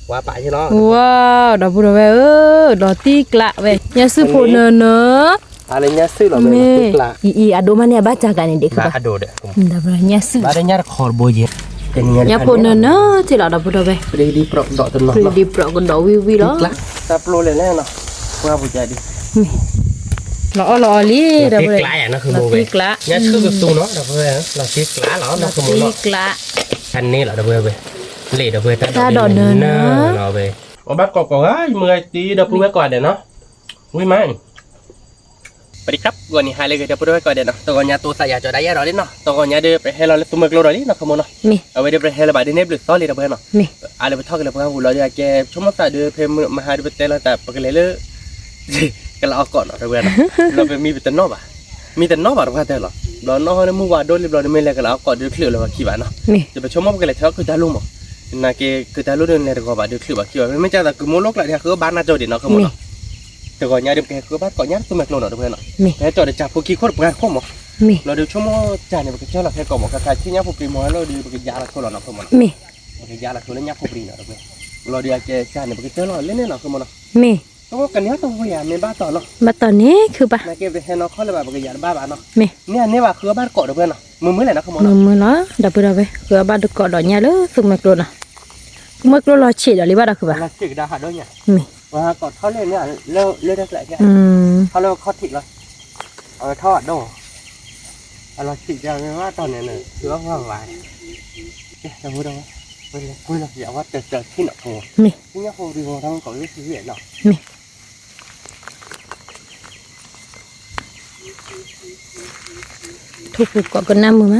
ဝါပာ်ယလီၤ, ဝါ, ဒီပုၢ်ဒီဝဲၢ်ဧၢ, လီၤတံၢ်ကျးဝဲ, ညၣ်စုဖိနၢနၢ, အလၢညၣ်စုလီၤ, မ့ၢ်, အံၤ အဒိမးန့ၣ် အဘၣ်စးကးန့ၣ်ဒံး, ညၣ်စု, ညၣ်ဖိနၢနၢ ထံၣ်လီၤ ဒီပုၢ်ဒီဝဲၢ်, ပြံဒံပြံကဒီးဝံၣ်ဝံၣ်လီၤ, လီၤအီၣ်လီၤအီလံ, လီၤတံၢ်ကျး, လီၤတံၢ်ကျး, လီၤတံၢ်ကျး, တၢ်ဒိးနၢနၢ, အဘၣ်ကိးကိးဂၤ ယမုၢ်ဂၤတံၢ်ဒီပုၢ်ဝဲၢ်ကိးဂၤဒဲးနီၤ, ဝံၣ်မး ပဒံခရၣ် ဂီၤနံၤဟါလၢအဂ့ၤ ဒီပုၢ်ဝဲၢ်ကိးဂၤဒဲးနီၤ, တဂီၤညါတိသးယၤကၠီဒၣ်ယဲဒီးလံနီၤ, တဂီၤညါဒီး ပဟဲလီၤလၢသူမွဲကျိဒီးလံနီၤ ခီမိၣ်နီၤ, အဝဲဒီးပဟဲလၢၤဘၣ်ဒ်န့ၣ်ဘျုးသီလံ ဒီပုၢ်ဝဲၢ်နီၤ, အါလၢပထီၣ်က့ၤလၢပှၤဟူလီၤဒီး အကဲဆိကမိၣ်သးဒီး ဖဲမဟါဒီးပတဲလီၤသး ပကလဲၤလၢ ကလးအီၣ်ကိးနီၤ ဒီပုၢ်ဝဲၢ်နီၤ, ဘျီပမံပတနီၣ်ဘၣ်, မံတနီၣ်ဘၣ်တပှၢ်တၢၢ်လီၤ, ဘျီနီၣ်ဟီန့ၣ်မုၢ်ဝါဒိၣ်လံဘျီဒီး မ့ၢ်လဲၤကလးအီၣ်ကိးဒီးတချုးလၢၤဘၣ်ခံဘၣ်နီၤ, ဒီးပဆိကမိၣ်ပကလဲၤထဲအီၣ်ကုၢ်တၢ်လိၣ်မး, နာ်က့ ကုၢ်တၢ်လိၣ်ဒီးလဲၤတဂီၤဘၣ်ဒီးတချုးဘၣ်ခံဘၣ်, မ့မ့ၢ်ကၢ်သးကုၢ်မိၢ်လိၣ်ကျးဒီး ဟးဃုအီၣ်ဘၣ်နၢ်ကၠီဒံးနီၤ ခီမိၣ်နီၤ, တဂီၤညါဒီး ပကဟဲဃုအီၣ်ဘၣ်ကိးညါသူမွဲကျိနီၤ ဒီပုၢ်ဝဲၢ်နီၤ, ပဟဲကၠီဒီးကၢ်ဖိခံခိၣ်တပှၢ်ခိၣ်မး, ဘျီဒီးဆိကမိၣ်ကၢ်န့ၣ် ပကကၢ်လီၤဖဲကိးမး ကခါဆ့ညၣ်ဖိပြံမီၤလီၤဒီး ပကယါလီၤဆိလီၤနီၤ ခီမိၣ်နီၤ, ပကယါလီၤဆိလၢညၣ်ဖိပြံနီၤ ဒီပုၢ်ဝဲၢ်, ဘျီဒီးအကဲကၢ်န့ၣ် ပကကၢ်လီၤလၢန့ၣ်နီၤ ခီမိၣ်နီၤ မ့ၢ်, တအိၣ်ကန့ၢ်တဝံၤယၤ မ့ၢ်ဘၣ်တီၤနီၤ, ဘၣ်တီၤန့ၣ် ခုဘၣ်, နာ်က့ပဟဲနီၢ်ခီလၢၤဘၣ် ပကယၤတဘၣ်ဘၣ်နီၤ, မ့ၢ်, န့ၢ်အန့ၢ်ဘၣ်ဃုအီၣ်ဘၣ်တကိး ဒီပုၢ်ဝဲၢ်နီၤ, မုာ်မုာ်လံနီၤ ခီမိၣ်နီၤ, မုာ်မုာ်လီၤ ဒီပုၢ်ဒီဝဲၢ် ဃုအီၣ်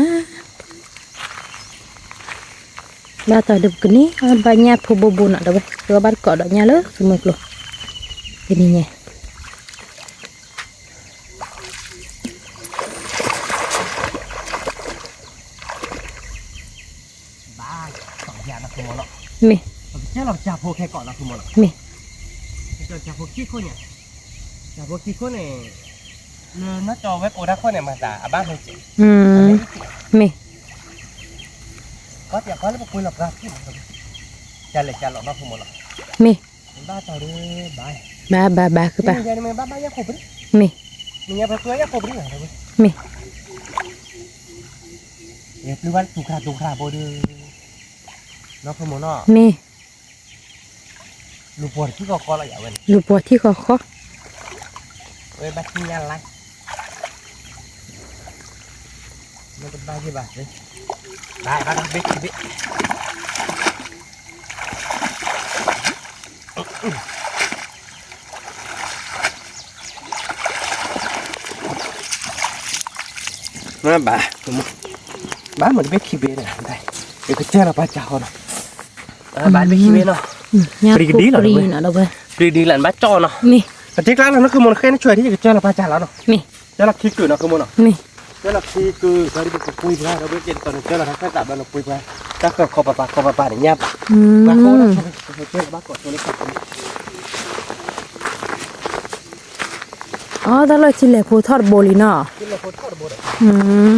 ဘၣ်တကိးဒီးညၣ်လၢသူမွဲကျိနီၤ, သူမွဲကျိလီၤဆံးဒီးလံဘၣ်ဒီးခုဘၣ်, လီၤဆံးကဒါဟးဒီးညၣ်, မ့ၢ်, ပှၤကိးထီၣ်လၢန့ၣ်, လၢတၢ်ကျဲး, ထီၣ်လၢခီၣ်ထံးလီၤ, အဝဲထီၣ်ဘၣ်ဒီး, အလီၤဆံးကဒါမ့ၢ်ဘၣ်တီၤန့ၣ် ဃုအီၣ်ဘၣ်ဘၣ်, ဒီပုၢ်ဒီဝဲၢ်, ပလဲၤကွံာ်လီၤ ယဝဲတၢၢ်တၢၢ်ထံၣ်နီၤ ခီမိၣ်, မ့ၢ်, ညၣ်ဖိပြံမီၤတၢ်မ့ၢ်ကိးလၢဆံးဝံၣ်နီၤ, မ့ၢ် ထိၣ်ပူၤကိးကနၣ်မုာ်မး, ဘၣ်တီၤဒီးပကန့ၢ် ဘၣ်ညၣ်ဖိဘိဘိနီၤ ဒီပုၢ်ဝဲၢ်, ဃုအီၣ်ဘၣ်တကိးဒီးညၣ်လၢသူမွဲကျိ, တနံၤညါ ဘၣ်, မ့ၢ်, ပကစၢ်လီၤပစၢ်ဖိခဲကိးနီၤ ခီမိၣ်နီၤ, မ့ၢ်, ပကစၢ်ဖိခံခိၣ်န့ၣ်, စၢ်ဖိခံခိၣ်န့ၣ်, လၢနီၢ်ကၠီဝဲကိးတၢ်ခိၣ်န့ၣ် မၤသးအဘၣ်မ့ၢ်က့, မ့ၢ်, ကွၢ်တၢ်ကွၢ်လၢပကွံာ်လီၤပှၤခံ, ကလဲၤကလီၤနီၤ ခီမိၣ်နီၤ, မ့ၢ်, ဘၣ်တီၤဒီးဘၣ်, ဘၣ်ဘၣ်ဘၣ် ဃုဘၣ်, မ့ၢ်, မ့ၢ်, မ့ၢ်, ပျုၤဘၣ်တူၢ်ခရၣ်တူၢ်ခရၣ်ဘိဒီး, နီၤ ခီမိၣ်နီၤ, မ့ၢ်, လူၤပှီၤထံဃီဃီလီၤယၤဝဲန့ၣ်, လူၤပှီၤထံဃီဃီ, ဝဲဘၣ်ထံညါလါ, မ့ၢ်တဘၣ်ယဘၣ်, ဘၣ်ဘၣ်ဘၣ်ဘ့ၣ်ဘ့ၣ် မ့ၢ်ဘၣ်, ဘၣ်မ့ၢ်တဘ့ၣ်ခံဘ့ၣ်န့ၣ်, ယကစၢ်လီၤပှၤစၢ်ဃီနီၤ, ဘၣ်တဘ့ၣ်ခံဘ့ၣ်နီၤ, ပရံကဒံလီၤ, ပရံကဒံလီၤ နဘၣ်ကၠီနီၤ, ပတ့ကျါလီၤနီၤ ခီမိၣ်နီၤ ဃဲနဆွဲဒ်ယကစၢ်လီၤပှၤစၢ်လီၤနီၤ, မ့ၢ်, ကၢ်လီၤခံကုာ်နီၤ ခီမိၣ်နီၤ, မ့ၢ်, ကၢ်လီၤခံကုာ် ဘၣ်ဒီးပကပှ့ၤပှၤ ဒီးပက့ၤတတီၤန့ၣ် ကၢ်လီၤတၢ်ခၢၣ်သးဘၣ်နီၤ ပှ့ၤပှၤ, တၢ်ဃၢၤခီပၤပၤခီပၤပၤန့ၣ်ညါ, ဘၣ်ကိးလၢ အီ တၢ်လီၢ်ထံလဲၣ်ဖိထီၣ်တဘိလံနီၤ, မ့ၢ်ဒီး, ဒီပုၢ်ဒီဝဲၢ်, ဒီးတဲအီၣ်စ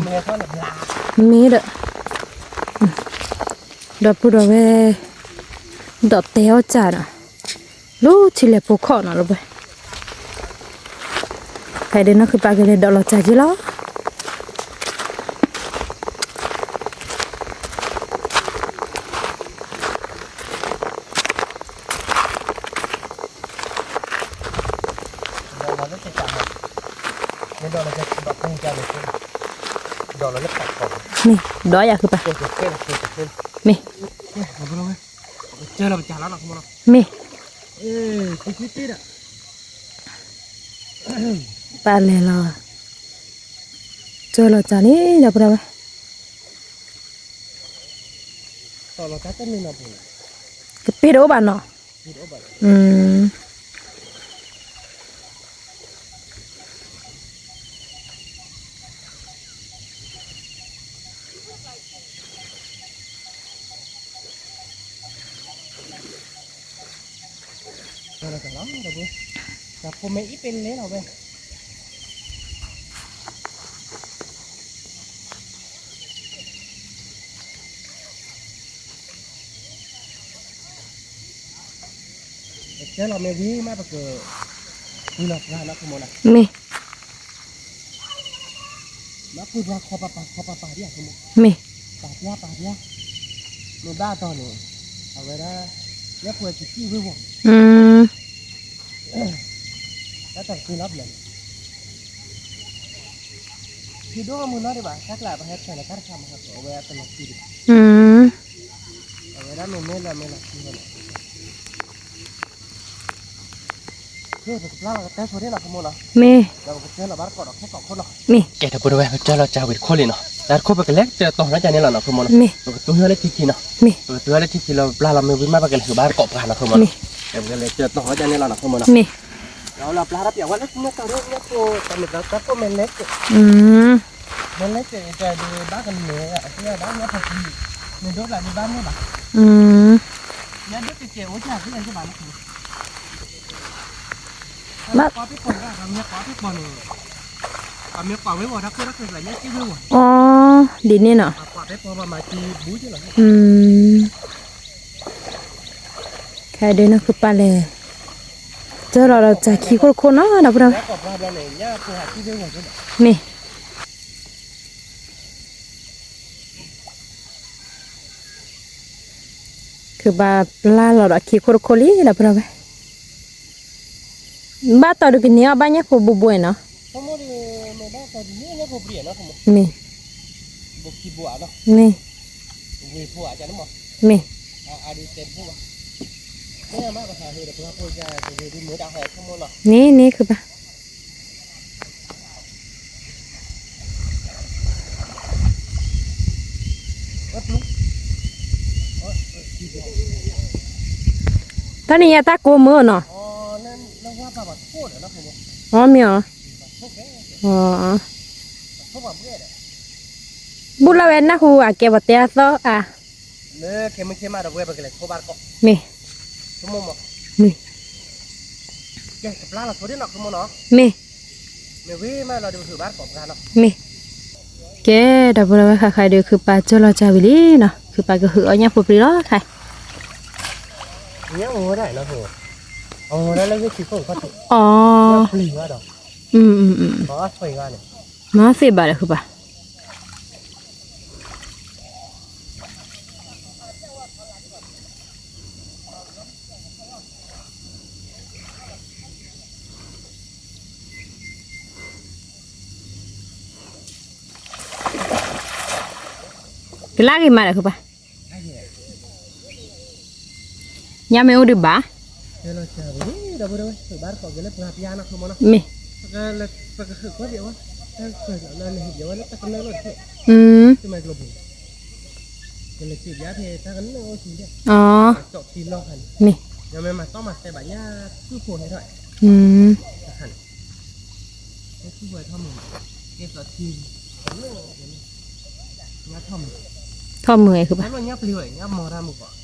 ၢ်နီၤ, လၢထံလဲၣ်ဖိခီၣ်နီၤလၢပှဲၤ, ဖဲဒၣ်နီၢ်ခုပာ်ကလဲၤဒီးလီၤစၢ်က့လီၤ. မ့ၢ်, ဒီးယၤဃုပာ်, မ့ၢ်, မ့ၢ်, ပာ်လဲၤလီၤ, ကၢ်လီၤစၢ်န့ၣ် ဒီပုၢ်ဒီဝဲၢ်, ကပ့ၢ်တအိၣ်ဘၣ်နီၤ, ဖိမ့ၢ်အံၤပ့ၤလဲလီၤဝဲ, တဲလီၤမ့ၢ်ဝံၤမးပက ဝံၤလီၤပှၤနီၤ ခိၣ်မိၢ်နီၤ, မ့ၢ် မၤပှ့ၤပှၤခီပၤပၤခီပၤပၤဒ်အခိၣ်မိၢ်, မ့ၢ် ပာ်ပှၤပာ်ပှၤ, မ့ၢ်ဘၣ်တီၤန့ၣ် အဝဲဒၣ် လၢပှဲၤကစံၣ်ဝ့ၢ်ဝီၤ, တၢ်တၢ်က့ၤလီၤပျၢၤန့ၣ် ဖံဒိၣ်မုၢ်နီၤဒံးဘၣ် တၢ်ကျါပဟဲတၢ်လီၤတၢ်တခါမၤဟးထီၣ်အဝဲအတလီၤခံဒံးဘၣ်, အဝဲဒၣ်မ့ၢ်မ့ၢ်လၢမ့ၢ်လီၤခံန့ၣ် မ့ၢ် ကဲ တၢ်ပူၤတဝဲ ပကစၢၢ်လီၤကၢ်ဝံၤတခိၣ်လံနီၤ, တၢ်တခိၣ်ပကလဲၤကၢၢ်တီၢ်ထီၣ်ကန့ၣ်လီၤနီၤ ခိၣ်မိၢ်နီၤ, မ့ၢ် ပကတူၢ်ဟံၣ်လၢထံခံနီၤ, မ့ၢ် ပကတူၢ်ဟံၣ်လၢထံခံလီၤ ပျၢ်လီၤမ့ၢ်ဝံၤမး ပကလဲၤဟုၣ်ဘါတကိးပှၤနီၤ ခိၣ်မိၢ်နီၤ, မ့ၢ် ပကလဲၤကၢၢ်တီၢ်ထီၣ်ကန့ၣ်လီၤနီၤ ခိၣ်မိၢ်နီၤ, မ့ၢ် လီၤပျၢ်ထီၣ်ပျၢ်ဝဲလၢမ့ၢ်တီၢ်ဒိၣ်မ့ၢ်ခိၣ် တၢ်မ့ၢ်တၢ်တၢ်ကိၢ်မဲာ်လဲၤကၢၢ် မဲာ်လဲၤကၢၢ်အံၤတၢ်ဒုးဘၣ်ကလဲၤအသ့ၣ်ဒၣ်ညါဖးသံ, မ့ၢ်ဒိၣ်ကျါဒုးဘၣ်န့ၢ်ဘၣ်, ညါဒိၣ်ကကဲအိၣ်ကသ့ၣ်ဘၣ်န့ၣ် ဘၣ်ကွၢ်ဖဲပီၤန့ၣ်, အမ့ၢ်ကွၢ်ဝဲဝီၤတၢ်ခိၣ်တၢ်ကျဲၤကျဲၤညါက့ဝဲဝီၤ, အီ ဒ်န့ၣ်နီၤ, ခဲဒုးနီၤ ကပာ်လဲၤ ကၢၢ်လီၤဒီးစၢ်ခံခိၣ်တခိၣ်နီၤ ဒီပုၢ်ဒီဝဲၢ်, မ့ၢ် ကဘၣ်ပျၢ်လီၤဒီးခံခိၣ်တခိၣ်လံ ဒီပုၢ်ဒီဝဲၢ်, ဘၣ်တီၢ်ဒုးကန့ၢ်အီၤဘၣ်ညၣ်ဖိဘူးဘူးနီၤ, မ့ၢ် မ့ၢ် မ့ၢ် န့ၣ်န့ၣ် ကဘၣ် တၢ်န့ၣ်ယတၢ်ကိးမုၢ်နီၤ, အီ မ့ၢ်အီၤ, အီ ဘူးလၢဝဲနၢ်ဟူအကဲပှၤတဲအသီအါ, မ့ၢ် မ့ၢ် မ့ၢ် ကဲ ဒီပုၢ်ဒီဝဲၢ် ဃၣ်ဃၣ်ဒုး ခုပာ်ကၢၢ်လီၤကၢ်ဝံၤလံနီၤ, ခုပာ်ကဟုးအီၣ်ညၣ်ဖိပျံၤလီၤခါ, အီ မၤသ့ဘၣ်ဒီးခုပာ် ကလၢ်ဂ့ၤမးဒီးခုပာ်, ညါမ့ၢ်အိၣ်ဒုးဘၣ်, မ့ၢ် အီ မ့ၢ် ထီၣ်မုာ်ဝဲခုဘၣ်, သ့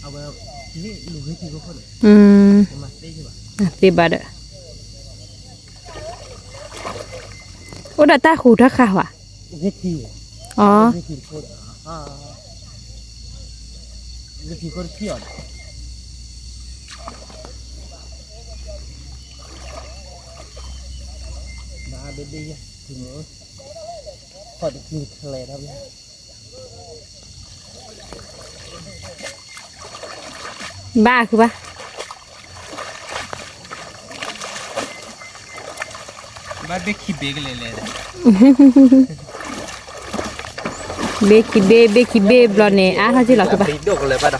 ဘၣ်ဒီး အိၣ်ဒီးတၢ်ဃူတၢ်ဃာ်ဝဲ, အီ ဘၣ်ခုဘၣ်, ဘၣ်ဘ့ၣ်ခံဘ့ၣ်ကလဲၤလဲၤဒီး ဘ့ၣ်ခံဘ့ၣ် ဘ့ၣ်ခံဘ့ၣ်ဘျီန့ၣ် အါထီၣ်က့ၤလီၤခုဘၣ်, ဒိၣ်ကလဲၤဘၣ်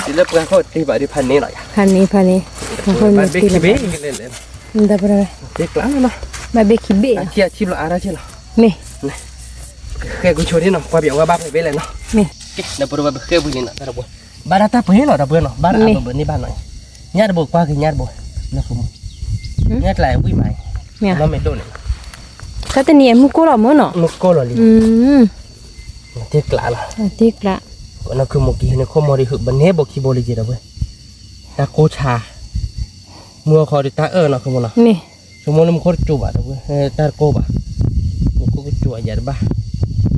ဒီး, လၢပှၤခိၣ်တ့ဘၣ်ဒ်ဖးန့ၣ်လီၤ, ဖးန့ၣ် ဖးန့ၣ်, ဘ့ၣ်ခံဘ့ၣ်ကလဲၤလဲၤ, ဘၣ်ဘ့ၣ်ခံဘ့ၣ်, အါထီၣ်က့ၤလီၤ, မ့ၢ် ဃဲၢ်ကွံာ်ဆိဒ်နီၤ ကွၢ်ပၠးဝဲဘၣ်ဖဲဘ့ၣ်လဲၣ်နီၤ, မ့ၢ် ဒီပုၢ်ဒီဝဲၢ် ပဃဲၢ်ကွံာ်လံနီၤ တၢ်တဘိ, ဘၣ်ဒၣ်တၢ်ပှ့ၤလီၤ ဒီပုၢ်ဝဲၢ်နီၤ ဘၣ်ဒၣ်အဘၢၣ်ဘၢၣ်န့ၢ်ဘၣ်နီၤ, ညၣ်တဘိကွၢ်က့ၤညၣ်တဘိ, ညၣ်ကျါဝံၣ်မး, နီၢ်မ့ၢ်ဒိၣ်န့ၣ်, တၢ်တနံၤမုၢ်ကိၢ်လီၤမ့ၢ်နီၤ, မုၢ်ကိၢ်လီၤလံ, တ့ကျးလီၤ, တ့ကျး, နီၢ်ခုမိၢ်က့ၤန့ၣ် ခိၣ်မီၤဒံးဟုးဘၣ်န့ၣ် ဘိးခံဘိလံက့ၤဒီပုၢ်ဝဲၢ်, တၢ်ကိၢ်ဆါ, မုၢ်အခီဒုးတၢ်အၢၣ်နီၤ ခိၣ်မီၤနီၤ, မ့ၢ် ဆိကမိၣ်လၢမူခိၣ်တကၠိဘၣ်ဒီပုၢ်ဝဲၢ်, တၢ်တကိၢ်ဘၣ်, မူခိၣ်ကစူၤအယၤတဘၣ်,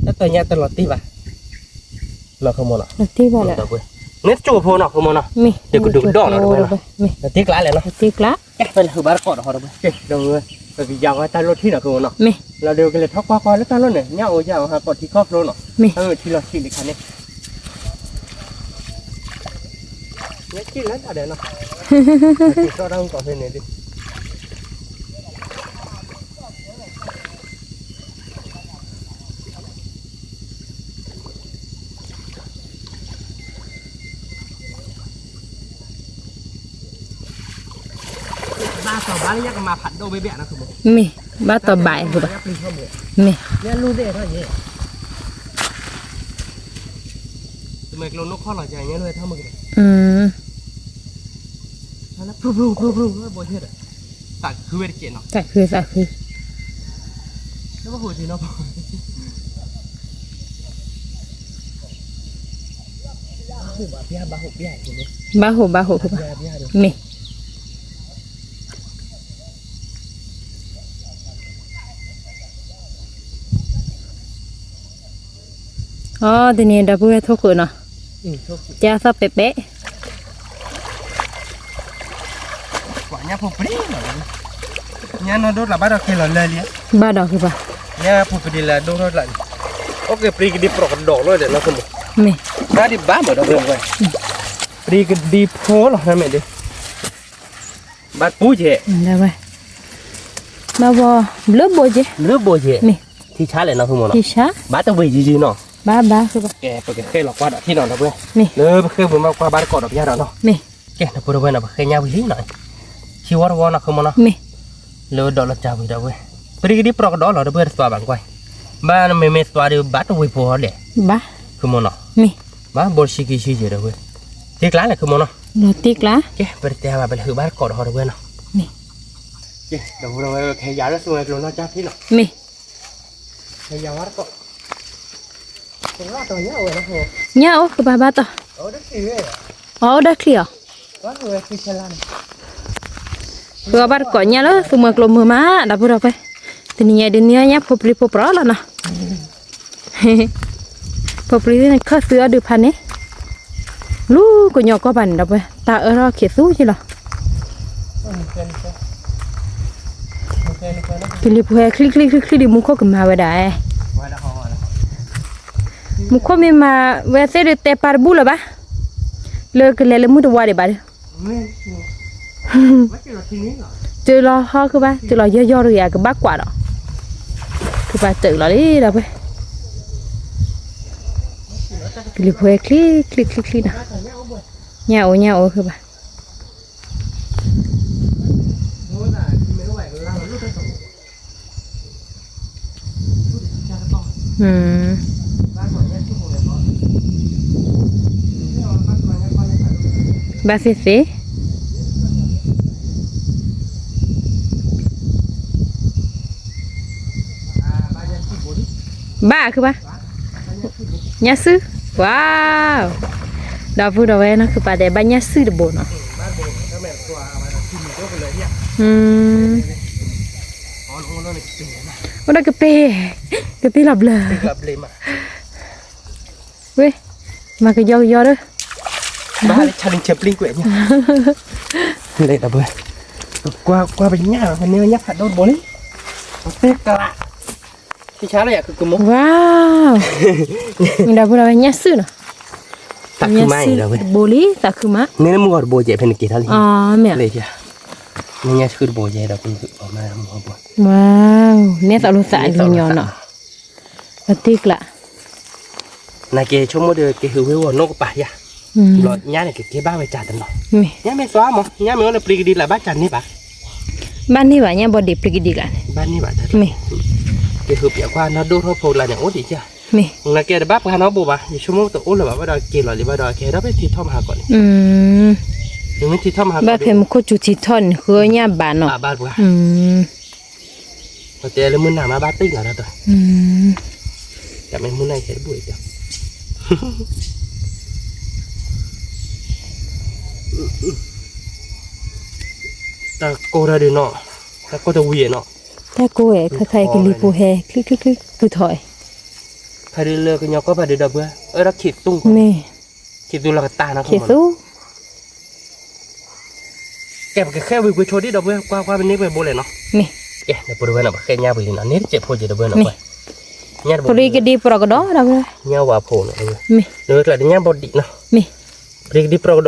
တၢ်တညၣ်တလီၤတ့ၢ်ဘၣ်, လီၤခိၣ်မီၤနီၤ, တ့ၢ်ဘၣ်လၢ ဒီပုၢ်ဝဲၢ်, မ့ၢ်တကၠိဖိနီၤ ဃုမီၤနီၤ, မ့ၢ် တကဒုးကဒီးနီၤ တဝဲနီၤ, တ့ကျါလဲၣ်နီၤ, တ့ကျါ, ပလဲၤဟုးဘါတကိးဒီးဟီတဝဲ, ကဲဒီးဝဲ, ပကယၤဝဲတၢ်လီၢ်ထံနီၤ ဃုမီၤနီၤ, မ့ၢ် လီၤဒီးကလဲၤထီၣ်ကွၢ်ကွၢ်လၢတၢ်လီၢ်န့ၣ် ညၣ်အိၣ်ယၢ်အီၤဟးကိးထံခီဖျိနီၤ, မ့ၢ် ထံလီၤဆံးလံခါန့ၣ် ညၣ်က့ၣ်လၢတၢ်ဒီးနီၤ, က့ၣ်တီၣ်တၢ်ဟူကီးဖဲန့ၣ်ဒ် ဘၣ်တီၢ်ဘၣ်လၢညါကမၤဖးဒိၣ်ဘဲဘဲနီၤ မ့ၢ် ဘၣ်တီၢ်ဘၣ်အံၤဘၣ်, မ့ၢ် တမ့ၢ်ကျိနိၣ်ခီၣ်လီၤကဲညါလၢထီၣ်မုၢ်ကဒီး, သးခုဝဲတကဲးနီၤ, သးခု သးခု, ဘၣ်ဟိၣ်ဘၣ်ဟိၣ်, မ့ၢ် အီ တနံၤဒီပုၢ်ဝဲၢ်ထိၣ်ဃုာ်နီၤ, ကသီၣ်ပဲးပဲး, ညါနီၢ်ဒိၣ်တလးဘၣ်ဒီးက့ၤလီၤလၢလံ, ဘၣ်ဒီးဃုဘၣ်, ညါဖိကဒံလၢဒိၣ်ထီၣ်တလးန့ၣ်, အိၣ်က့ၤပျံၤကဒံပြီးကဒီးလီၤဒီးနီၤ, မ့ၢ် တၢ်ဒံးဘၣ်မးဒီပုၢ်ဝဲၢ်, ပျံၤကဒံဖိလီၤ မ့ၢ်ဒ် ဘၣ်ပူၤကဲ, ဘၣ်ဝဲ, ဘၣ်ဝဲ, ဘျၢဘိကဲ, ဘျၢဘိကဲ, မ့ၢ် ထံဆါလဲၣ်နီၤ ဃုမီၤနီၤ, ထံဆါ, ဘၣ်တဝ့ၢ်ယံၤယံၤနီၤ, ဘၣ်ဘၣ်ဃုဘၣ်, ကဲ ပကဃဲလီၤကွၢ်ဒီးထံနီၤ ဒီပုၢ်ဝဲၢ်, မ့ၢ် လၢပဃဲပမၤကွၢ်ဘါတကိးဒီးပယါဒီးနီၤ, မ့ၢ် ကဲ ဒီပုၢ်ဝဲၢ်နီၤ ပဃဲညါဝံၤလံနီၤ, ထံဝီတဝီနီၤ ဃုမီၤနီၤ, မ့ၢ် လၢဒီးလီၤတၢ်ဝံၤ ဒီပုၢ်ဝဲၢ်, ပျံၤကဒံပြီးကဒီးလီၤ ဒီပုၢ်ဝဲၢ် တသွါဘၣ်ကွၢ်, ဘၣ်မ့မ့ၢ်သွါဒီးဘၣ်တဝ့ၢ်ဖိဟီလဲၣ်, ဘၣ် ဃုမီၤနီၤ, မ့ၢ် ဘၣ်ဘိတဆံခံဆံယဲၢ် ဒီပုၢ်ဝဲၢ်, တ့ကျါလဲၣ် ဃုမီၤနီၤ, လီၤတ့ကျါ, ကဲ ပတတဲဘၣ် ပလဲၤဟုးဘါတကိးဒီးဟီ ဒီပုၢ်ဝဲၢ်နီၤ, မ့ၢ် ကဲ ဒီပုၢ်ဝဲၢ် ခဲယၤလၢသူဝဲၤကျိၤနီၢ်ကၠၢ်ထံနီၤ, မ့ၢ် ခဲယၤဝါတကိး, ညၣ်အိၣ်ကဘၣ်ဘၣ်တီၢ်, အအိၣ်ဒီးချံအီၤ, ဃုအီၣ်ဘၣ်တကိးညၣ်လၢသူဝဲၤကျိၤမုာ်မး ဒီပုၢ်ဝဲၢ်, တနံၤညါဒ်န့ၣ်ညၣ်ဖိပျံၤဖိပြီလီၤနီၤ ဖိပျံၤန့ၣ်ခၢၣ်သုအီၣ်ဒုးဖးန့ၣ်, လူၤကညီကီၢ်ပၤန့ၣ် ဒီပုၢ်ဝဲၢ် တၢ်အၢထီၣ်ခံးသူယ့လီၤ, ကလံၤဖိဟဲချံချံချံချံဒီး မူခိၣ်ကမၤဝဲဒၣ်, မူခိၣ်မ့ၢ်မၤဝဲသ့ၣ်ဒီး တဲပၢ်တဘူၣ်လၢၤဘၣ်, လၢကလဲၤလၢမုၢ်တဝါဒံးဘၣ်ဒီး တုၤလီၤဟီၣ်ခုဘၣ် တုၤလီၤယီၢ်ယီၢ်တဂ့ၤ ကဘၣ်ကွၢ်ဒီး, ကဘၣ်တုၤလီၤလံဒီးပှဲၤ, ကလံၤဖိဟဲချံချံချံချံနီၤ, ညၣ်အိၣ်ညၣ်အိၣ်ခုဘၣ် ဘၣ်သ့ၣ်သ့ၣ်, ဘၣ်ခုဘၣ်, ညၣ်စု, ဝါ, ဒီပုၢ်ဒီဝဲၢ်နီၢ်ခုပၤတဲ ဘၣ်ညၣ်စုတဘိနီၤ, အိၣ်ဒီးကပ့ၢ်, ကပ့ၢ်လီၤဘျၢ, ဝ့ၢ်, မၤကယီကယီဒီး, ဘၣ်လၢ challenge ပျံၤကွဲးညါ, လဲၤဒီပုၢ်ဝဲၢ်, ကွၢ်ကွၢ်ပညၣ် ပန့ၢ်ညၣ်ဖးဒိၣ်တဘိလံ, ပသ့ၣ်ကလး, ထံဆါလၢယၤကကမူ, ဝါ, ဒီပုၢ်ဒီဝဲၢ် ညၣ်စုနီၤ, သးခုမးအံၤဒီပုၢ်ဝဲၢ်, ဘိလံ သးခုမး, န့ၣ်လၢမုၢ်ဂီၤတဘိကဲ ဖဲန့ၣ်က့ၤထီၣ်လံ, မ့ၢ်ဧါ, ညၣ်စုတဘိကဲဒီပုၢ်ဝဲၢ်, ဝါ, နဲသိးလိာ်သးလၢညီနီၤ, ပသ့ၣ်ကျါ နာ်က့ဆိကမိၣ်ဒီး က့ၤဟုးဝ့ၢ်ဝီၤနီၢ်ကပၤယၤ, ဘျီညါန့ၣ် ကကဲဘၣ်ဝဲကၢ်တနီၤ, ညါမ့ၢ်သွါမး ညါမ့ၢ်အိၣ်လၢပျံၤကဒံလၢဘၣ်ကၢ်န့ၢ်ဘၣ်, ဘၣ်န့ၢ်ဘၣ် ညါဘီဒံးပျံၤကဒံလၢန့ၣ်, မ့ၢ် က့ၤဟုးပၠးကွၢ်နီၢ်ဒိၣ်ထီၣ်ဖိလၢန့ၣ် အိၣ်ဒံးကၢ်, မ့ၢ် နာ်က့တဘၣ်ပှၤနီတဘိဘၣ် ယဆိကမိၣ်တအိၣ်လၢၤဘၣ် ဘၣ်ဒီးက့ၤလီၤလံ ဘၣ်ဒီးကဟဲထီၣ်ဖဲထံထီၣ်မဟါကီးန့ၣ်, မ့ၢ်ထံထီၣ်မဟါကီး ဘၣ်ဖဲမူခိၣ်စူၤထံထီၣ်န့ၣ် ဃုညၣ်ဘၣ်နီၤ, ဘၣ်ပှၤ ပတဲလၢမုၢ်နၤမးဘၣ်တံၢ်လီၤဒီး, တမ့ၢ်မုၢ်နၤယဲတဘူၣ်အံၤ, တၢ်ကိၢ်တၢ်ဒုးနီၤ, တၢ်ကိၢ်တဝံၤနီၤ, တၢ်ကိၢ်ဝဲ ခါခါအံၤကလံၤဖိဟဲ ချံချံချံ ကုၢ်ထီၣ်အံၤ, ဖးဒုးလၢကညီကီၢ်ဖးဒုးဒီပုၢ်ဝဲၢ် အၢထီၣ်ခံးတူၢ်, မ့ၢ် ခံသူလီၤကတၢ်နီၤ, ခံသူ. ကဲ ပကဃဲဝံၤကွံာ်ဆိဒံးဒီပုၢ်ဝဲၢ်, ကွၢ်ကွၢ် ပန့ၢ်ပှဲၤဘိလဲၣ်နီၤ. မ့ၢ်. ကဲ ဒီပုၢ်ဝဲၢ်နီၤ, ပဃဲညါပှဲၤလံနီၤ, န့ၢ်တစဲးဖိက့ၤဒီပုၢ်ဝဲၢ်နီၤ, မ့ၢ်. ပှဲၤ, ညၣ်တဘိ, ပရံကဒံပြီကဒီးဒီပုၢ်ဝဲၢ်, ညၣ်ဝါဖိနီၤ, မ့ၢ်. ဒီးကျါတညၣ်ဘီဒံးနီၤ, မ့ၢ်. ပရံကဒံပြီကဒီးန့ၣ် ကၠိဒီးလံဒီပုၢ်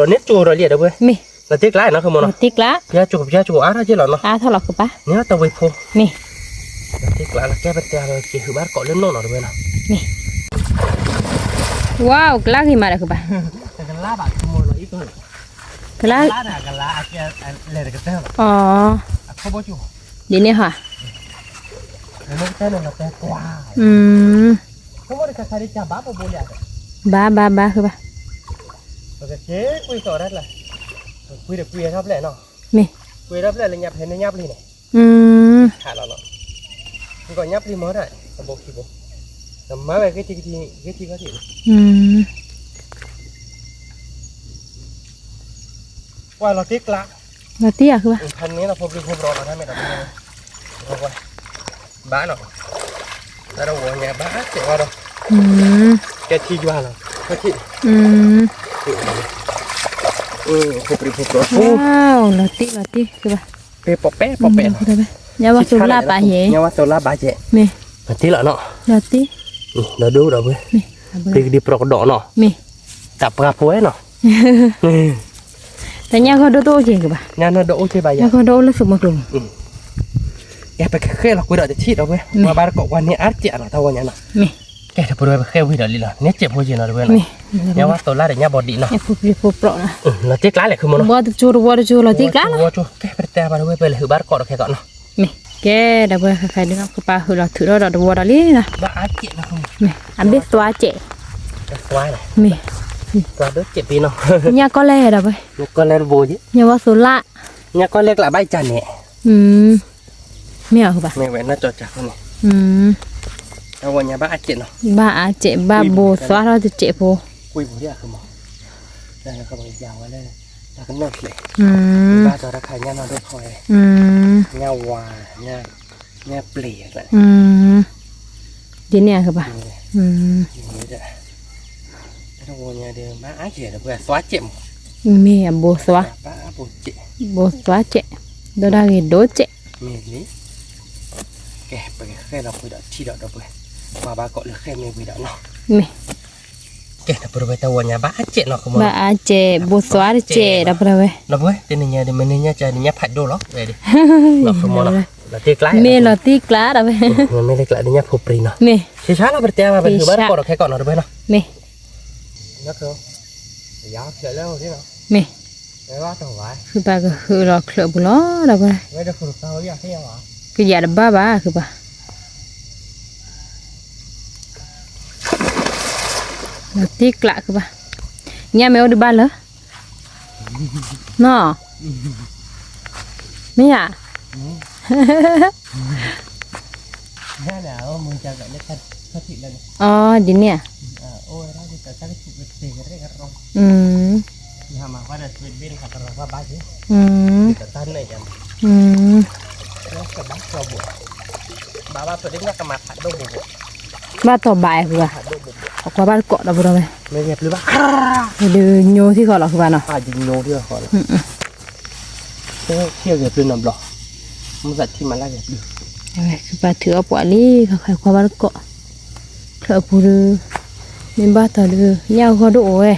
ဝဲၢ်, မ့ၢ်. လီၤတံၢ်ကျါနီၤ ခဲမနီၤ, လီၤတံၢ်ကျါ, ပျၢ်ကၠိ ပျၢ်ကၠိအါထီၣ်က့ၤလီၤနီၤ, အါထီၣ်လီၤဃုာ်ဘၣ်, န့ၣ်တဝ့ၤဖိ, မ့ၢ်. လီၤတံၢ်ကျါလီၤ, ကဲပတဲလီၤက့ၤ ဟုးဘၣ်တကိးလၢနီၢ်နီၤ ဒီပုၢ်ဝဲၢ်နီၤ, မ့ၢ်. ဝါ ကလါဂ့ၤမးဒီးဃုာ်ဘၣ်, ကလါဘၣ် ကလါ, ကလါ, အ, အ, အ, အ, အ, အ, အ, ဒ်န့ၣ်ဟါ, ဘၣ်ဘၣ်ဘၣ်ဃုာ်ဘၣ်, မ့ၢ်. ကွၢ်လီၤတံၢ်ကျါ, လီၤတံၢ်ဧါဃုဘၣ်, ဖဲန့ၣ်လီၤ ဖိပြံဖိပြီလီၤ တၢ်မ့ၢ်ဒီး, ဘၣ်နီၤ, တၢ်တဝီညါဘၣ်စဲးဝါဒီး, ကဲထံယွၤလီၤ, ကဲထံ, ဖိပြံဖိပြီ, လီၤတံၢ်လီၤတံၢ်ဃုဘၣ်, ပ့ၤပီးပဲပီးပဲနီၤ, ညါဝါသိလၣ်ဘၣ်ယဲ, ညါဝါသိလၣ်ဘၣ်ယဲ, မ့ၢ်, လီၤတံၢ်လီၤနီၤ, လီၤတံၢ်, ဒီးဒိဒီးဝဲ, မ့ၢ်, ပရံကဒံပြီကဒီးနီၤ, မ့ၢ်, တၢ်ပှၤဖိဝဲနီၤ တၢ်ညၣ်ဂီၤဒိၣ်တအိၣ်က့ၤကဘၣ်, ညၣ်ဂီၤဒိၣ်အိၣ်က့ၤဘၣ်ယၤ, ညၣ်ဂီၤဒိၣ်အိၣ်လၢသုးမီၤကျိၤ, ယပကဃဲလီၤကွံာ်ဒီးတထံၣ်ဒီးဝဲ, ပှၤဘၣ်တကိးကွၢ်န့ၢ်အါတကဲးလီၤ တၢ်ဝီညါနီၤ, မ့ၢ်, ကဲ တပရၢပဃဲဝံၤဒီးလံလီၤ န့ၢ်စဲးဖိက့ၤနီၤ တဝဲနီၤ, ညၣ်ဝါသိလၣ်ဒီးညၣ်ဘီဒံးနီၤ, လီၤတံၢ်ကျါလဲၣ် ခုမနီၤ, ဘီတကၠိတဝီတကၠိ လီၤတံၢ်ကျါလီၤ, ကဲ ပတတဲဘၣ်တဝဲ ပလဲၤဟုးဘၣ်တကိးဒီးခဲကိးနီၤ, မ့ၢ်, ကဲ ဒီးဝဲ ခဲခါဒုနီၤ ကပာ်ဟုးလီၤထုးထီၣ်ဒီးတဝီဒီးလံနီၤ, မ့ၢ်, အဘ့ၣ်သွါစဲး, မ့ၢ်, ညၣ်ကီၢ်လဲၣ်ဒီးဝဲ, ညၣ်ဝါသိလၣ်, မ့ၢ်အီၤဘၣ်, မ့ၢ်ဝဲနီၢ်ကၠီကၢ်န့ၣ်, တၢ်ဝီညါဘၣ်အါစဲးနီၤ, ဘၣ်အါစဲး ဘၣ်ဘိသွါထီၣ်တစဲးဖိ, ကွံာ်ပူၤဒ်အါ ခုမီၤ, တၢ်ကနီၣ်ချဲး, ဘၣ်တၢ်တခါ ညၣ်နီၢ်ဒိၣ်ထီၣ်ဝဲ, ညၣ်ဝါ, ညၣ်ပျံၤ, ဒ်န့ၣ်အကဘၣ်, တၢ်ဝီညါဒီး ဘၣ်အါစဲးဒီး ပှၤသွါစဲးမး, မ့ၢ်အဘိသွါ, ဘိသွါစဲး, ဒီးတၢ်ဂ့ၤဒိၣ်စဲး, မ့ၢ်လံ, ကဲ ပကဃဲလီၤကွံာ်ဒီးထံၣ်ဒီး ဒီးပှၤ ပှၤဘၣ်ကိးလၢဃဲမ့ၢ်ဝံၤဒီးနီၤ, မ့ၢ်, ကဲ ဒီးပရဝဲ တၢ်ဝီညါဘၣ်အါစဲးနီၤ ခုမီၤနီၤ, ဘၣ်အါစဲး ဘိသွါတစဲး ဒီးပရဝဲ, ဒီးပဝဲ တနံၤညါဒီး မ့ၢ်န့ၢ်ညၣ်ကၢ် ဒ်ညၣ်ဖးဒိၣ်လီၤ ဝဲဒၣ်, ဒီးခုမီၤနီၤ, လီၤတံၢ်ကျါ, မ့ၢ်လီၤတံၢ်ကျါဒီးဝဲ, မ့ၢ်လၢကျါဒ်ညၣ်ဖိပြံနီၤ, မ့ၢ်, ဆံးဆါလီၤ ပတဲဘၣ် ပဟုးဘၣ်တကိးဒီးခဲကိးနီၤ ဒီးပဝဲနီၤ, မ့ၢ် မ့ၢ်, ဃုဘၣ်ကဟုးလီၤချၢးပူၤလီၤ ဒီးပဝဲ, ကယၤတဘၣ်ဘၣ် ဃုဘၣ်, လီၤတံၢ်ကျါ ဃုဘၣ်, ညၣ်မ့ၢ်အိၣ်ဒံးဘၣ်လၢ နီၤ, မ့ၢ်ဧါ, အီ ဒ်န့ၣ်ဧါ, ဘၣ်တီၢ်ဘၣ်အီၤ ကွၢ်ဘၣ်တကိးဒီးပဒီးဝဲ, ဒုးညိထံဃီလီၤ ဃုဘၣ်နီၤ, ထံဂဲၤပျုၢ်နီၤဘျီ, မုၢ်သးထံမၤလၢဂဲၤပျုၢ်, ဃုဘၣ်ထုးအီၣ်ပှၤလံ ခါခါကွၢ်ဘၣ်တကိး, ချၢးပူၤဒီး, မ့ၢ်ဘၣ်တီၢ်ဒီး ညၣ်ဂီၤဒိၣ်အိၣ်ဝဲ,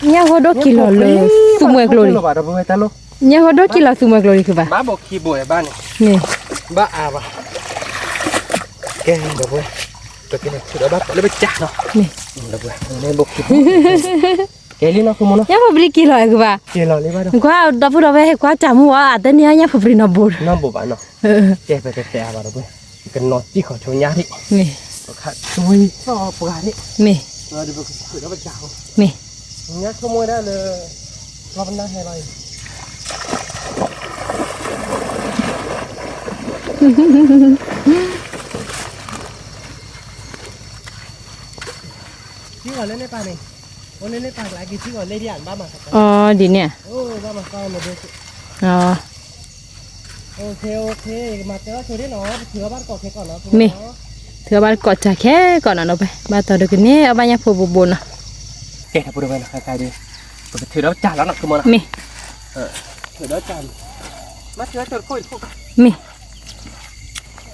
ညၣ်ဂီၤဒိၣ်က့ၤလီၤလၢ သူမှဲကျိၤလံ, ညၣ်ဂီၤဒိၣ်က့ၤလီၤသူမှဲကျိၤလံ ဃုဘၣ်, ဘၣ်ဘိခံဘိဘၣ်န့ၣ်, ဘၣ်အါဘၣ်, ကဲ ဒီးပဝဲ, ပကလဲၤထုးဒီးဘၣ်ကိးလၢပကၢ်နီၤ, ကဲလံနီၤ ညၣ်ဖိပြံက့ၤလီၤ ဃုဘၣ်, ကွၢ်ဒီပုၢ်ဒီးဝဲ ဟဲကွၢ်တၢ်မူဝဲ အတန့ၢ်ညၣ်ဖိပြံနီတဘိ, နီတဘိဘၣ်နီၤ, ကဲ ပကတဲဘၣ်ဒီးပဝဲ, ကနီၤတံၢ်ဃီၤဆိညါဒံး, ပခးဆိပှၤပှၢ်ဒံး, မ့ၢ်, ဒီးပကထုးဒီးပကၢ်, မ့ၢ်, ညါဆိကမိၣ်ဝဲဒၣ်လၢ လီၤပနၢ်ဟဲလီၤအံၤ ထံဂီၤလၢန့ၣ်ပၢ်န့ၣ်, အိၣ်လၢန့ၣ်ပၢ်ကျါက့ၤထံဂီၤလၢဒံးဧါ ဘၣ်မၤသကိး, အီ ဒ်န့ၣ်, ဘၣ်မၤသကိးမ့ၢ်ဒိၣ်, အီ, အိၣ်ခ့ အိၣ်ခ့ ယကမၤတဲဘၣ်ဆိဒ်နီၤ ပထုးထီၣ်ဘၣ်တကိးခဲကိးနီၤ, မ့ၢ်, ထုးအီၣ်ဘၣ်တကိးစၢ်ခဲကိးနီၤ ဒီးပဘၣ်တီၤဒိကန့ၢ်အီၣ်ဘၣ်ညၣ်ဖိဘူးဘူးနီၤ. ကဲ ပကထုးဒီးဝဲနီၤ ခဲခါဒီး ပကထုးဒီးပစၢ်လီၤနီၤ ကမီၤနီၤ. မ့ၢ်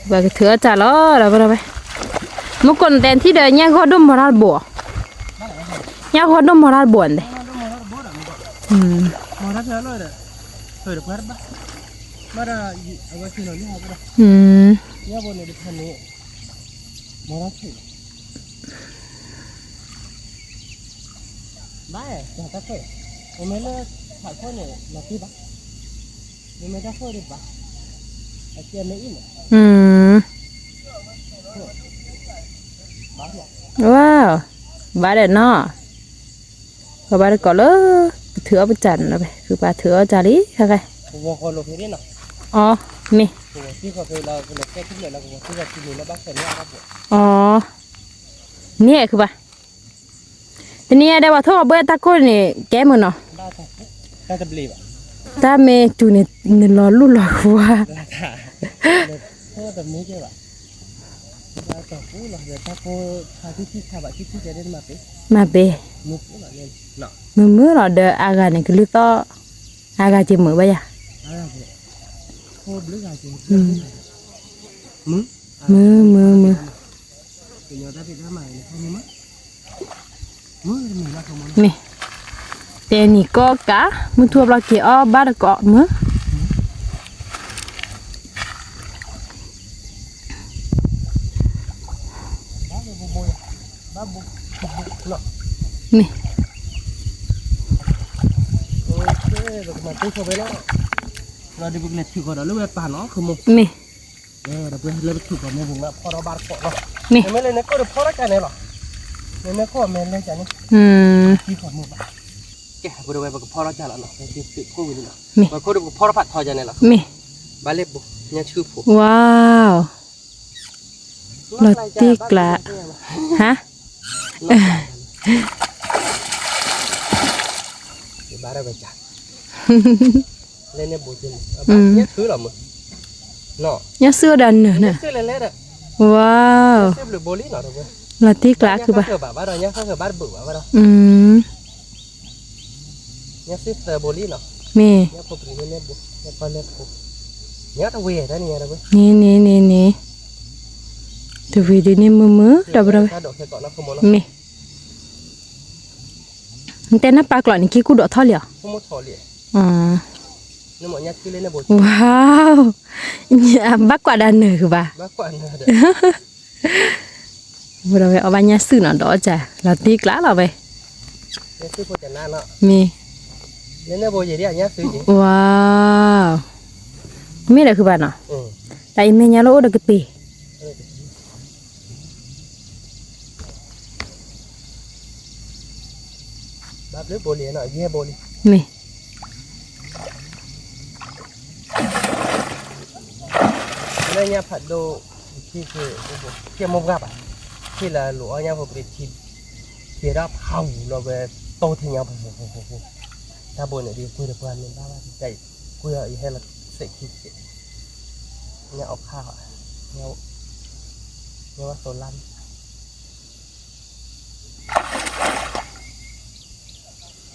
ပကထုးအီၣ်စၢ်လီၤ ဒီးပဒီးဝဲ မုၢ်ကိးနတဲထံၣ်ဒီး ညၣ်ဂီၢ်ဒိၣ်မီၤတၢ်တဘိး, ညၣ်ဂီၢ်ဒိၣ်မီၤတၢ်တဘိးန့ၣ်, ဝါ ဘၣ်ဒီးနီၤ ပဘၣ်တကိးလၢ ပထုးအီၣ်ပစၢ်န့ၣ်လီၤ, ပပာ်ထုးအီၣ်စၢ်လံ ခဲခါ, အီ မ့ၢ် အီ မ့ၢ်အဲၣ်ခုဘၣ်, တနံၤအံၤဒီးပှၤထိၣ်ကီးဘှဲတၢ်ကိၢ်န့ၣ် ကဲမုာ်နီၤ, တၢ်မ့ၢ်စူၤန့ၣ် နလီၤလူၢ်လီၤကွၢ် မၤပ့ၤ, မုာ်မုာ်လီၤဒီးအါဂၤန့ၣ် ကလုၢ်သီၣ်, အါဂၤက့ၤမုာ်ဘၣ်ယၤ, မုာ်မုာ်မုာ်မုာ်, မ့ၢ် တဲနံၤကီၢ်ကး မုၢ်ထူၣ်ဘျီက့ၤအီၣ်ဘၣ်တကိးမုၢ် မ့ၢ် မ့ၢ် မ့ၢ် မ့ၢ် ဝါ လီၤတံၢ်ကျး ဟါ ညၣ်စုအိၣ်ဒီးနၢၤန့ၣ်, ဝါ လီၤတံၢ်ကျးခုဘၣ်, မ့ၢ် န့ၣ်န့ၣ်န့ၣ်န့ၣ်, တဝံၤဒ်န့ၣ်မုာ်မုာ် ဒီပုၢ်ဒီဝဲၢ်, မ့ၢ် နတဲနၢ်ပာ်ကျိးန့ၣ် က့ၤကူၣ်ဒိးထီၣ်လံဧါ, ဝါ, ဘၣ်ကွၢ်ဒၣ်နၢၤဂ့ၤဘၣ်, ဒီပုၢ်ဒီဝဲၢ် အီၣ်ဘၣ်ညၣ်စုၣ်နီၤ ဒီးအီၣ်စၢ် လီၤတံၢ်ကျးလီၤဝဲ, မ့ၢ် ဝါ, မ့ၢ်ဒီးခုဘၣ်နီၤ, တၢ်အံၤမဲာ်ညါလၢအိၣ်ဒီးကပ့ၤ မ့ၢ် လၢညါဖးဒိၣ်, ထံမိၢ်ပှၢ်ဘၣ်, ထံလၢလိာ်အီၣ်ညါဖိပရံၤထံ, ကဲဒၣ်ဖးဝူၤလီၤဝဲ, တိၢ်ထံညါဖိဖိဖိဖိ, တၢ်ဘိန့ၣ်ဒ်ကွံာ်တပှၢ်မ့ၢ်ဘၣ်ဘၣ်, ကွံာ်အီၤယဟဲလီၤစဲးခံ, ညါအီၣ်ခါ, ညါဝဲသိးလါန့ၣ်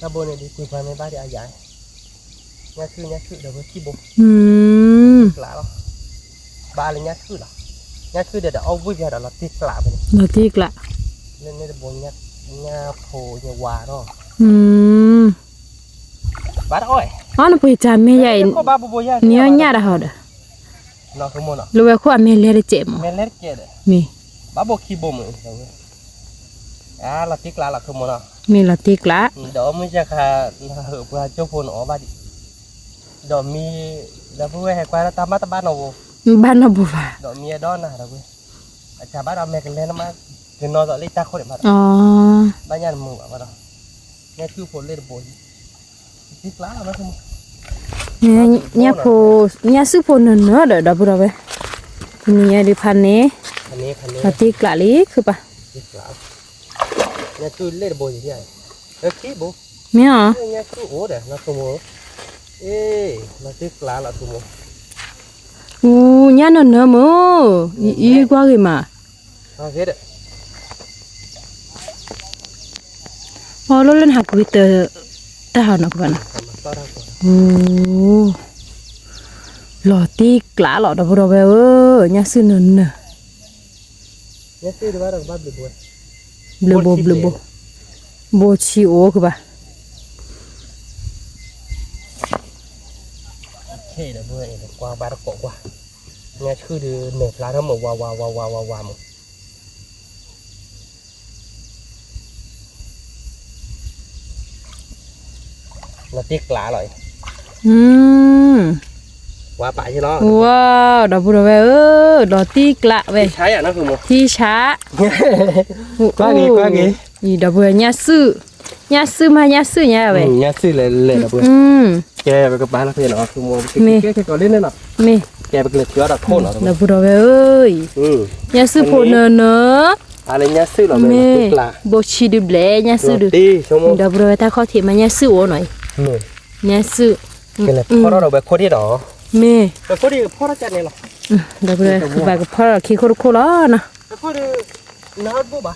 တၢ်ဘိန့ၣ်ဒ်ကွံာ်ပှၤမ့ၢ်ဘၣ်ဒ်အယၤ, ညၣ်ခုၣ်ညၣ်ခုၣ်ဒီးဝဲခံဘိ, ကျးလီၤ, ဘၣ်လၢညၣ်ခုၣ်လီၤ, ညၣ်ခုၣ်ဒီးဒီးအီၣ်ဝံၣ်ပျါဒီးလီၤတံၢ်ကျးဝဲန့ၣ်, လီၤတံၢ်ကျး, လၢန့ၣ်တဘိညါဖိညါဝၤဒီး, ဘၣ်တအီၣ်, အီၣ်နပှ့ၤတၢ်မ့ၢ်ယၤအံၤ, နအီၣ်ညၣ်တၢ်ဟီဒီး လၢဝဲခိၣ်အမဲာ်လဲၤတစဲးမး, မ့ၢ် ဘၣ်ဘိခံဘိမ့ၢ် လီၤတံၢ်ကျးလီၤ မ့ၢ်လီၤတံၢ်ကျး, ဒီးမုၢ်ယဲၢ်ခါ ပှၤကၠိဖိနအီၣ်ဘၣ်ဒံး, ဒီးမံ, ဒီပုၢ်ဝဲၢ်ဟဲကွၢ်တၢ်မၤတဘၣ်နီၢ်ဘိ, ဘၣ်နီၢ်ဘိဘၣ်, ဒီးမံအဒီနၤဒီးဝဲ, အကဘၣ်ဒီးမဲာ်ကလဲၤနမး, ကနီၤသိးလၢတၢ်ခိၣ်န့ၣ်ဘၣ်ဒီး, ဘၣ်ညါနမုာ်ဘၣ်ဘၣ်ဒီး, ညၣ်စုဖိလၢတဘိ, တံၢ်ကျးလီၤ ညၣ်ဖိ, ညၣ်စုဖိနၢၤနၢၤဒီး ဒီပုၢ်ဒီဝဲၢ်, တနံၤညါဒုးဖးန့ၣ်, လီၤတံၢ်ကျးလံခုပၢ်, မ့ၢ်အီၤ, အူညၣ်နၢၤနၢၤမ့ၢ်, အံၤကွၢ်ဂ့ၤမး, အီၤလၢလၢနဟးကွံာ်တၢ်ဟးနီၤကဘၣ်နီၤ, လီၤတံၢ်ကျးလီၤ ဒီပုၢ်ဒီဝဲၢ်ဧၢ, ညၣ်စုနၢၤနၢၤ, ဘျုးဘိ ဘျုးဘိ, ဘိဆံအိၣ်ကဘၣ် ကွၢ်ဘၣ်တကိးကွၢ်, ညၣ်ဆှုၣ်ဒီး နၢၤဖျါထီၣ်မး ဝါဝါဝါဝါဝါဝါမး, လီၤတံၢ်ကျးလီၤ, ဝါပာ်ယလီၤ, ဝါ, ဒီပုၢ်ဒီဝဲၢ်ဧၢ, လီၤတံၢ်ကျးဝဲ, ထံဆး, ကွၢ်က့ၤ ကွၢ်က့ၤ, ဒီပုၢ်ဝဲၢ် ညၣ်စုၣ်, ညၣ်စုၣ်မး ညၣ်စုၣ်ညါဝဲ, ညၣ်စုၣ်လဲၤလဲၤ ဒီပုၢ်ဝဲၢ်, ကဲပကပာ်လီၤဖဲနီၤ မ့ၢ်, ကဲကဲကီးလံန့ၣ်နီၤ, မ့ၢ်, ကဲပကလဲၤထုးအီၤဒီးခိၣ်နီၤ, ဒီပုၢ်ဒီဝဲၢ်ဧၢ, ညၣ်စုၣ်ဖိနၢၤနၢၤ, မ့ၢ်, ဘိဆံဒုဘျဲၣ် ညၣ်စုၣ်ဒု, ဒီပုၢ်ဒီဝဲၢ် တၢ်ခီၣ်ထံးမး ညၣ်စုၣ်အိၣ်နီၤအံၤ, ညၣ်စုၣ်, ကဲလဲၤဖီထီၣ်ဒီးဝဲခိၣ်ဒံးဒီး, မ့ၢ်, ဒီပုၢ်ဝဲၢ် ဘၣ်ကဖီထီၣ်ခံခိၣ်တခိၣ်လီၤနီၤ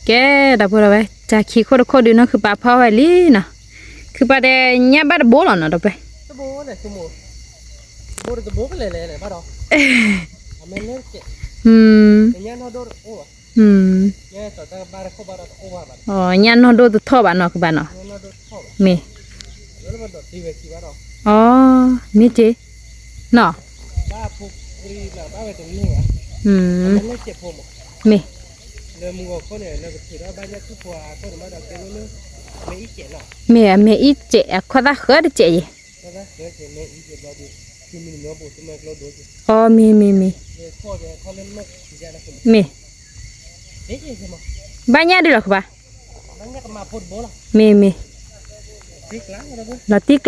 ကဲ ဒီပုၢ်ဒီဝဲၢ် တၢ်ခံခိၣ်တခိၣ်ဒုးနီၤ ခုပာ်ဖီဝဲလံနီၤ, ခုပာ်ဒီးညၣ်ဘၣ်တဘိလီၤနီၤ ဒီပုၢ်ဝဲၢ်, ညၣ်နီၢ်ဒိၣ်တထီၣ်ဘၣ်နီၤ ကဘၣ်နီၤ, မ့ၢ်, အီ မ့ၢ်တ့ၢ်, နီၤ, မ့ၢ်, မ့ၢ်အမ့ၢ်အံၣ်စဲး အခွါသၣ်ဃၢတစဲးယဲၢ်, အီ မ့ၢ်မ့ၢ်မ့ၢ်, မ့ၢ်, ဘၣ်ညၣ်ဒုးလီၤကဘၣ်, မ့ၢ်မ့ၢ်, လီၤတံၢ်ကျး, မ့ၢ်, ကဲ ဒီ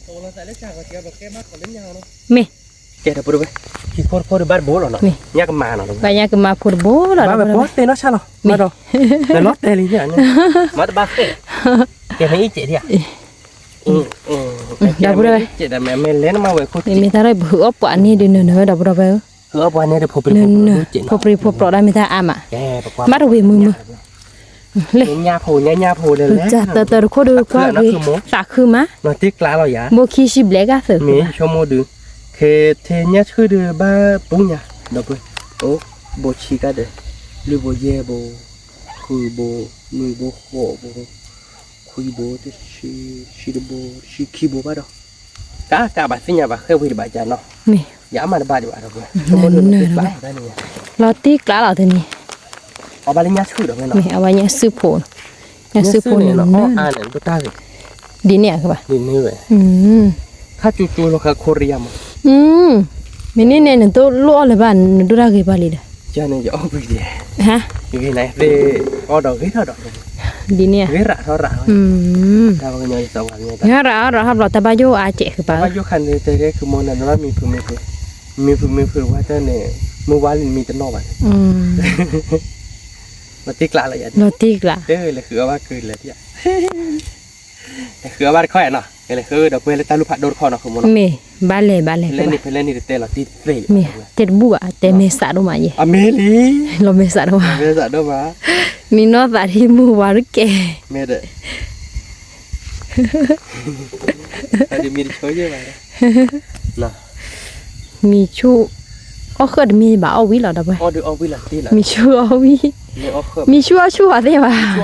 ပုၢ်ဝဲၢ်, ခံခိၣ်တခိၣ်ဒုးဘၣ်တဘိလီၤနီၤ, ညၣ်ကမၤနီၤ, ဘၣ်ညၣ်ကမၤဖိတဘိလီၤ, ဘၣ်ဝဲပီသ့ၣ်နီၣ်ဆၣ်လီၤ, မ့ၢ်ဒီး, မ့ၢ်တဘၣ်ဃ့ၢ်, ကဲမ့ၢ်အံၣ်စဲးဒံးဧါ, ဒီပုၢ်ဝဲၢ်, မ့ၢ်တၢ်ရဲၣ် ပဟုးအီၣ်ပှၤန့ၣ်ဒုးနၢၤနၢၤဝဲ ဒီပုၢ်ဝဲၢ်ဧၢ, ဟုးအီၣ်ပှၤန့ၣ်ဒီး ဖိပြံဖိပြိးဒၣ်မ့ၢ်တၢ်အါမး, မ့ၢ်တဝံၤမုာ်မုာ် လၢ ညၣ်ဖိ ညၣ်ဖိလၢလဲၣ် တၢ်တၢ်တၢ်တခိၣ်ဒုးကွၢ်ဂ့ၤ သးခုမး, ဘိခံဆံဘျဲၣ်ကသၢၣ် မ့ၢ်ဆိကမိၣ်ဒုး, ခဲထဲညၣ်ဆှုၣ်ဒုးဘၣ်ပူညါ, ဒီပုၢ်ဝဲၢ်, အိၣ်, ဘိဆံကါဒဲး, လွံၢ်ဘိယဲၢ်ဘိ, ဃုဘိ, နွံဘိဃိးဘိ, ခွံဘိ, တဆံ, ဆံတဘိ, ဆံခံဘိဘၣ်ဒီး, ကကဘၣ်သ့ၣ်ညါဘၣ်ဃဲဝံၤတဘၣ်ကနီၤ, ယအါမးတဘၣ်ဒံးဘၣ်ဒီပုၢ်ဝဲၢ်, ဆိကမိၣ်ဒုးန့ၣ်, လီၤတံၢ်ကျးလီၤတနံၤ, အဘၣ်လၢညၣ်ဆှုၣ်ဒီးဝဲနီၤ, မ့ၢ်အဝဲညၣ်ဆှုၣ်ဖိ, ညၣ်ဆှုၣ်ဖိန့ၣ်နီၤ, ဒ်န့ၣ်ဧါ, ဒ်န့ၣ်ဝဲ, ခါကၠိကၠိလီၤခါခိရံယါမး, မ့ၢ်န့ၣ်န့ၣ် နတလိၣ်အီၣ်လၢၤဘၣ် နဒိၣ်တၢ်ဂ့ၤဘၣ်လံဒီး, ကန့ၣ်ယအီၣ်ဝံၤဒံး, ဂ့ၤနသ့ၣ်, အီၣ်ဒီးဂ့ၤထီၣ်ဒီး, ဒ်န့ၣ်, ဂ့ၤရးထီၣ်ရး, တၢ်ပကညီယသးဝါ, ဂ့ၤရးအီၣ်ရးဟီၣ်ဘျီတၢ်ဘၣ်ယိၣ်အါကဲးဃုာ်ဘၣ်, ဘၣ်ယိၣ်ခါန့ၣ်တဲဒဲး ခုမိၢ်နၤနဘၣ်မံၤဖုးမံၤဖုး, မံၤဖုးမံၤဖုးဝဲတၢ်န့ၣ်, မုၢ်ဝါလံမံၤတနီၣ်ဘၣ်န့ၣ်, လီၤတံၢ်ကျးလီၤယၤ, လီၤတံၢ်ကျး, လဲၤဃုအီၣ်ဘၣ်ကုလဲၤ, လဲၤဃုအီၣ်ဘၣ်တခီယၤနီၤ, လဲၤဃုဒီးပှဲၤလၢတၢ်လူၢ်ဖးဒိၣ်တခီနီၤ ခုမိၢ်နီၤ, မ့ၢ်, ဘၣ်လဲၤဘၣ်လဲၤ, ဖဲလဲၣ်န့ၣ်တတဲလီၤတံၢ်သ့ၣ်, မ့ၢ်, တဲတဘူၣ်ဘၣ် တဲမဲာ်ဆှးဒိၣ်မးယဲ, အမ့ၢ်လံ, လီၤမဲာ်ဆှးဒိၣ်မး, မံၤနီၢ်သးဒ် မုၢ်ဝါတကဲ, မ့ၢ်ဒီး မံၤဆူၣ်, အီၣ်ဃၢၣ်တမံၤဘၣ်အီၣ်ဝံၤလီၤဒီး, မံၤဆူၣ်အီၣ်ဝံၤ, မံၤဆူၣ်အီၣ်ဆူၣ်အီၤသ့ၣ်ဘၣ်,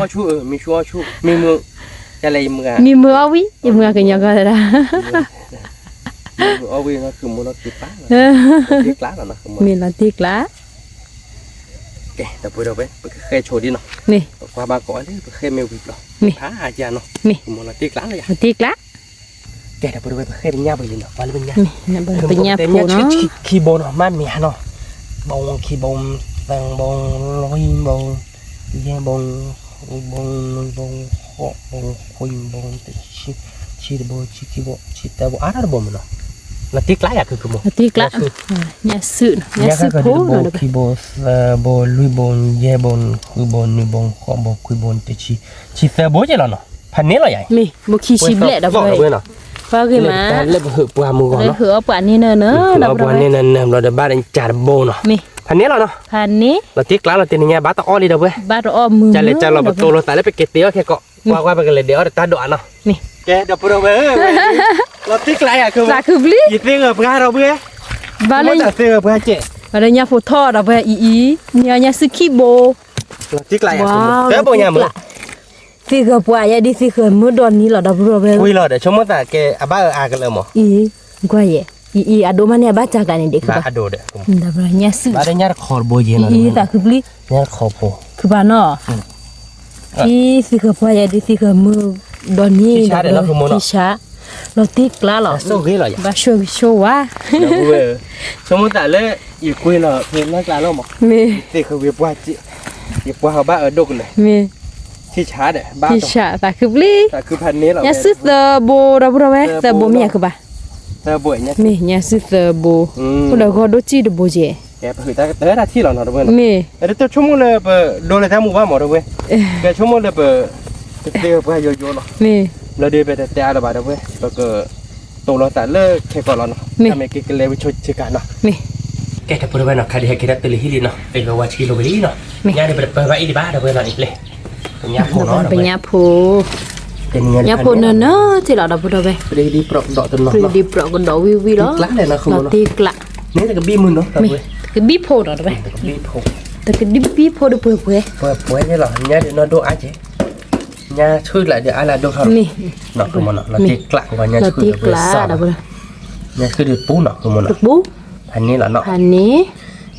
မံၤမုာ်အီၣ်ဝံၤ ယမုာ်ကညီကီၢ်သဒၣ်, မံၤမုာ်အီၣ်ဝံၤ, မံၤလီၤတံၢ်ကျး, ကဲ ဒီပုၢ်ဝဲၢ် ပကဃဲဆိဒ်နီၤ, မ့ၢ်, ပကွၢ်ဘၣ်ကိးလၢ ပဃဲမ့ၢ်ဝံၤဘျီ, မ့ၢ်, ဖးအါကနီၤ, မ့ၢ်, မ့ၢ်လီၤတံၢ်ကျးလီၤယၤ, လီၤတံၢ်ကျး, ကဲ ဒီပုၢ်ဝဲၢ် ပဃဲပညၣ်ပူၤလံနီၤ, ပှၤလၢပညၣ်, ပညၣ်ဖိနီၤ, ခံဘိနီၤ မ့ၢ်မ့ၢ်နီၤ, ဘိခံဘိ, သၢဘိ, လွံၢ်ဘိ, ယဲၢ်ဘိ, ဃုဘိ, နွံဘိ, ဃိးဘိ, ခွံဘိ, တဆံ, ဆံတဘိ, ဆံခံဘိ, ဆံသၢဘိ, အါထီၣ်တဘိမ့ၢ်နီၤ, လီၤတံၢ်ကျးယၤ ခုခုမိၢ်, လီၤတံၢ်ကျး, ညၣ်စုၣ်, ညၣ်စုၣ်ဖိနီၤ, ခံဘိ, သၢဘိ, လွံၢ်ဘိ, ယဲၢ်ဘိ, ဃုဘိ, နွံဘိ, ဃိးဘိ, ခွံဘိ, တဆံ, ဆံသၢဘိက့လီၤနီၤ, ဖးန့ၢ်လီၤယၤ, မ့ၢ်, ဘိခံဆံဘျဲၣ်ဒီပုၢ်ဝဲၢ်, ပှၤဂ့ၤမး, လၢပဟုးပှၤမုၢ်ဂီၤနီၤ, ပှၤန့ၢ်နၤနၤဘျီဒီး ဘၣ်တကးတဘိနီၤ, မ့ၢ် ဖးန့ၣ်လီၤနီၤ, ဖးန့ၣ်, လီၤတံၢ်ကျါလီၤတနံၤညါ ဘၣ်တအီၣ်လံဒီပုၢ်ဝဲၢ်, ဘၣ်တအီၣ်မုာ်, ကလဲၤကၢ်လီၤ ပတိၢ်လိာ်သးလၢပက့ၤတ့အီၣ်ခဲကိး, ကွၢ်ကွၢ် ပကလဲၤဒဲးအီၣ်ဒီးတၢ်ဒိးဧါနီၤ, ကဲ ဒီပုၢ်ဝဲၢ်ဧၢ, လီၤတံၢ်ကျါယၤ သးခုပျံၤ, ယသ့ၣ်ဂၢၢ်ပှၤဒီပုၢ်ဝဲၢ်, ဘၣ်လၢ သ့ၣ်ဂၢၢ်ပှၤကဲ, ဘၣ်လၢညါဖိထီၣ်ဒီပုၢ်ဝဲၢ်အံၤအံၤ, ညါညါစုခံဘိ, လီၤတံၢ်ကျါယၤ သၢဘိညါမုၢ်လီၤ သ့ၣ်ဂၢၢ်ပှၤယဲဒ်သ့ၣ်ဂၢၢ်မုၢ်ဒီနံၤလီၤ ဒီပုၢ်ဝဲၢ်, ကွၢ်လီၤဒီး ဆိကမိၣ်သးကဲ အဘၣ်အၢအါကလၢမး, အံၤ, ကွၢ်ယဲ, အံၤအံၤ အဒိမးန့ၣ် အဘၣ်စှၤကျါန့ၣ်ဒံး ဘၣ်အဒိဒီး, ဘၣ်ဒီးညါတခီတဘိယဲလီၤ, အံၤ သးခုပျံၤ, ညါတခီဖိ, ခုဘၣ်နီၤ, အံၤ သ့ၣ်ဂၢၢ်ပှၤယဲဒ်သ့ၣ်ဂၢၢ်မုၢ်ဒီနံၤ, ထံဆး, လီၤတံၢ်ကျါလီၤ, ဘၣ်ဆိၣ်ဂ့ၤဆိၣ်ဝါ, ဆိကမိၣ်သးလၢ ယကွၢ်လီၤဖဲလၢကျါလီၤမး, မ့ၢ်, သ့ၣ်ဂၢၢ်ပှၤ, ယပှၤဟီဘၣ်အၢဒိၣ်ကလဲာ်, မ့ၢ်, ထံဆးဒီး ဘၣ်ထံဆး သးခုပျံၤ, သးခုဖးန့ၣ်လီၤ, ညါစုသၢဘိ ဒီပုၢ်ဝဲၢ်, သၢဘိမ့ၢ်ယၤခုဘၣ်, သၢဘိ, မ့ၢ် ညါစုသၢဘိ, အိၣ်ဒီးဂီၢ်ဒိၣ်စံၣ်တဘိကဲ, ပဟုးတၢ်ကတၢၢ်တၢ်ထံၣ်လီၤနီၤ ဒီပုၢ်ဝဲၢ်, မ့ၢ်, တဆိကမိၣ်လၢပဒိးလၢတၢ်မူဘၣ်မး ဒီပုၢ်ဝဲၢ်, ကဲဆိကမိၣ်လၢပ ကသ့ၣ်ဂၢၢ်ပှၤယိယိလီၤ, မ့ၢ်, ဘျီဒီးပတတဲအါလၢၤဘၣ် ဒီပုၢ်ဝဲၢ်, ပက တိၢ်လိာ်သးလၢခဲကိးလီၤနီၤ, မ့ၢ်, မ့ၢ်ကကလဲၤဝံဆိကၤနီၤ, မ့ၢ်, ကဲ ဒီပုၢ်ဝဲၢ်နီၤ, ခဲဒုးဟဲက့ၤတၢ်တုၤလၢဟံၣ်လံနီၤ, သ့ၣ်ဂၢၢ်ဝါဆှံလိာ်ဝံၤလံနီၤ, မ့ၢ်, ညါန့ၣ် ပတပၢၢ်ဘၣ်အံၤဒံးဘၣ် ဒီပုၢ်ဝဲၢ်နီၤ, အံၤပျဲၢ်, ပညါဖိနီၤ, ပညါဖိ, ညါဖိနၢၤနၢၤထံၣ်လီၤ ဒီပုၢ်ဝဲၢ်, ပဒံပြိးကဒီးတနီၤ, ပဒံပြိးကဒီးဝံၤဝံၤလီၤ, လီၤတံၢ်ကျါ, န့ၣ်တကဘံၣ်မုၢ်နီၤ, တကဘံၣ်ဖိနီၤ, တကဘံၣ်ဖိ, တကဘံၣ်ဖိဒီးပှဲၤပှဲၤ, ပှဲၤပှဲၤလီၤ, ညါဒုးနီၢ်ဒိၣ်အါကဲ ညါဆှုၣ်ကျါဒီးအါလၢအဒိၣ်ထီၣ်, မ့ၢ်, နီၤ မ့ၢ်နီၤ, လီၤတံၢ်ကျါ ပှၤညါဆှုၣ်ဒီးပှဲၤစၢ်လီၤ, ညါဆှုၣ်ဒီးပူနီၤ မ့ၢ်နီၤ, ဖးန့ၣ်လီၤနီၤ, ဖးန့ၣ်,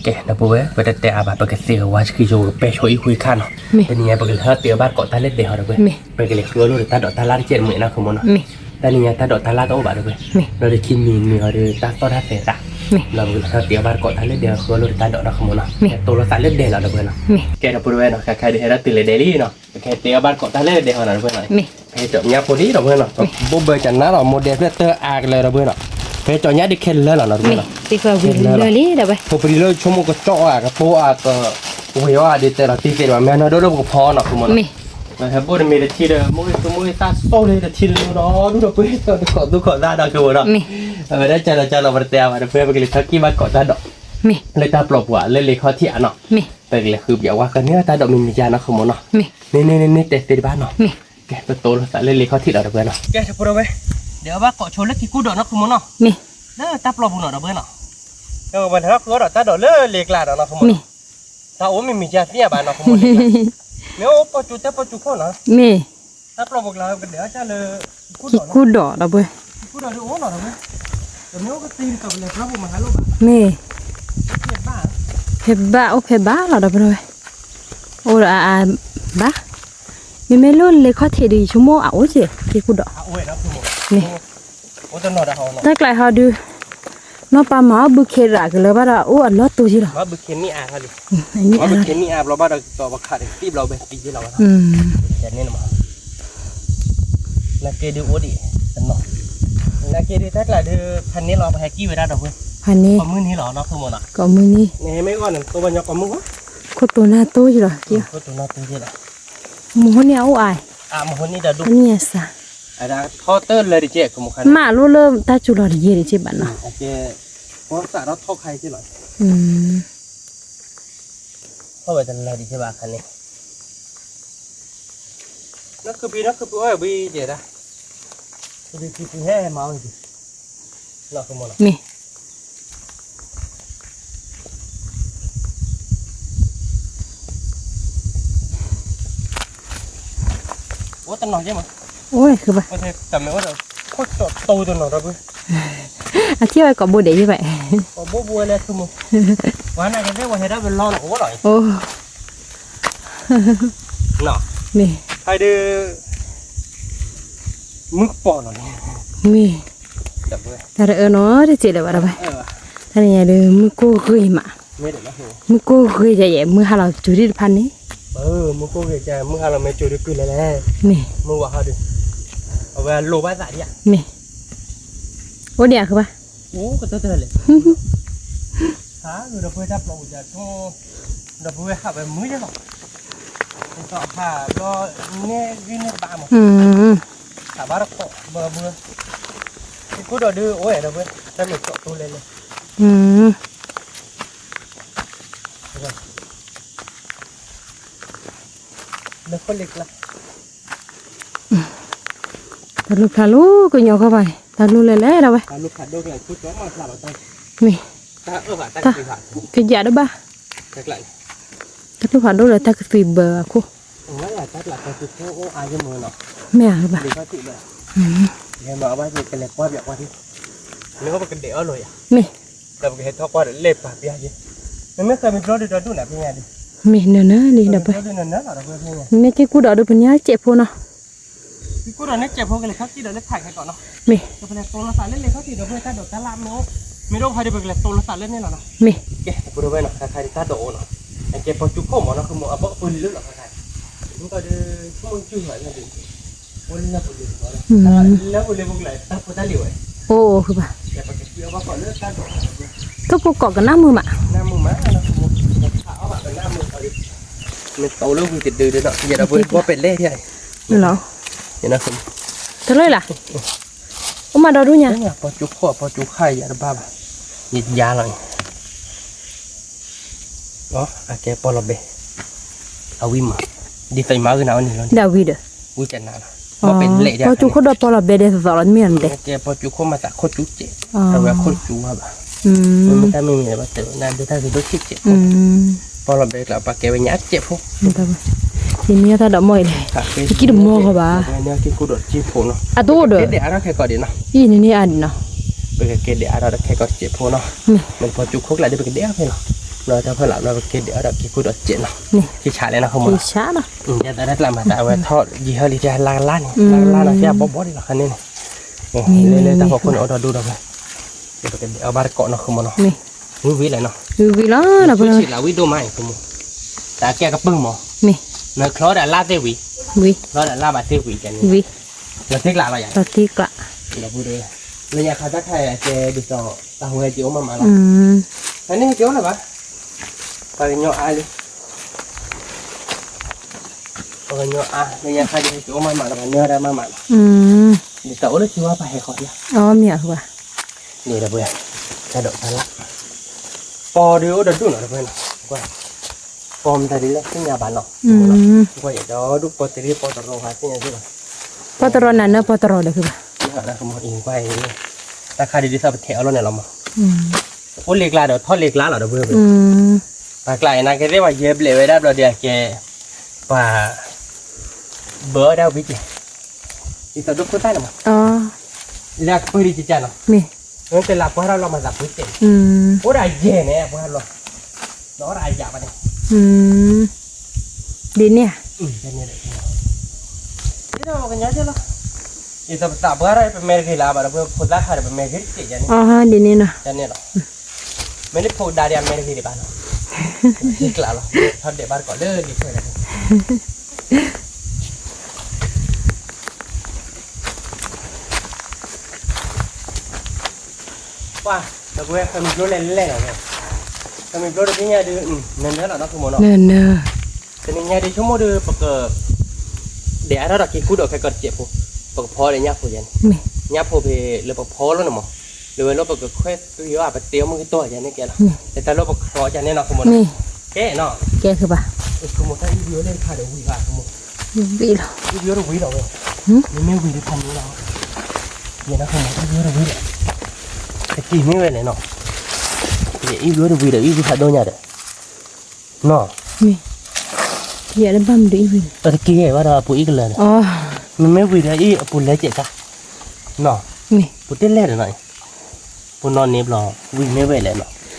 ကဲ ဒီပုၢ်ဝဲၢ် ပတတဲအါဘၣ် ပကသ့ၣ်ဂၢၢ်ဝါဆှံကၠိ ပကပဲဆိအံၣ်ဃုခါနီၤ, မ့ၢ်, တနံၤညါပကလဲၤထီၣ်တ့အီၣ်ဘၣ်ကိးတၢ်လၢဒဲးဟီဒီပုၢ်ဝဲၢ်, မ့ၢ်, ပကလဲၤဃုအီၣ်လိာ်ဒီးတၢ်ဒိးတၢ်လၢ်တကဲးတမုာ်နီၤ မ့ၢ်နီၤ, မ့ၢ်, တနံၤညါတၢ်ဒိးတၢ်လၢ်တအိၣ်ဘၣ်ဒီပုၢ်ဝဲၢ်, မ့ၢ်, ဒီးတခံမံၤမံၤဟီဒီးတၢ်သီၣ်တၢ်သဲးတၢ်, မ့ၢ်, ဒီးပကလဲၤထီၣ်တ့အီၣ်ဘၣ်ကိးတၢ်လၢဒဲးဟီဒီပုၢ်ဝဲၢ်နီၤ, မ့ၢ်, တိၢ်လိာ်သးလၢဒဲးလီၤဒီပုၢ်ဝဲၢ်နီၤ, မ့ၢ်, ကဲ ဒီပုၢ်ဝဲၢ်နီၤ ခဲခဲဒုးဟဲဒၣ်တုၤလၢဒဲးလံနီၤ, ပကဟဲတ့အီၣ်ဘၣ်ကိးတၢ်လၢဒဲးဟီနီၤ ဒီပုၢ်ဝဲၢ်နီၤ, မ့ၢ်, ပဟဲကၠီၣ်ညါဖိလံဒီပုၢ်ဝဲၢ်နီၤ, ဘိၣ်ဘၢကနါလီၤ မိၢ်ဒဲဖျၢၣ်တၢအါကလၢာ်ဒီပုၢ်ဝဲၢ်နီၤ, ပဟဲကၠီၣ်ညါဒုးခဲလၢာ်လီၤနီၤ ဒီပုၢ်ဝဲၢ်နီၤ, ခဲလၢာ်လီၤ, ဖိပလံၤလၢဆိကမိၣ်ကကၠီၣ်အီၣ်အကပိအကဝ့ၤအီၣ်ဒုးတဲလီၤတံၢ်သ့ဒီး မ့ၢ်နီၢ်ဒိၣ်ဒိၣ်ပကဖီနီၤ မ့ၢ်နီၤ, မ့ၢ်, ဟဲဘိၣ်တမ့ၢ်တထံဒီး မိၢ်ဂ့ၤသူမိၢ်ဂ့ၤသးစိၢ်လၢတထံလၢနီၤ ဒိၣ်ဒီပုၢ်ဝဲၢ် တခိးသူခိးသးဒီပုၢ်ဝဲၢ်နီၤ, မ့ၢ်, အဝဲဒၣ်ကၠီၣ်လီၤကၠီၣ်လီၤ ပတတဲအါဘၣ်ဒီပုၢ်ဝဲၢ် ပကလဲၤထီၣ်ကံၣ်ဘၣ်ကိးတၢ်ဒိး, မ့ၢ်, လၢတၢ်ပျီပူၤလၢလ့ခီထံးအါနီၤ, မ့ၢ်, ပကလဲၤဃုပယီၤဝါဃၢန့ၢ်တၢ်ဒိးမံၤမံၤယါနီၤ မ့ၢ်နီၤ, မ့ၢ်, မ့ၢ်, မ့ၢ်တဲသ့တဘၣ်နီၤ, မ့ၢ်, ကဲ ပတိၢ်လိာ်သးလၢလ့ခီထံးဒီးဒီပုၢ်ဝဲၢ်နီၤ, ကဲ ဒီပုၢ်ဝဲၢ်, ဒဲးအဘၣ်ကိးဆိလၢကံၢ်ကူၣ်ဒိးနီၤ မ့ၢ်နီၤ, မ့ၢ်, လၢတၢ်ပျီပူၤနီၤ ဒီပုၢ်ဝဲၢ်နီၤ, ဒီးပှၤလဲၤထီၣ်ဃုအီၣ်ဒီးတၢ်ဒိးလၢလ့ကျါဒီးနီၤ မ့ၢ်နီၤ, မ့ၢ်, တၢ်အိၣ်မံၤမံၤယါသ့ၣ်ညါဘၣ်နီၤ မ့ၢ်, မ့ၢ်အိၣ်ပီၣ်ကၠူတဲပီၣ်ကၠူခီၣ်နီၤ, မ့ၢ်, တၢ်ပျီပူၤကျါကဒဲးအီၣ်တၢ်လၢ ကံၢ်ကူၣ်ဒိးဒီပုၢ်ဝဲၢ်, ကံၢ်ကူၣ်ဒိးဒုးအိၣ်နီၤ ဒီပုၢ်ဝဲၢ်, တမ့ၢ်အိၣ်ကသံဒီးပလဲၤပျီပူၤမၤဟါလိၣ်ဘၣ်, မ့ၢ်, ဖဲဘၣ်အိၣ်ဖဲဘၣ်လီၤဒီပုၢ်ဝဲၢ်, အိၣ်ဒီးအါအါဘၣ်, မ့မ့ၢ်လၢလ့ခီထံးဒီး ယဆိကမိၣ်အအိၣ်က့ၤ ကံၢ်ကူၣ်ဒိး, မ့ၢ်, တၢ်ကျါဟီဒုး နီၢ်ပၢ်မၤအီၣ်ဘုခ့ရးကလၢၤဘၣ်ဒီး အိၣ်အလီၢ်တိၤက့ၤလီၤ, မ့ၢ်, နာ်က့ဒုးအိၣ်ဒံး, နာ်က့ဒုးတၢ်ကျါဒုး ဖးန့ၣ်လီၤ ပဟဲကံၣ်ဝဲဒၣ်ဒီပုၢ်ဝဲၢ်, ဖးန့ၣ်, ကိးမုၢ်နံၤလီၤနီၤ ခိၣ်မုၢ်နီၤ, ကိးမုၢ်နံၤ, နမ့ၢ်ဂီၢ်န့ၣ် တိၢ်ဘၣ်ညီကိးမုၢ်ဂီၢ်, ခိၣ်တိၤနၢ်တိၤက့ၤလီၤ, ခိၣ်တိၤနၢ်တိၤက့ၤလီၤ, မဟိန့ၣ်အအိၣ်အါ, မဟိန့ၣ်ဒီးဒိၣ်, မဟိန့ၣ်အစး, ထီတၢၢ်လၢတကဲး မ့ၢ်လိၣ်လၢတၢ်စူၤလီၤတယဲၢ်တကဲးဘၣ်နီၤ, ထီစးထီၣ်ထီၣ်ခါက့ၤလီၤ, ထီၣ်ဝဲတလၢတကဲးဘၣ်ခါန့ၣ် နီၢ်ခုပံ, နီၢ်ခုပံ, အိၣ်ဘှံးယဲဒၣ်, ခုပံ, ခုပံဟဲမၤအီၣ်, နီၢ်ခုမနီၤ, မ့ၢ်, အိၣ်တနီၤက့မး, အိၣ်ဃုဘၣ်, တမ့ၢ်အိၣ်ဒီး, ခိၣ်တိၤတနီၤဒီပုၢ်ဝဲၢ်, အထံၣ်ဝဲကိးဘိဒဲးယဲဘၣ်, ကိးဘိဘိဝဲလၢခုမ, ပှၤနာ်က့သ့ၣ်ဝဲဟဲဒၣ်ဝဲလီၤနီၤ အိၣ်လီၤ, အိၣ် မ့ၢ်, ဟဲဒုး, မုၢ်ကပီၤနီၤန့ၣ်, မ့ၢ်, တၢ်တအၢနီတစဲးလၢၤဘၣ်ဒီးဘၣ်, တၢ်န့ၣ်ညါဒုး မုၢ်ကိၢ်ဂ့ၤမး, မုၢ်ကိၢ်ဂ့ၤယဲယဲ မုၢ်ဟါလီၤစူၤဒံးတဖၣ်န့ၣ်, မုၢ်ကိၢ်ဂ့ၤယဲ မုၢ်ဟါလီၤမ့ၢ်စူၤဒံးကုၢ်လဲၣ်လဲၣ်, မ့ၢ်, မုၢ်ဝါဟီဒုး, အဝဲလိၤဘၣ်သးဒံးဧါ, မ့ၢ်, အိၣ်ဒံးဧါဃုဘၣ်, အိၣ်ကတၢၢ်တၢၢ်လဲၣ်, ဟးဂုာ်ဒီပုၢ်ဝဲၢ်တၢ်ပျီပူၤယၤဆိ, ဒီပုၢ်ဝဲၢ်ဟးဝဲမုၢ်ယဲလီၤ, ဒ်သိးဟးဘျီ, န့ၢ်ဂံၢ်န့ၢ်ဘါမး, ဟးဘၣ်တခီဘၣ်ဘၣ်, ကံၢ်ကူၣ်ဒိးဒုးအိၣ်ဝဲဒီပုၢ်ဝဲၢ် တၢ်မ့ၢ်ကၠီၣ်တိၤလဲၣ်လဲၣ်, လၢခိၣ်လ့ကျါ တၢ်လူၤဖျါလူၤကညီဃီဘၣ်န့ၣ် တၢ်လူၤလဲၤလဲၤဒၣ်ဝဲ မ့ၢ် တၢ်ကယးတဘၣ် တၢ်လူၤဖးဒိၣ်လၢတၢ်ကသွံဘၢအခိၣ် မ့ၢ်ဧါဘၣ် မ့ၢ် မ့ၢ်နၢၤနၢၤလံဒီးပှဲၤ မ့ၢ်က့ၤကူဒီးဒုးပနၢ်စဲးဖိနီၤ မ့ၢ် မ့ၢ် အိၣ်အိၣ်ဃုဘၣ် ထိၣ်ဖိကိးကနၣ်မုာ်မး မ့ၢ်တိလၢဝံၤတဒုဒီး ယဲဒီးပဝဲဘီပဲာ်လဲၣ်ထံၣ် လီၤ တလၢလၢ် အိၣ်မးဒီဒူၣ်ညါ ပီၢ်ကၠိခိၣ် ပီၢ်ကၠိခါယၤတဘၣ်ဘၣ် ယယါလီၤ အကဲပီၢ်လီၤဘဲ အဝံမး ဒ်သိးယမၤဂ့ၤနၤဝဲန့ၣ်လီၤ ဒ်ဝံဒီး ဝံကနၤလီၤ ပီၢ်ကၠိခိၣ်ဒီးပီၢ်လီၤဘဲဒဲးသိးသိးလီၤ မ့ၢ်ဧါန့ၣ် ကဲပီၢ်ကၠိခိၣ်မၤသးခိၣ်ကၠူကဲး အဝဲခိၣ်ကၠူဘၣ်ဘၣ် မ့ၢ်တၢ်မ့ၢ်မ့ၢ်ဘၣ်တၢ် နဒုးတၢ်ဂ့ၤဒိၣ်ဆံးကဲး ပီၢ်လီၤဘဲကျါ ပှၤကဲဝဲညါအစဲးဖိ ယမ့ၢ်တၢ်ဒီးမီၢ်အံၤလဲၣ် ယကံတမီၢ်ဃီဘၣ် က့ၤခိၣ်ဒီးစ့းဖိနီၤ အတအိၣ်ဒီး အံၤန့ၣ်န့ၣ်အါဒံးနီၤ ပကကဲဒဲးအါဒီးခဲကီးစဲးဖိနီၤ မ့ၢ်ပီၢ်ကၠိခိၣ်ကျါဒီးပကဒဲးအီၣ်ဖဲနီၤ ဘျီတၢ်ဖဲလၢဘျီပကဲဒဲးအီၣ်ဒီးက့ၤခိၣ်ဒီးစဲးနီၤ က့ၤဆးလဲၣ်နီၤ ဃိမနီၤ ယတၢ်တၢ်ကျါမၤသးအဝဲထီၣ်ယံၤဟၢလံ ကလါကလါန့ၣ် လါကလါနီၤ ကဲဘီဘီဒံးလီၤခါန့ၣ်န့ၣ် လၢလၢတၢ်ဖီခိၣ်န့ၣ် အိၣ်ဒီးဒိၣ်ဒီးဝဲ ပကဒဲးအီၣ်ဘၣ်တကိးနီၤ ဃိမနီၤ ဝံၤဝံၤလဲၣ်နီၤ ဝံၤဝံၤလီၤ ဆံးလၢဝံၤဒိၣ်မးအံၤ ဃိမနီၤ တၢ်ကဲကပၢၢ်မး မ့ၢ် နချီဒီးလါသ့ၣ်ဝံၤ ဝံၤ ချီဒီးလါဘၣ်သ့ၣ်ဝံၤကဲန့ၣ် ဝံၤ လီၤတံၢ်ကျးလီၤယၤ လီၤတံၢ်ကျး လၢညါခါတၢ်ခါကဲဒ်သိး တၢ်ဟူဟဲက့ၤအိၣ်မးမးလီၤ ဖဲန့ၣ်ဟဲက့ၤအိၣ်လၢၤဘၣ် ပှၤကညီအါလံ ပှၤကညီအါ လၢညါခါကဲက့ၤအိၣ်မးမးလီၤ ပှၤနၢၤဒၣ်မးမးလီၤ ဒ်သိးအိၣ်လၢထံဝါပှၤဟဲဃီၤလီၤ အမ့ၢ်ဧါ န့ၣ်ဒီးပှဲၤ တၢ်ဒိးတၢ်လၢ် ပီၢ်ဒုးအိၣ်ဒီးဒူၣ်နီၤဒီးပှဲၤနီၤ ပီၢ်မတၤဒ်လဲၣ်သ့ၣ်ညါဘၣ်နီၤ ကွၢ်ယဒီးဒူၣ်ပီၢ်တရံးပီၢ်တရီဟးသ့ၣ်ညါသ့ၣ်ဘၣ် ပီၢ်တရီနၤနၢၤပီၢ်တရီဒီးဃုဘၣ် ကွၢ် တၢ်ခါဒ်ဒ်သိးပထဲးအီၤလီၤန့ၣ်လီၤမး အိၣ်လ့ကျါဒီးထီၣ်လ့ကျါလီၤဒီးပှဲၤ ပှၤကျါအံၤနာ်က့သ့ၣ်ပှၤယဲဘျဲးဝဲဒၣ်ဘျီဒီးအကဲ ပှၤ ဘၢအီၣ်ဒၣ်ဝံၤကဲ ဒ်သိးဒိၣ်ခိၣ်သၣ်န့ၣ်မး လၢအကပၢၢ်ဒံးကကၢ်နီၤ မ့ၢ် ကလၢပှၤထီၣ်လီၤမၤသးပှဲၤကဲ အိၣ်ဒၣ်ယဲၢ်န့ၣ် ပှၤထီၣ်လီၤ ဒီးအီၣ်ဒၣ်အယၣ်ဘၣ်န့ၣ် ဒ်န့ၣ်ဧါ ဒ်သိးပသးပှၢ်ထီၣ် ပမဲာ်တဂ့ၤလၢၤဘၣ်ဒီး ပဖိသၣ်ခါဒီးပမဲာ်ဂ့ၤတကဲးယၤန့ၣ် ဒ်န့ၣ်နီၤ မ့ၢ်လၢဖိဒါဒံးအမဲာ်တဂ့ၤဒံးဘၣ်နီၤ ယကျးလီၤ ထီၣ်ဒဲးဘၣ်တကိးလၢလံာ်ခွဲးန့ၣ် ပှၤ ဒီပုၢ်ဝဲၢ် ဃမံၤကျိလဲၣ်လဲၣ်နီၤဝဲ ဃမံၤကျိတသ့ၣ်ညါဒုး နၢၤနၢၤလီၤနီၤ ဖိမးနီၤ နၢၤနၢၤ တနံၤညါဒုး ဆိကမိၣ်ဒုး ပက ဒဲးအါထီၣ်ဒီးက့ၤကူဒီးခဲကီးတစဲးဖိ ပကဖီလၢညၣ်ဖိယဲန့ၣ် ညၣ်ဖိဖဲလၢပဖီလီၤန့ၣ်မး လၢဝဲလၢပကခွဲးသွံအီၤ ပတဲအီၤမုၢ်ကတီၢ်ယဲန့ၣ်ကဲလီၤ တၢ်လၢပချီယဲန့ၣ်နီၤ ဖိမးနီၤ ကဲနီၤ ကဲဃုဘၣ် ဖိမးတၢ်အံၣ်ဘျီလၢခါဒီးဝံၤဘၣ် ဖိမး ဝံၤလီၤ အံၣ်ဘျီတဝံၤလီၤဝဲ မ့မ့ၢ်ဝံၤတခါန့ၣ်လီၤ ယဲနီၤ ဖိမး အံၣ်ဘျီတဝံၤဒီး တက့ၤမ့ၢ်ဝဲလဲၣ်နီၤ ယအံၣ်ဘျီတဝံၤဒီး အံၣ်ဘျီဖးဒိၣ်ညါဒီး နီၤ မ့ၢ် ယဲတဘၣ်မနုၤအံၣ်ဝံၤန့ၣ် တက့ၤဘၣ်ဒီးအပူၤအံၣ်ကလၢာ်န့ၣ် မ့မ့ၢ်ဝံၤဒီးအံၣ်အပူၤလဲၤကဲးကါ နီၤ မ့ၢ် ပူၤတ့ၢ်လဲၣ်ဒီးနီၤ ပူၤနီၤန့ၣ်ဘျီ ဝံၤမ့ၢ်ဝဲလဲၣ်နီၤ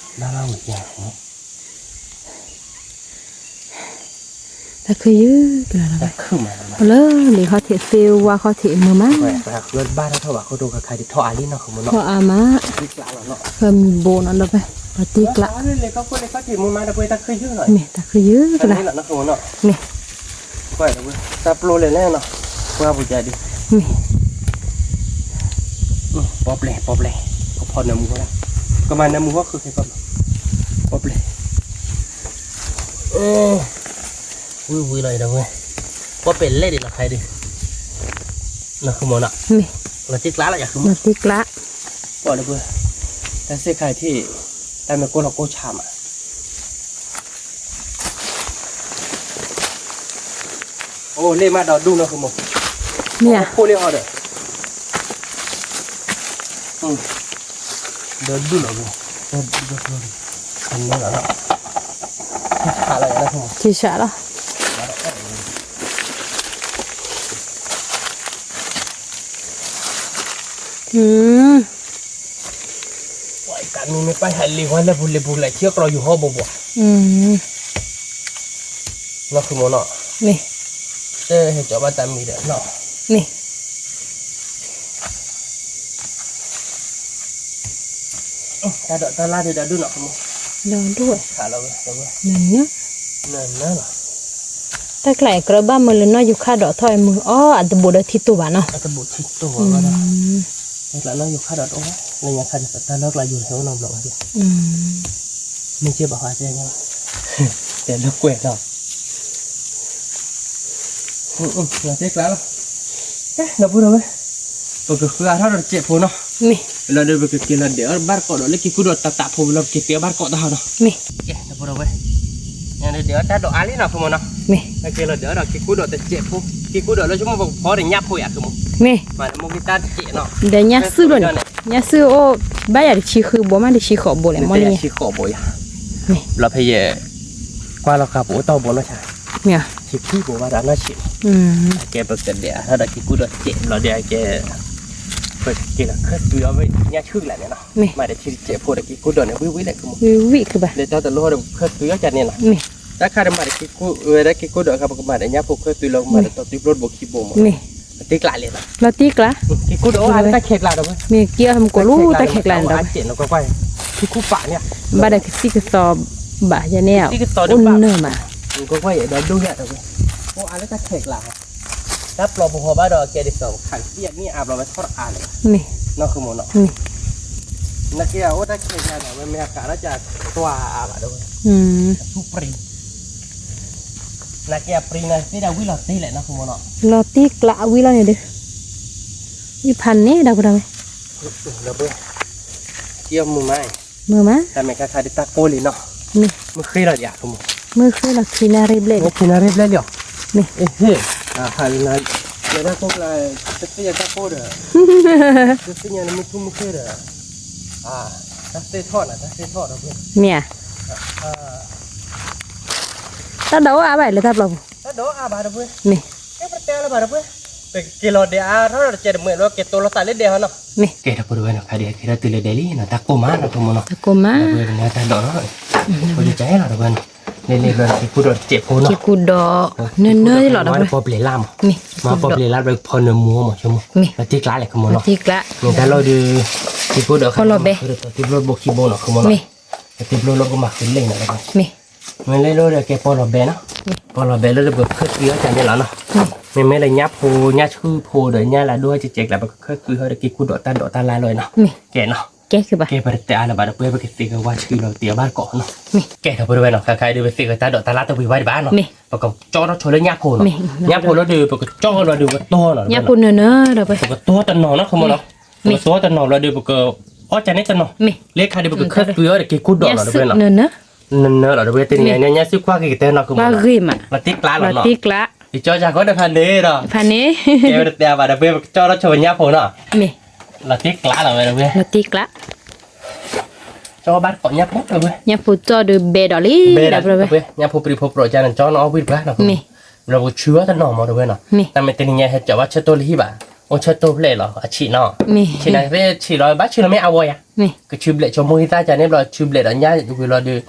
ဘၣ်ဘၣ်ဝံၤ တၢ်ခုၣ်ယုၢ်ကလၢာ်လီၤ တၢ်ခုၣ်မးလီၤ ပလၢလံာ်ခီၣ်ထံးသ့ဝါခီၣ်ထံးမုာ်မး ဘၣ်ထီၣ်ဘၣ်ခိၣ်ဒိၣ်ခါခါဒံးထီၣ်အါလံနီၤ ဃမနီၤ ထီၣ်အါမး ဃမံၤဘိနီၤဒီး ပှၤတ့ကျး လံာ်ခီၣ်ထံးမုာ်မးဒီးပှဲၤတၢ်ခုၣ်ယုၢ်နီၤ မ့ၢ်တၢ်ခုၣ်ယုၢ်ကလၢာ် မ့ၢ် တၢ်ပျိလဲၣ်လဲၣ်နီၤ ပှၤပူၤကဒုး မ့ၢ် ပီၣ်ပျဲၢ် ပီၣ်ပျဲၢ် ကဖီနၢမူဃီဒၣ် ကမၤနၢမူဃီဃုခဲကီၢ် ပီၣ်ပျဲၢ် ဝံၤဝံၤလီၤဒီးဝဲ ပီၣ်ပျဲၢ်လဲၣ်ဒံးလီၤခါဒုး နဃုမနီၤ လီၤတံၢ်ကျါလီၤယၤဃုမနီၤ ပီၣ်ဒီးပှဲၤ တၢ်စ့ၢ်ခါထံၣ် တၢ်မ့ၢ်ကိၢ်လီၤကိၢ်ဆါမး, အိၣ်လ့ၣ်မးဒီးဒူၣ်နီၢ်ဃုမိၢ်, မ့ၢ်ဧါ, ဖိလ့ၣ်ဟီဒီး, ဒီးဒူၣ်လီၤ, ဒီးဒူၣ်လီၤ, ဆါလီၤ, ဆါလီၤ, ပှၤတမံၤမ့ၢ်ပၢ် ဟဲလံၤဝဲလၢပူၤလ့ၤပူၤလၢ်ဆံကျီယူၤဟီၣ်ဘိဘိ, နီၢ်ဃုမိၢ်နီၤ, မ့ၢ်, တဟဲကၠီဘၣ်တၢ်မံၤဒီးနီၤ, မ့ၢ်, တၢ်ဒိးတၢ်လၣ်ဒီးဒူၣ်နီၤ, ဒီးဒူၣ်ဝဲ, နနၢ်လီၤ, တၢ်ကျါအံၤကြၢးဘၣ်မုာ်လၢနီၢ်ယူၤခါဒီးထီၣ်အမုာ်အီၤ အတဘူးဒီးထံတိၢ်ဘၣ်နီၤ, အတဘူးထံတိၢ်ဘၣ်ဘၣ်နီၤ, တၢ်ကျါနီၢ်ယူၤခါဒီးတအိၣ်ဘၣ်, လၢညါခါဒီးတၢ်လၢကျါယူၤဟဲအိၣ်နီတဘျီဘၣ်, မ့ၢ်က့ဘၣ်ဃးတဲ, တဲလၢကွဲးဒီး တဲကျါလီၤ, ဒီပုၢ်ဒီဝဲၢ်, ပကဃုအါထီၣ်ဒီးတစဲးဖိနီၤ, လီၤဒီးပကက့ၤလီၤဒဲးအီၣ်ဘၣ်တကိးဒီးလၢက့ၤကူၣ်ဒီးတၢ်တးဖိလီၤ ပက့ၤက့ၤအီၣ်ဘၣ်တကိးတၢ်ဟီနီၤ, ဒီပုၢ်ဒီဝဲၢ်, ညါဒဲးအီၣ်တၢ်ဒိးအါလံနီၤ ဖိမုၣ်နီၤ, က့ၤလီၤဒဲးအီၣ်ဒီးက့ၤကူၣ်ဒီးတစဲးဖိ, က့ၤကူၣ်ဒီးလၢဆိကမိၣ်ပကဖီဒီးညၣ်ဖိယၤ ဖိမုၣ်, မ့ၢ်, မ့ၢ်က့ၤတၢ်တစဲးနီၤ, ဒီးညၣ်စုလိာ်န့ၣ်, ညၣ်စုအိၣ်ဘၣ်ယၤတဆံဃုဘိ မ့ၢ်တဆံဃိးဘိလံ, တဆံဃိးဘိယၤ, ဘျီဖဲယဲ ကွၢ်လီၤဃာ်ပအိၣ်တ့ၢ်ဘိနီၤဆါ, ဆံခံဘိဘၣ်ဒီးနီၢ်ဆံးမး, အကဲပကဒဲးအါထီၣ်ဒီးက့ၤကူၣ်ဒီးတစဲး ဘျီဒီးအကဲ ပကက့ၤလီၤခၢၣ်သွံအီၤဝဲညၣ်ဆူၣ်ကလၢ်န့ၣ်နီၤ, မ့ၢ်တဆံတစဲးဖိဒီးက့ၤကူၣ်ဒီးန့ၣ် ဝံၣ်ဝံၣ်လဲၣ် ကမူ လၢတၢ်တလိၣ်ဒီးခၢၣ်သွံအီၤကန့ၣ်နီၤ, တၢ်ခါဒီးမၤဒီးက့ၤကူၣ်ဝဲဒၣ်က့ၤကူၣ်ဒီးအခါ ပကမၤဒီးညၣ်ဖိခၢၣ်သွံလီၤ ကမၤဒီးတီၤသွံဖျိတဘိခံဘိမး, တ့ကျးလဲၣ်နီၤ, လီၤတ့ကျး, က့ၤကူၣ်ဒီးအါလၢတၢ်ခဲကျါဒီးဝဲ, မ့ၢ်က့ၤအီၤမကိးလီၤတၢ်ခဲကျါန့ၣ်ဒီးဝဲ, က့ၤကူၣ်ပာ်န့ၣ်, ဘၣ်ဒီးကသံၣ်ကသီဘၣ်ယၤန့ၣ်, အိၣ်နၢၤမး, ကွၢ်ကွၢ်ယဲဒီးဒိၣ်ယၤဒီးဝဲ, အိၣ်အါလၢတၢ်ခဲကျါ တၢ်ပျီပူၤဃီဘၣ်ဒီးကဲဒ်သိး ခးကသံၣ်အနံၣ်အါဘျီဝဲထီၣ်အါလၢၤဘၣ်, မ့ၢ်, နီၢ်ဃုမိၢ်နီၤ, နက့ၤအအိၣ်တၢ်ခဲကျါန့ၣ် ဝဲမ့ၢ်အကးထီၣ်ကသွါအါဘၣ်ဒီးဝဲ, အထူၣ်ပြံ, နက့ၤအပြံန့ၣ်သ့ဒီးဝံၣ်လီၤတ့လဲၣ် နီၢ်ဃုမိၢ်နီၤ, လီၤတ့ကျးဝံၣ်လီၤန့ၣ်ဒီး, ဝံၣ်ဖးန့ၣ်ဒီးပဒီးဝဲ ကမူမး, မုာ်မး, တၢ်မ့ၢ်ခါခါဒ်တၢ်ကိၢ်လံနီၤ, မ့ၢ်, မုၢ်ဃ့လီၤဒံး, မုၢ်ဃ့လီၤခံနၣ်ရံၣ်ဘျဲၣ်, ခံနၣ်ရံၣ်ဘျဲၣ်လံ, မ့ၢ်, ဟ့ၣ်, ဟးလၢနၤ, ယတၢ်ကိၢ်ကျါ, တသ့ၣ်ညါဒီး, တသ့ၣ်ညါနမုၢ်ထူၣ်မုၢ်ဃ့ဒီး, တၢ်သ့ၣ်ထီၣ်နၤ တၢ်သ့ၣ်ထီၣ်ဒီး, မ့ၢ်ဧါ, တၢ်ဒိးအါဘၣ်လၢတၢ်ပျီပူၤ, တၢ်ဒိးအါဘၣ်ဒီးဝဲ, မ့ၢ်, ကဲပတဲလၢဘၣ်ဒီးဝဲ, ပက့ၤလီၤဒဲးအါထီၣ်ဒီးတကဲတမုာ်လၢက့ၤတိၢ်လီၤသးလၢဒဲးဟီနီၤ, မ့ၢ်, ကဲဒီပုၢ်ဒီဝဲၢ်နီၤ ခါဒံးက့ၤထီၣ်တုၤလၢဒဲးလံနီၤ တၢ်ကိၢ်မးနီၤ ဖိမုၣ်နီၤ, တၢ်ကိၢ်မး, ဒီပုၢ်ဝဲၢ်န့ၣ်တၢ်ဒိးနီၤ, ဖိဒံကဲလီၤဒီပုၢ်ဝဲၢ်နီၤ, လဲၤလဲၤဘျီက့ၤကူၣ်ဒီးတစဲးဖိနီၤ, က့ၤကူၣ်ဒီး, နၢနၢလီၤဒီပုၢ်ဝဲၢ်, ပီၣ်ပျဲၤလၢ်မး, မ့ၢ်, ပီၣ်ပျဲၤလၢ်ဘျီကဖီနၢမူမး ဆိကမိၣ်, မ့ၢ်, လီၤတံၢ်ကျါလဲၣ် ဖိမုၣ်နီၤ, လီၤတံၢ်ကျါ, မ့ၢ်တၢ်လီၢ်ဒီး, က့ၤကူၣ်ဒီးခီလီၤဘဲ, တၢ်တံၢ်ဘျိတဘိခံဘိနီၤ ဖိမုၣ်နီၤ, မ့ၢ်, တၢ်တံၢ်ဘျိလီၤကမၤဃုာ်လံနီၤ မ့ၢ်, မ့ၢ်လၢလီၤဒီးကဲပီၣ်လီၤဘဲနီၤ, ပီၣ်လီၤဘဲလၢပကခၢၣ်သွံအီၤကန့ၣ်လီၤနီၤ, မ့မ့ၢ်လၢညၣ်ဖိညၣ်ဆူၣ်ဖိဒီးညၣ်လၢဒိၣ်ဟဲကဲကျါ ပကခၢၣ်သွံဟီဒီးက့ၤကူၣ်ဒီးတၢ်ဒိးတၢ်လၣ်လီၤနီၤ, ကဲနီၤ, ကဲပတဲအါလၢၤဘၣ်ဒီး ပဝဲပကသ့ၣ်ကဝါဆှံလီၤ ပတ့အီၤဘၣ်တကိးနီၤ, ကဲဒီပုၢ်ဒီဝဲၢ်နီၤ ခါခါအံၤဒီး ပသ့ၣ်ကတၢ်ဒိးတၢ်လၣ်တဝံၤဝဲဒံးဘၣ်နီၤ, ပကကၠီထီၣ်ဆိလၢညၣ်ဖိနီၤ, ညၣ်ဖိလီၤဒီး ပကကၠီလီၤဒီး ပကတီၢ်နီၤ, ညၣ်ဖိနၢနၢဒီပုၢ်ဝဲၢ်, ပကတီၢ်တနီၤနီၤ ဖိမုၣ်နီၤ, ပကတီၢ်တနီၤလီၤဒီး ပကအီၣ်ကန့ၣ်တနီၤ, လၢခါဒီး ပကခၢၣ်သွံအီၤဒီးက့ၤကူၣ်ဒီးလီၤ တဝဲနီၤ, နၢနၢလီၤ တဝဲတနံၤညါ ညၣ်စုခွါက့ၤကတၢၢ်နီၤ ခိၣ်မးနီၤ, လီၤတံၢ်ကျါလီၤနီၤ, ယကၠီယၤဃီဒီးဖးန့ၣ်ဒီး, ဖးန့ၣ်, ကဲဝဲတတဲဘၣ် တဝဲပကကၠီထီၣ်ဆိဝဲညၣ်ဖိနီၤ, လီၤတံၢ်ကျါလီၤဝဲ တဝဲ, လီၤတံၢ်ကျါ, ကၠီဘၣ်တကိးညၣ်ဖိ တဝဲ, ညၣ်ဖိကၠီဒီးဘဲဒီးလံ တဝဲ, ညၣ်ဖိပြံဖိပြီၣ်ကန့ၣ် ကၠီနီၤအီၣ်ဝံၣ်တပှၢ်နီၤ ခိၣ်မးနီၤ, လီၤပကဆူအီၤတနီၤမး တဝဲနီၤ, တၢ်မ့ၢ်တနံၤညါ ဟဲကၠီဘၣ်ဆၢတိၢ်လၢဟံၣ်ဘၣ်, အိၣ်ဆၢတိၢ်ဖျဲၣ်လီၤ အဆံးနီၤ, ဆံးန့ၣ် ဆံးလီၤ ဘၣ်ဆံးလီၤမ့ၢ်အဝဲယၤ, ကဆူဘျဲးဆိမိၣ်ဟံၣ်သၣ်ကန့ၣ်ဘျီ ဆူဘျဲးဒီးညၣ်ဝံၤလီၤဒီး,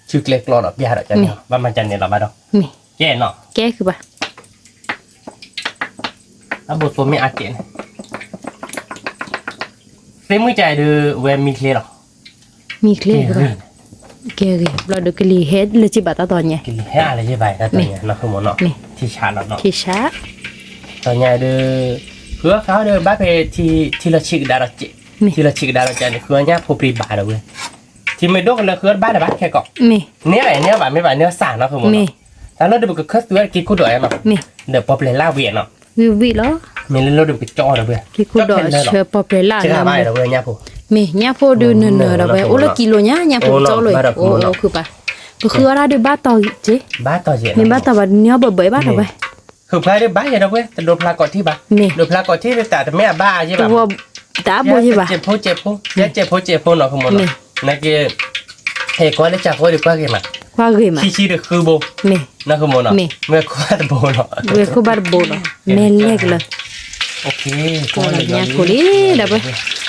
ဆူကျဲကျီဒီးပျၢ်ဒီးကန့ၣ် ဘၣ်မၤကန့ၣ်လီၤဘၣ်ဒီး, ကဲနီၤ, ကဲဘၣ် အဘိသိမ့ၢ်အါကဲးန့ၣ်, သ့ၣ်မုၢ်ကဒီး ဝဲမံချ့လီၤ, မံချ့, ကဲဂ့ၤ, ဘျီဒီးကလံၤဟဲလၢစံးဘၣ်တၢ်တီၤညါ, ကလံၤဟဲအါလၢစံးဘၣ်တၢ်တီၤညါ နီၢ်ခိၣ်မးနီၤ, ထံဆးလီၤနီၤ, ထံဆး, တီၤညါဒီး, ဃုအီၣ်ဃာ်ဒီးဘၣ်ဖဲ, ထံလီၤဆံးကဒါဒီးကဲး, ထံလီၤဆံးကဒါဒီးကဲးန့ၣ် ဃုအီၣ်ညၣ်ဖိပြံဘၣ်ဒီးဝဲ, ထံမ့ၢ်ဒိၣ်ကလၢဃုအီၣ်တဘၣ်လၢၤဘၣ်ခဲကိး, န့ၢ်ဘၣ်န့ၢ်ဘၣ်မ့ၢ်ဘၣ်န့ၢ်စၢ်နီၢ်ခိၣ်မးနီၤ, တၢ်လီၢ်ဒီးပကခၢၣ်သွံအီၤဒီးက့ၤကူၣ်ဒီးနီၤ, ဒီးပီၣ်ပျဲၤလၢ်ဝံၤနီၤ, ဝံၤဝံၤလီၤ, မ့ၢ်လၢလီၢ်ဒီးပကကၠီဒီးဝဲ, က့ၤကူၣ်ဒီးဆၢပီၣ်ပျဲၤလၢ်လီၤ, ဘၣ်ဒီးဝဲညၣ်ဖိ မ့ၢ်ညၣ်ဖိဒုးနၢၤနၢၤဒီးဝဲ အိၣ်လၢကံလိၤညါ ညၣ်ဖိကၠီလိၤအံၤ အိၣ်အိၣ်ခုပာ်, ပဃုအီၣ်ဒၣ်ဒုးဘၣ်တီၢ်က့ၤ, မ့ၢ်ဘၣ်တီၢ်ဘၣ် နံၤအီၣ်ဘၢၣ်ဘၢၣ်အံၤဘၣ်ဒီးဝဲ, ဃုဖျါဒုးဘၣ်ယဲဒီးဝဲ တဒိးဖျါကိးထံၣ်ဘၣ်, မ့ၢ်ဒိးဖျါကိးထံၣ်ဒုးတၢ်တမ့ၢ်အဘၣ်ယဲဘၣ်, တၢ်ဘိယဲဘၣ်, စဲးဖိစဲးဖိ ယဲစဲးဖိစဲးဖိနီၤ ခမနီၤ, နက့ ဟဲကွၢ်လၢကၢ်ဖိဒုးကွၢ်ဂ့ၤမး, ကွၢ်ဂ့ၤမး ဆံဆံဒုးဃုဘိ, နီၤ ခမနီၤ, မ့ၢ်ခိၣ်ဘၣ်တဘိနီၤ, မ့ၢ်ခိၣ်ဘၣ်တဘိနီၤ, မဲာ်လဲၢ်ကလၢ ညၣ်ဖိလံဒီးဝဲ, တညဲဟဲ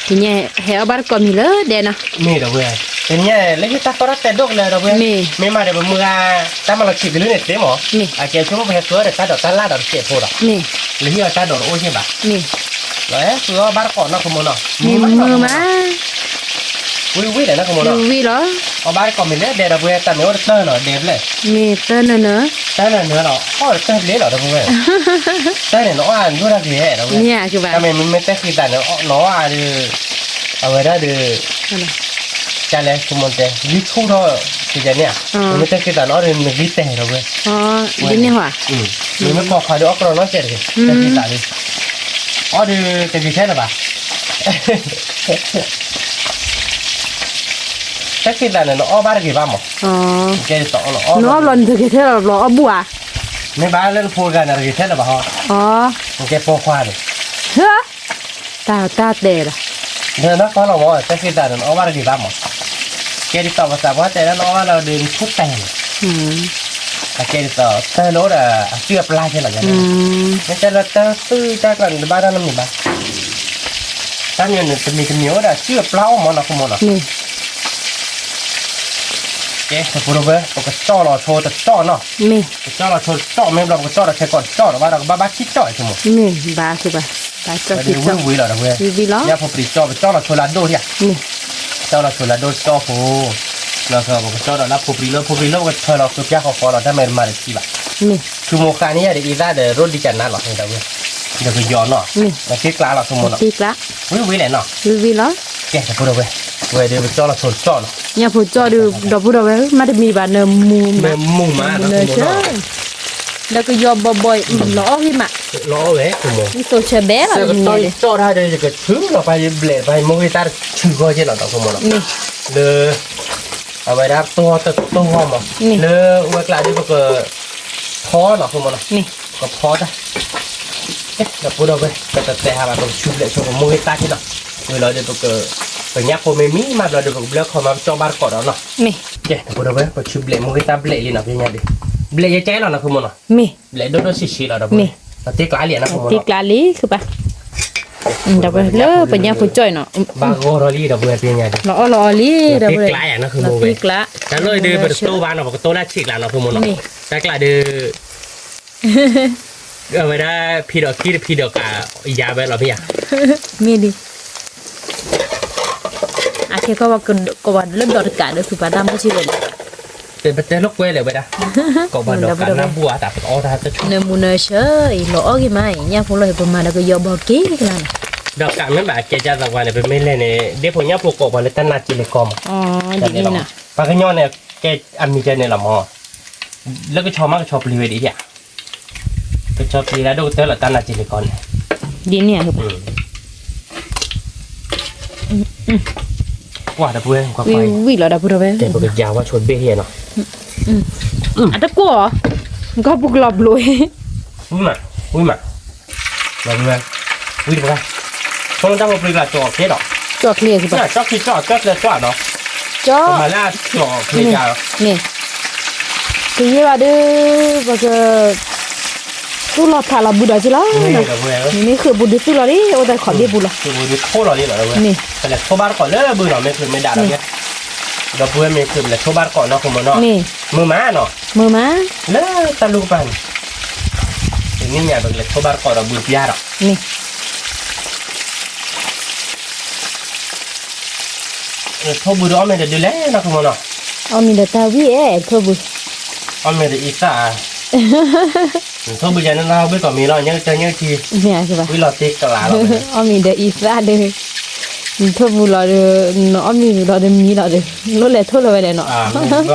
အီၣ်ဘၣ်တကိးမံၤလၢဒဲနီၤ, မ့ၢ်ဒီးဝဲ, တညဲလၢယတၢ်ကီတၢ်တဲဒိၣ်ကလၢဒီးဝဲ, မ့ၢ်မးဒီးပမုၢ်ဂၤ တၢ်မၤလီၤဆံးကလုၢ်န့ၣ်သ့မး, အကဲဆိကမိၣ်ပဟဲဃုအီၣ်ဒီးတၢ်ဒိးတၢ်လၣ်ဒီးတစဲးဖိဒီး, လၢဟံၣ်အီၤတၢ်ဒိးတအိၣ်ယဲၢ်ဘၣ်, လီၤဟဲဃုအီၣ်ဘၣ်တကိးနီၤ ခမနီၤ, မ့ၢ်မး ဝံၤဝံၤလဲၣ်နီၤ ခမနီၤ, ဝံၤလီၤ, အီၣ်ဘၣ်တကိးမံၤလၢဒဲဒီးဝဲ တၢ်မ့ၢ်အိၣ်တတၢၢ်နီၤ ဒဲဘျဲၣ်, မ့ၢ်တၢၢ်နၢၤနၢၤ, တၢၢ်နၢၤနၢၤလီၤ အီၣ်တၢၢ်ဘျဲၣ်လီၤဒီးဝဲ, တၢၢ်န့ၣ် နအီၣ်အဒိၣ်တၢ်ဂ့ၤဟဲဒီးဝဲ, တၢ်မ့ၢ်မ့ၢ်တဲဃံသးန့ၣ် နအီၣ်အဒုး, အဝဲဒၣ်ဒုး ကလဲၣ် ခမတဲ ဂံၢ်ဆူၣ်ထီၣ် ကန့ၣ်ဧါ, မ့ၢ်တဲဃံသးန့ၣ် အီၣ်ဒုးနဂံၢ်တဲာ်ဒီးဝဲ, ဒ်န့ၣ်ဟါ, မ့မ့ၢ်ကိးခွါဒုး အီၣ်ကြီနီၢ်ကဲတဂ့ၤ, တဲဃံသးဒုး, အီၣ်ဒုးတဂ့ၤထဲလၢၤဘၣ်, တဲဃံသးန့ၣ် နအီၣ်ဘၣ်တဂ့ၤဘၣ်မး, နအီၣ်ဘျီနတဂ့ၤထဲလၢၤဘျီ အီၣ်ဘူၣ်ဧါ, မ့ၢ်ဘၣ်လၢနဖိဂၤန့ၣ် တဂ့ၤထဲလၢၤဘၣ်ဟီ, နကဲပိာ်ခွါန့ၣ် တၢ်တၢ်တဲဒီး, ဒီးနကီလီၤမး တဲဃံသးန့ၣ် နအီၣ်ဘၣ်တဂ့ၤဘၣ်မး, ကဲဒ်သိးပသးပှၢ်တဲလၢနအီၣ်ဘၣ်လီၤဒုး နဆူၣ်တဲာ်န့ၣ်, အကဲဒ်သိး တၢ်လၢအိၣ်ဒီး အစုၣ်အပျါကဲလီၤ, မ့ၢ်တဲလၢတၢ်စုၣ်တၢ်ကျါန့ၣ် တဘၣ်တၢ်နီတမံၤဘၣ်, တၢ်မံၤန့ၣ် တမံၤတမံၤအိၣ်ဒီး အစုၣ်အပျါအိၣ်မးနီၤ ခမနီၤ, ကဲ တပူၤဒီးဝဲ ပကကၠီၣ်လီၤဆိတကၠီၣ်နီၤ, ကကၠီၣ်လီၤဆိတကၠီၣ် မ့ၢ်ဘျီပကကၠီၣ်ဒီးထဲကီးတကၠီၣ်ဒီး ဘၣ်ဒီးကဘၣ်ဘၣ်ခံကၠီၣ်အံၤ ခမနီၤ, မ့ၢ်ဘၣ် ဝံၤဝံၤလီၤဒီးဝဲ, ညၣ်ဖိပျံၤကၠီၣ် ပကကၠီၣ်လီၤဆိလၢအဒိၣ်ဧါ, ကၠီၣ်လီၤဆိလၢအဒိၣ်တကၠီၣ်ဖိ, လီၤဆီပကကၠီၣ်ဒီးလၢဖိပျံၤလၢ ဖိပျံၤလၢပကထၢလီၤဃုဖၠါဃီဃီလီၤ တၢ်မ့ၢ်တမၤတထံၣ်ဘၣ်, ဆူမိၢ်ဃါန့ၣ်ယၤဒီးအံသၣ်ဒီးရိဒံကနါလီၤဒီးဝဲ, ဒီးကယီၤနီၤ, ဒီးက့ကျါလီၤ ခမနီၤ, ဝံၤဝံၤလဲၣ်နီၤ, ဝံၤဝံၤလီၤ, ကဲ တပူၤဒီးဝဲ, ဝဲဒုးပကၠီၣ်လီၤဆိတကၠီၣ်နီၤ, ညၣ်ဖိကၠီၣ်ဒုး ဒီပုၢ်ဒီးဝဲ မ့တမံၤဘၣ် နမူၤမး, နမူၤမး, ဒီးကယီၤဘီဘီ လီၤအီၣ်ဂ့ၤမး, လီၤအီၣ်ဝဲ, ယသိးဆၢဘဲလီၤ, ကတီၢ်ယကၠီၣ်တၢ်ဒီး ယကဆူၣ်လီၤ ပှၤယဘျဲး ပှၤယမိၢ်ဂ့ၤတၢ်တဆူၣ်ဂီၢ်ကဲလီၤ ဒီး ခမနီၤ, လၢ အဝဲဒၣ်တိၢ်တတိၢ်ဂီၢ်မး, လၢဝဲကျါဒုးပက ဖီနီၤ ခမနီၤ, ကဖီတၢ်, ဒီပုၢ်ဒီးဝဲ ပတတဲဟးဘၣ် ပကဆူၣ်ဘျဲးဆိပမိၢ်ဂ့ၤတၢ်က့နီၤ, ဝံၤလီၤဒီးပက, ပညၣ်ဖိမ့ၢ်မံမးဘျီဒီး ပကဘျၢခီမး ပကကၠီၣ်ဘၣ်တကိးဒီးနီၤ, ကဲ ဒီပုၢ်ဒီးဝဲ ပဆူၣ်ဘျဲးမိၢ်ဂ့ၤတၢ်ဘျဲးလံနီၤ ပညါဒုး, ဘျဲးယကဲလီၤနီၤ ခမနီၤ, ဘျဲးဒိၣ်ဒိၣ်ဆံးဆံးလီၤ ဒီပုၢ်ဝဲ, တ့ကျါလံနီၤ ခမနီၤ, တ့ကျါလံ ခုပာ်, ဒီပုၢ်ဝဲ လၢပညၣ်ဖိကၠီၣ်အံၤနီၤ, ဘၣ်ဂီၢ်ထီၣ်လံ ဒီပုၢ်ဝဲ ပညါဒုး, လီၤအီၣ်လီၤအီလံ ဒီပုၢ်ဝဲ, တ့ကျါယၤနီၤ ခမဝဲ, တၢ်လီၢ်အံၤဒုး ပတတိၢ်ဘၣ်နီၤ ပကတိၢ်လၢဆံးကျါနီၤ ခမနီၤ, တၢ်ကျါဒုး အဝဲဒၣ် ဖံဒီးခံတဖံဒီးကး ယၤဝဲလီၤမ့ၢ်ဧါ, မ့ၢ်ဒ်, အခဲကီၢ်ပှၤကီၢ်ပှၤလၢဒီးတကးဒီး သူၣ်ပာ်တၢ်မိၢ်ဆံးဝဲလံ, ပတဲလိာ်ကွဲလဲၣ်ဝဲဒၣ်, ကီၢ်ပှၤဒီးကးနၢ်ဘူၣ်အတၢ်ပအီၣ်တၢ်တဆိ, နမူၤနၢၤဆၢအံၤ လီၤအီၣ်ဂ့ၤမးအံၤ ညၣ်ဖိလီၤအံၤ ပမၤဒီးကယီၤဘီက့ၤကလါန့ၣ်, ဒီးကးမ့ၢ်ဘၣ်ကဲကၢ်သးပှၢ်န့ၣ် ပမ့ၢ်လဲၣ်န့ၣ် ဒ်ဖိညၣ်ဖိကိးပှၤလၢတၢ်နါစ့လဲၤကီမး, ပှၤကညီန့ၣ် ကဲအမံၤကဲန့ၣ်လီၤမး လၢကဆီမးကဆီပျံၤဝဲဒ်ဧါ, ကဆီပျံၤလၢဒိၣ်ကတၢၢ်လီၤတၢ်နါစ့လဲၤကီန့ၣ်, ဒ်န့ၣ်ဧါ, ကွၢ်ဒီပုၢ်ဝဲ, ဝံၤလီၤဒီပုၢ်ဒီဝဲ, တဲပကယၤဝဲဆိတဘ့ၣ်ဟံၣ်နီၤ, အတကိၢ်, ကီၢ်ပူၤကလီၤဘျိး, ဝံၤမး, ဝံၤမး, လီၤဝံၤဝဲ, ဝံၤတပှၤ, ဆိတၢ်ဖိပျံၤကျါကၠီၣ်ချ့ဒီး, ကၠီၣ်ချ့, ကၠီၣ်ချ့ကၠီၣ်, ကၠီၣ်ချ့ကၠီၣ်နီၤ, ကၠီၣ်, မၤလၢကၠီၣ်ချ့ကၠီၣ်, ကယဲၢ်ဘၣ်ဒီး, ပက, သူၣ်လီၤဖးလီၤဘုဒီးက့လီၤ, မ့ၢ်ဝဲ, မ့မ့ၢ်ဃုာ်ပူၤဒုးသူၣ်လီၤလံ အိၣ်တၢ်ခီၣ်ဘ့ၣ်ပူၤလီၤ, ပလဲၤထိလီၤလံလီၤဝဲ, ပလဲၤထိဘၣ်တကိးလၢဘုနီၤ မ့ၢ်ဃုာ်မ့ၢ်ဒၣ်လီၤ, ဒီပုၢ်ဝဲမ့ၢ်ဃုာ်ပလဲၤထိဘၣ်တကိးနီၤ ခမနီၤ, မုာ်မးနီၤ, မုာ်မး, လၢတၢ်လူၢ်ကပၤန့ၣ်, တနံၣ်ညါပကလဲၤထိဘၣ်တကိးဒီးဘုပျါဒီး, ထိၣ်ဘုဒီးအီၣ်မ့ၤဒီးဒုးလဲၣ်နီၤ ခမနီၤ, အီၣ်မ့ၤဒီးတၢ်ဝံၣ်အဲၣ်ထိၣ်ဘု, အီၣ်မ့ၤဒီးအံသၣ် ထိၣ်ဘုယၤန့ၣ်လီၤ ဘုကီၢ်မ့ၤလီၤ ညၣ်ကတၢၢ်ညၣ်ကထံ, ဝံၤလီၤတ့ကျးလီၤ, အီၣ်မ့ၤဒီးအံသၣ်ဒီး, ထိၣ်ဘုလီၤဒီး, နအီၣ်မ့ၤလီၤဒီးမံလီၤဒီး, လိၣ်လဲၤထိၣ်လီၤဝဲလဲၣ်နီၤ,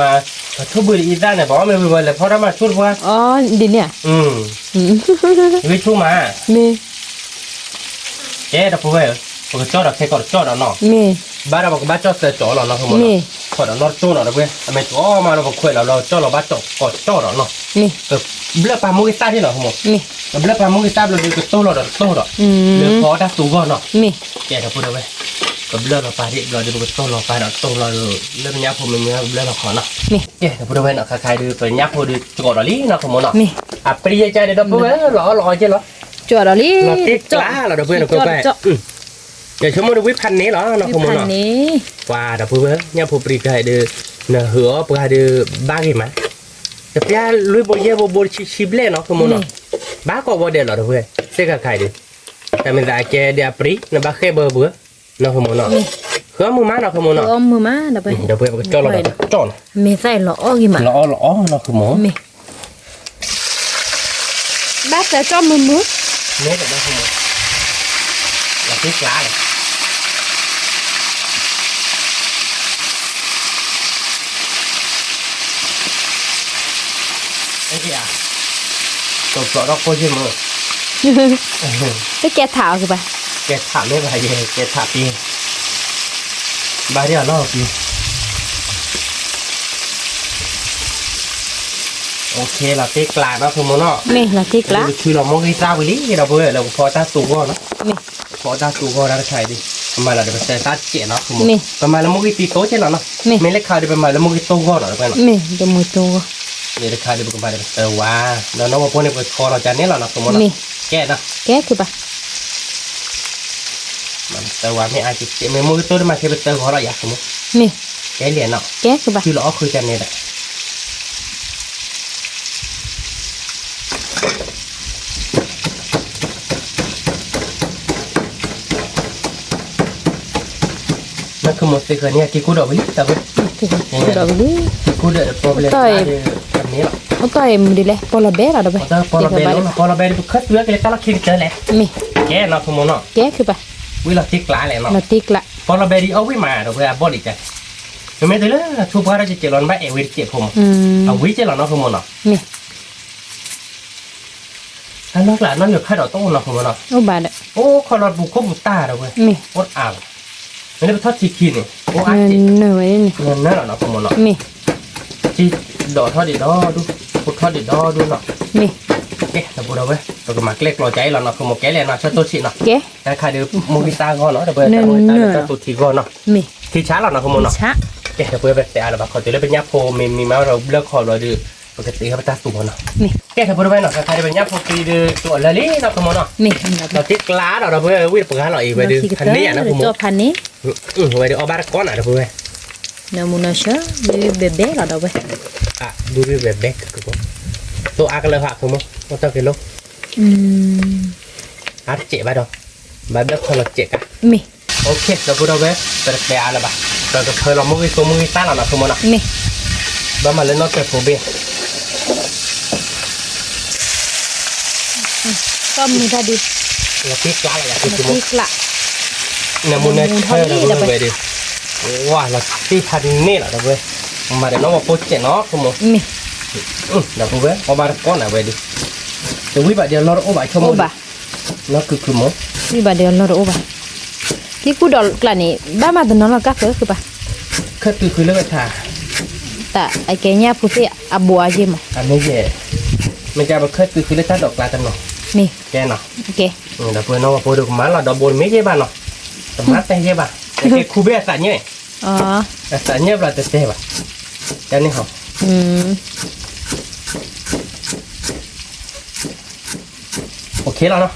ထိၣ်ဘုဒီးအံသၣ်န့ၣ် ပအီၣ်မ့ၤဝံၤဝဲလဲၤဖီတၢ်မၤဆိတပှၢ်, ဒ်န့ၣ်ဧါ, ဝံဆိမး, မ့ၢ်, ကဲဒီပုၢ်ဝဲၢ်, ပကကၠီၣ်ဒီးခဲကီးတကၠီၣ်ဒီးနီၤ, မ့ၢ် ဘၣ်ဒီးပကဘၣ်ကၠီၣ်သၢကၠီၣ်လီၤနီၤ ဃမိၣ်နီၤ, ထီၣ်ဒီးနီၢ်ကၠိၣ်နီၤ ဒီပုၢ်ဝဲၢ်, အမ့ၢ်ကၠီၣ်မးဒီးပခွဲးလီၤဘျီ ကၠီၣ်လီၤဘၣ်ကၠီၣ်ကိးကၠီၣ်ဒီးနီၤ, ကဘျၢၣ်ပာ်မိၢ်ဂ့ၤသၣ်ဒ်လီၤ ဃမိၣ်, ကဘျၢၣ်ပာ်မိၢ်ဂ့ၤသၣ်ဘျီဒီး ကတိၢ်လီၤဒီးတတိၢ်ဒီး, လၢဖီတၢ်သူဂီၢ်နီၤ, ကဲ ဒီပုၢ်ဝဲၢ်, ကဘျၢၣ်လီၤပာ်ဒံးဘျီဒီး ပကတိၢ်လီၤပာ်ဒီးတိၢ်လီၤဒီး လၢပညၣ်ဖိမ့ၢ်မ့ၢ်ကဘျၢၣ်လီၤခီနီၤ, ကဲ ဒီပုၢ်ဝဲၢ်နီၤ ခါခါဒီး ပညၣ်ဖိဒီး ကၠီၣ်ဒီးလံနီၤ ဃမိၣ်နီၤ, အပြံယကါဒီး ဒီပုၢ်ဝဲၢ် လီၤအီၣ်လီၤအီကဲလီၤ ကၠီၣ်ဒီးလံ, လီၤတ့ကျါလီၤ ဒီပုၢ်ဝဲၢ်နီၤ ကဲ ယဆိကမိၣ်ဒီး ဝံဖးန့ၣ်လီၤနီၤ ဃမိၣ်နီၤ, ပှၤ ဒီပုၢ်ဝဲၢ် ညၣ်ဖိပြံခါအံၤဒီး နဟုးအီၣ်ပှၤဒီး ဘၣ်ဂ့ၤမး, တပျၢ်လွံၢ်ဘိယဲၢ်ဘိ ဘိတဆံဆံဘျဲၣ်နီၤ ဃမိၣ်နီၤ, ဘၣ်ကိးဝဲဒဲးလီၤ ဒီပုၢ်ဝဲၢ်, စ့ၢ်ကီးခါအံၤဒီး တၢ်မ့ၢ်သးအကဲဒီးအပြံ နဘၣ်ဃဲၣ်ဘၢဘၢ နီၤ ဃမိၣ်နီၤ, ဃုအီၣ်မုာ်မးနီၤ ဃမိၣ်နီၤ, ဒီပုၢ်ဝဲၢ် ပကကၠီၣ်လီၤဒီးကၠီၣ်နီၤ, လီၤအီၣ်လီၤအီနီၤ ဃမိၣ် ဘၣ်သၢကၠီၣ်မုာ်မုာ်, မ့ၢ်တဘၣ် ဃမိၣ်, လီၤတ့ကျါလီၤ, ကဲ တိာ်ဖျိးထီၣ်ကိၢ်ယ့ၢ်မး, တကဲထးအီၤကဘၣ်, ကဲထးမ့ၢ်ဘၣ်ယဲ ကဲထးပံ, ဘၣ်ဒ်အလီၢ်ပံ လီၤတ့ကျါနီၤ ဃမိၣ်နီၤ, မ့ၢ်လီၤတ့ကျါ, ပထုးလီၤမိၢ်ဂ့ၤသၣ်ဝံၤလံ ဒီပုၢ်ဝဲၢ် လၢပဖီတၢ်သူဂီၢ်နီၤ, ဖီတၢ်သူဂီၢ်တၢ်တခါအံၤဒီး ပမၤလီၤဒီးပသၢသၣ်စဲးနီၤ ဃမိၣ်, ပမၤလၢမိၢ်ဂ့ၤသံသိကဲလီၤနီၤ, မ့ၢ်လၢခါဒီး ပမၤလၢမိၢ်ဂ့ၤသိဂီၢ်နီၤ ဒီပုၢ်ဝဲၢ်နီၤ, မ့ၢ်တမုာ်သိဂီၢ်, မ့ၢ်တခါဒီး ပကမၤဒီးပသၢဝါ, ဒီးနီၢ်ဝဲဖိန့ၣ် ပကဆီလီၤကန့ၣ်လီၤနီၤ ဃမိၣ်နီၤ, ကဲနီၤ, ကဲ သၢဝါမ့ၢ်အါက့ မ့ၢ်မိၢ်ဂ့ၤသိတမၤခဲ ပသၢဂီၢ်လီၤယၤ ဃမိၣ်, ကဲလံနီၤ, ထုးလီၤအီၣ်ဃုာ်ကန့ၣ်ဒီး နီၢ် ဃမိၣ် သ့ၣ်ဃၢၤန့ၣ် က့ၤကူဒီးဝံၤလံ တၢ်ဝဲ, က့ၤကူဒီးဝံၤလံ, က့ၤကူဒီးပီၣ်လဲၣ်တၢ်ဒီး တန့ၢ်လီၤ, အကီၢ်အံၤမနုၤလဲၣ် ပီၣ်လီၤဘဲလီၤ ဒီပုၢ်ဝဲၢ်, ပီၣ်လီၤဘဲလီၤ ပီၣ်လီၤဘဲဒီး ပခၢၣ်သူဝဲကလဲၤတၢ်လီၢ်ခံကတၢၢ်လဲၣ်, မ့ၢ်, ကဲနီၤ ဃမိၣ်နီၤ, ကဲ ဝံၤလီၤတ့ကျါလဲၣ်နီၤ, ပီၣ်လီၤဘဲဒီးအီၣ်ဝံၣ်မး ဒီပုၢ်ဝဲၢ် အဘီၣ်လံကဲ, မ့မ့ၢ်တုၤလၢထူပှၢ်ထီၣ်ကဲးကဲးလီၤ နဘၣ်အဲၣ်ဝဲတစဲးဖိမး, အဝံၣ်ကဲလီၤနီၤ ဃမိၣ်နီၤ, မ့ၢ် တၢ်လီၢ်ကျါနီၢ်ယိၤခၣ်ဒီးတအိၣ်နီၤ ဃမိၣ်နီၤ, အိၣ်ဘၣ်ဒီး အိၣ်ခီလီၤပူၤခိၣ်ပူၤတၢ် ဒီပုၢ်ဝဲၢ်, မ့ၢ် အိၣ်တအါလီၤ, မ့ၢ်လၢပထီၣ်ထံခံန့ၣ် အိၣ်အါက့, နၢ်ဝဲန့ၣ်, နၢ်လီၤနီၤ ဃမိၣ်နီၤ, မ့ၢ် ထံဒီးထီၣ်ဒံးဒီဒူၣ်, ဖိထီၣ်ဒံးဒီဒူၣ်နီၤ, မ့ၢ် ကဲ ဒီပုၢ်ဝဲၢ် ပကမၤကျဲကျီကါအံၤလီၤနီၤ ဃမိၣ် ကဲလဲၣ်နီၤ ဆၢတိၢ်ဆံးနီၤ, တၢ်ခါဒီး မိၢ်ဂံၢ်သၣ်ဂီၢ်နီၤ ဒီပုၢ်ဝဲၢ် တၢ်မိၢ်ဂံၢ်သၣ်ဒီးတၢ်သူထံဂီၢ်နီၤ, မ့ၢ် ထံဆါလီၤနီၤ ဃမိၣ်နီၤ, ကဲ ဒီပုၢ်ဝဲၢ် ပတဲအါလၢၤဘၣ် ခီတုၤလၢပညၣ်ဖိမ့ၢ်မံမၤဒီးဘျၢၣ်ခီဘျီဒီး ပကတ့ဟဲပတၢ်သူမးနီၤ, ကဲ ဒီပုၢ်ဝဲၢ်နီၤ တၢ်ခါဒီးပညၣ်ဖိသံဒီး ကအိၣ်လၢာ်လံနီၤ ဃမိၣ်နီၤ, လီၤတ့ကျါဒီး ဒီပုၢ်ဝဲၢ် ဝံၣ်တပှၢ်လီၤအံၤ ဝဲဒုး ဖးန့ၢ်ယၤနီၤ ဃမိၣ်, ဝဲဒုးအီၣ်ဘၣ်တကီၢ်နၤ ဒီပုၢ်ဝဲၢ်, နၢမူနီၢ်ဆၢ ဘဲဘဲလီၤ ဒီပုၢ်ဝဲၢ်, ဘဲဘဲ သိအါကလၢၤဟး ဃမိၣ် အိၣ်တၢ်က့ၤလိ အါတစဲးဘၣ်ဒီး ဘၣ်ဘျၢၣ်ခီလီၤစဲးကါ, မ့ၢ် ဒီပုၢ်ဝဲၢ် ပတတဲအါလၢၤဘၣ်, ပကဖၢလီၤမိၢ်ဂံၢ်သိမိၢ်ဂံၢ်သၣ်လီၤနီၤ ဃမိၣ်နီၤ, မ့ၢ် ဘၣ်မၤလၢနီၢ်တၢၢ်ဖိဘ့ၣ် ကီၢ်မုၢ်တၢ်ဒုး လီၤတ့ကျါလီၤယၤ ဃမိၣ်, နၢမူနၢဆၢဒီပုၢ်ဝဲၢ်ဒုး, ဝါ လီၤတ့ဖးန့ၢ်လီၤ ဒီပုၢ်ဝဲၢ်, မၤဒီးနီၢ်ဝဲဖိစဲးနီၤ ဃမိၣ်, ဒီပုၢ်ဝဲၢ် အီၣ်ဘၣ်တကီၢ်နၤဝဲဒုး, တဝံၣ်ဘၣ်ဒီးလီၢ်တအိၣ်ဘၣ် ဆိကမိၣ်ဒုး, နီၢ်ခုၣ်ခုၣ်မိၣ်, ဝံၣ်ဘၣ်ဒီးလီၢ်တအိၣ်ဘၣ်, က့ၤကူဒီးကျါန့ၣ် ဘၣ်မၤတနီၤလီၤကါဖျၢၣ်ဃုာ်ဘၣ်, ခၢၣ်သုးဃုာ်လၢဝဲထါ, တၢ်အကဲညၣ်ဖိသ့ၣ်အဘိအယ့ၢ်မး, အမ့ၢ်ယဲ, မ့ၢ်ကပခၢၣ်သုးဃုာ်လၢတၢ်ဒိးကျါတနီၤ, မ့ၢ် ကဲနီၤ, ဒီပုၢ်ဝဲၢ် နီၢ်ဝဲဖိဒီးကမၤလီၤဒီးဘိတမ့ၢ်ယဲၢ်ဘၣ်နီၤ, တမၤတဲယဲၢ်ဘၣ်, က့ၤခူဘ့ၣ်အသးညၣ်, အသးညၣ်ဘျီတတဲဘၣ်, ကန့ၣ်ဟီ အိၣ်ခ့လီၤနီၤ, ဝံၤလီၤတ့လဲၣ်, လီၤတ့, အီၣ်ဃုာ်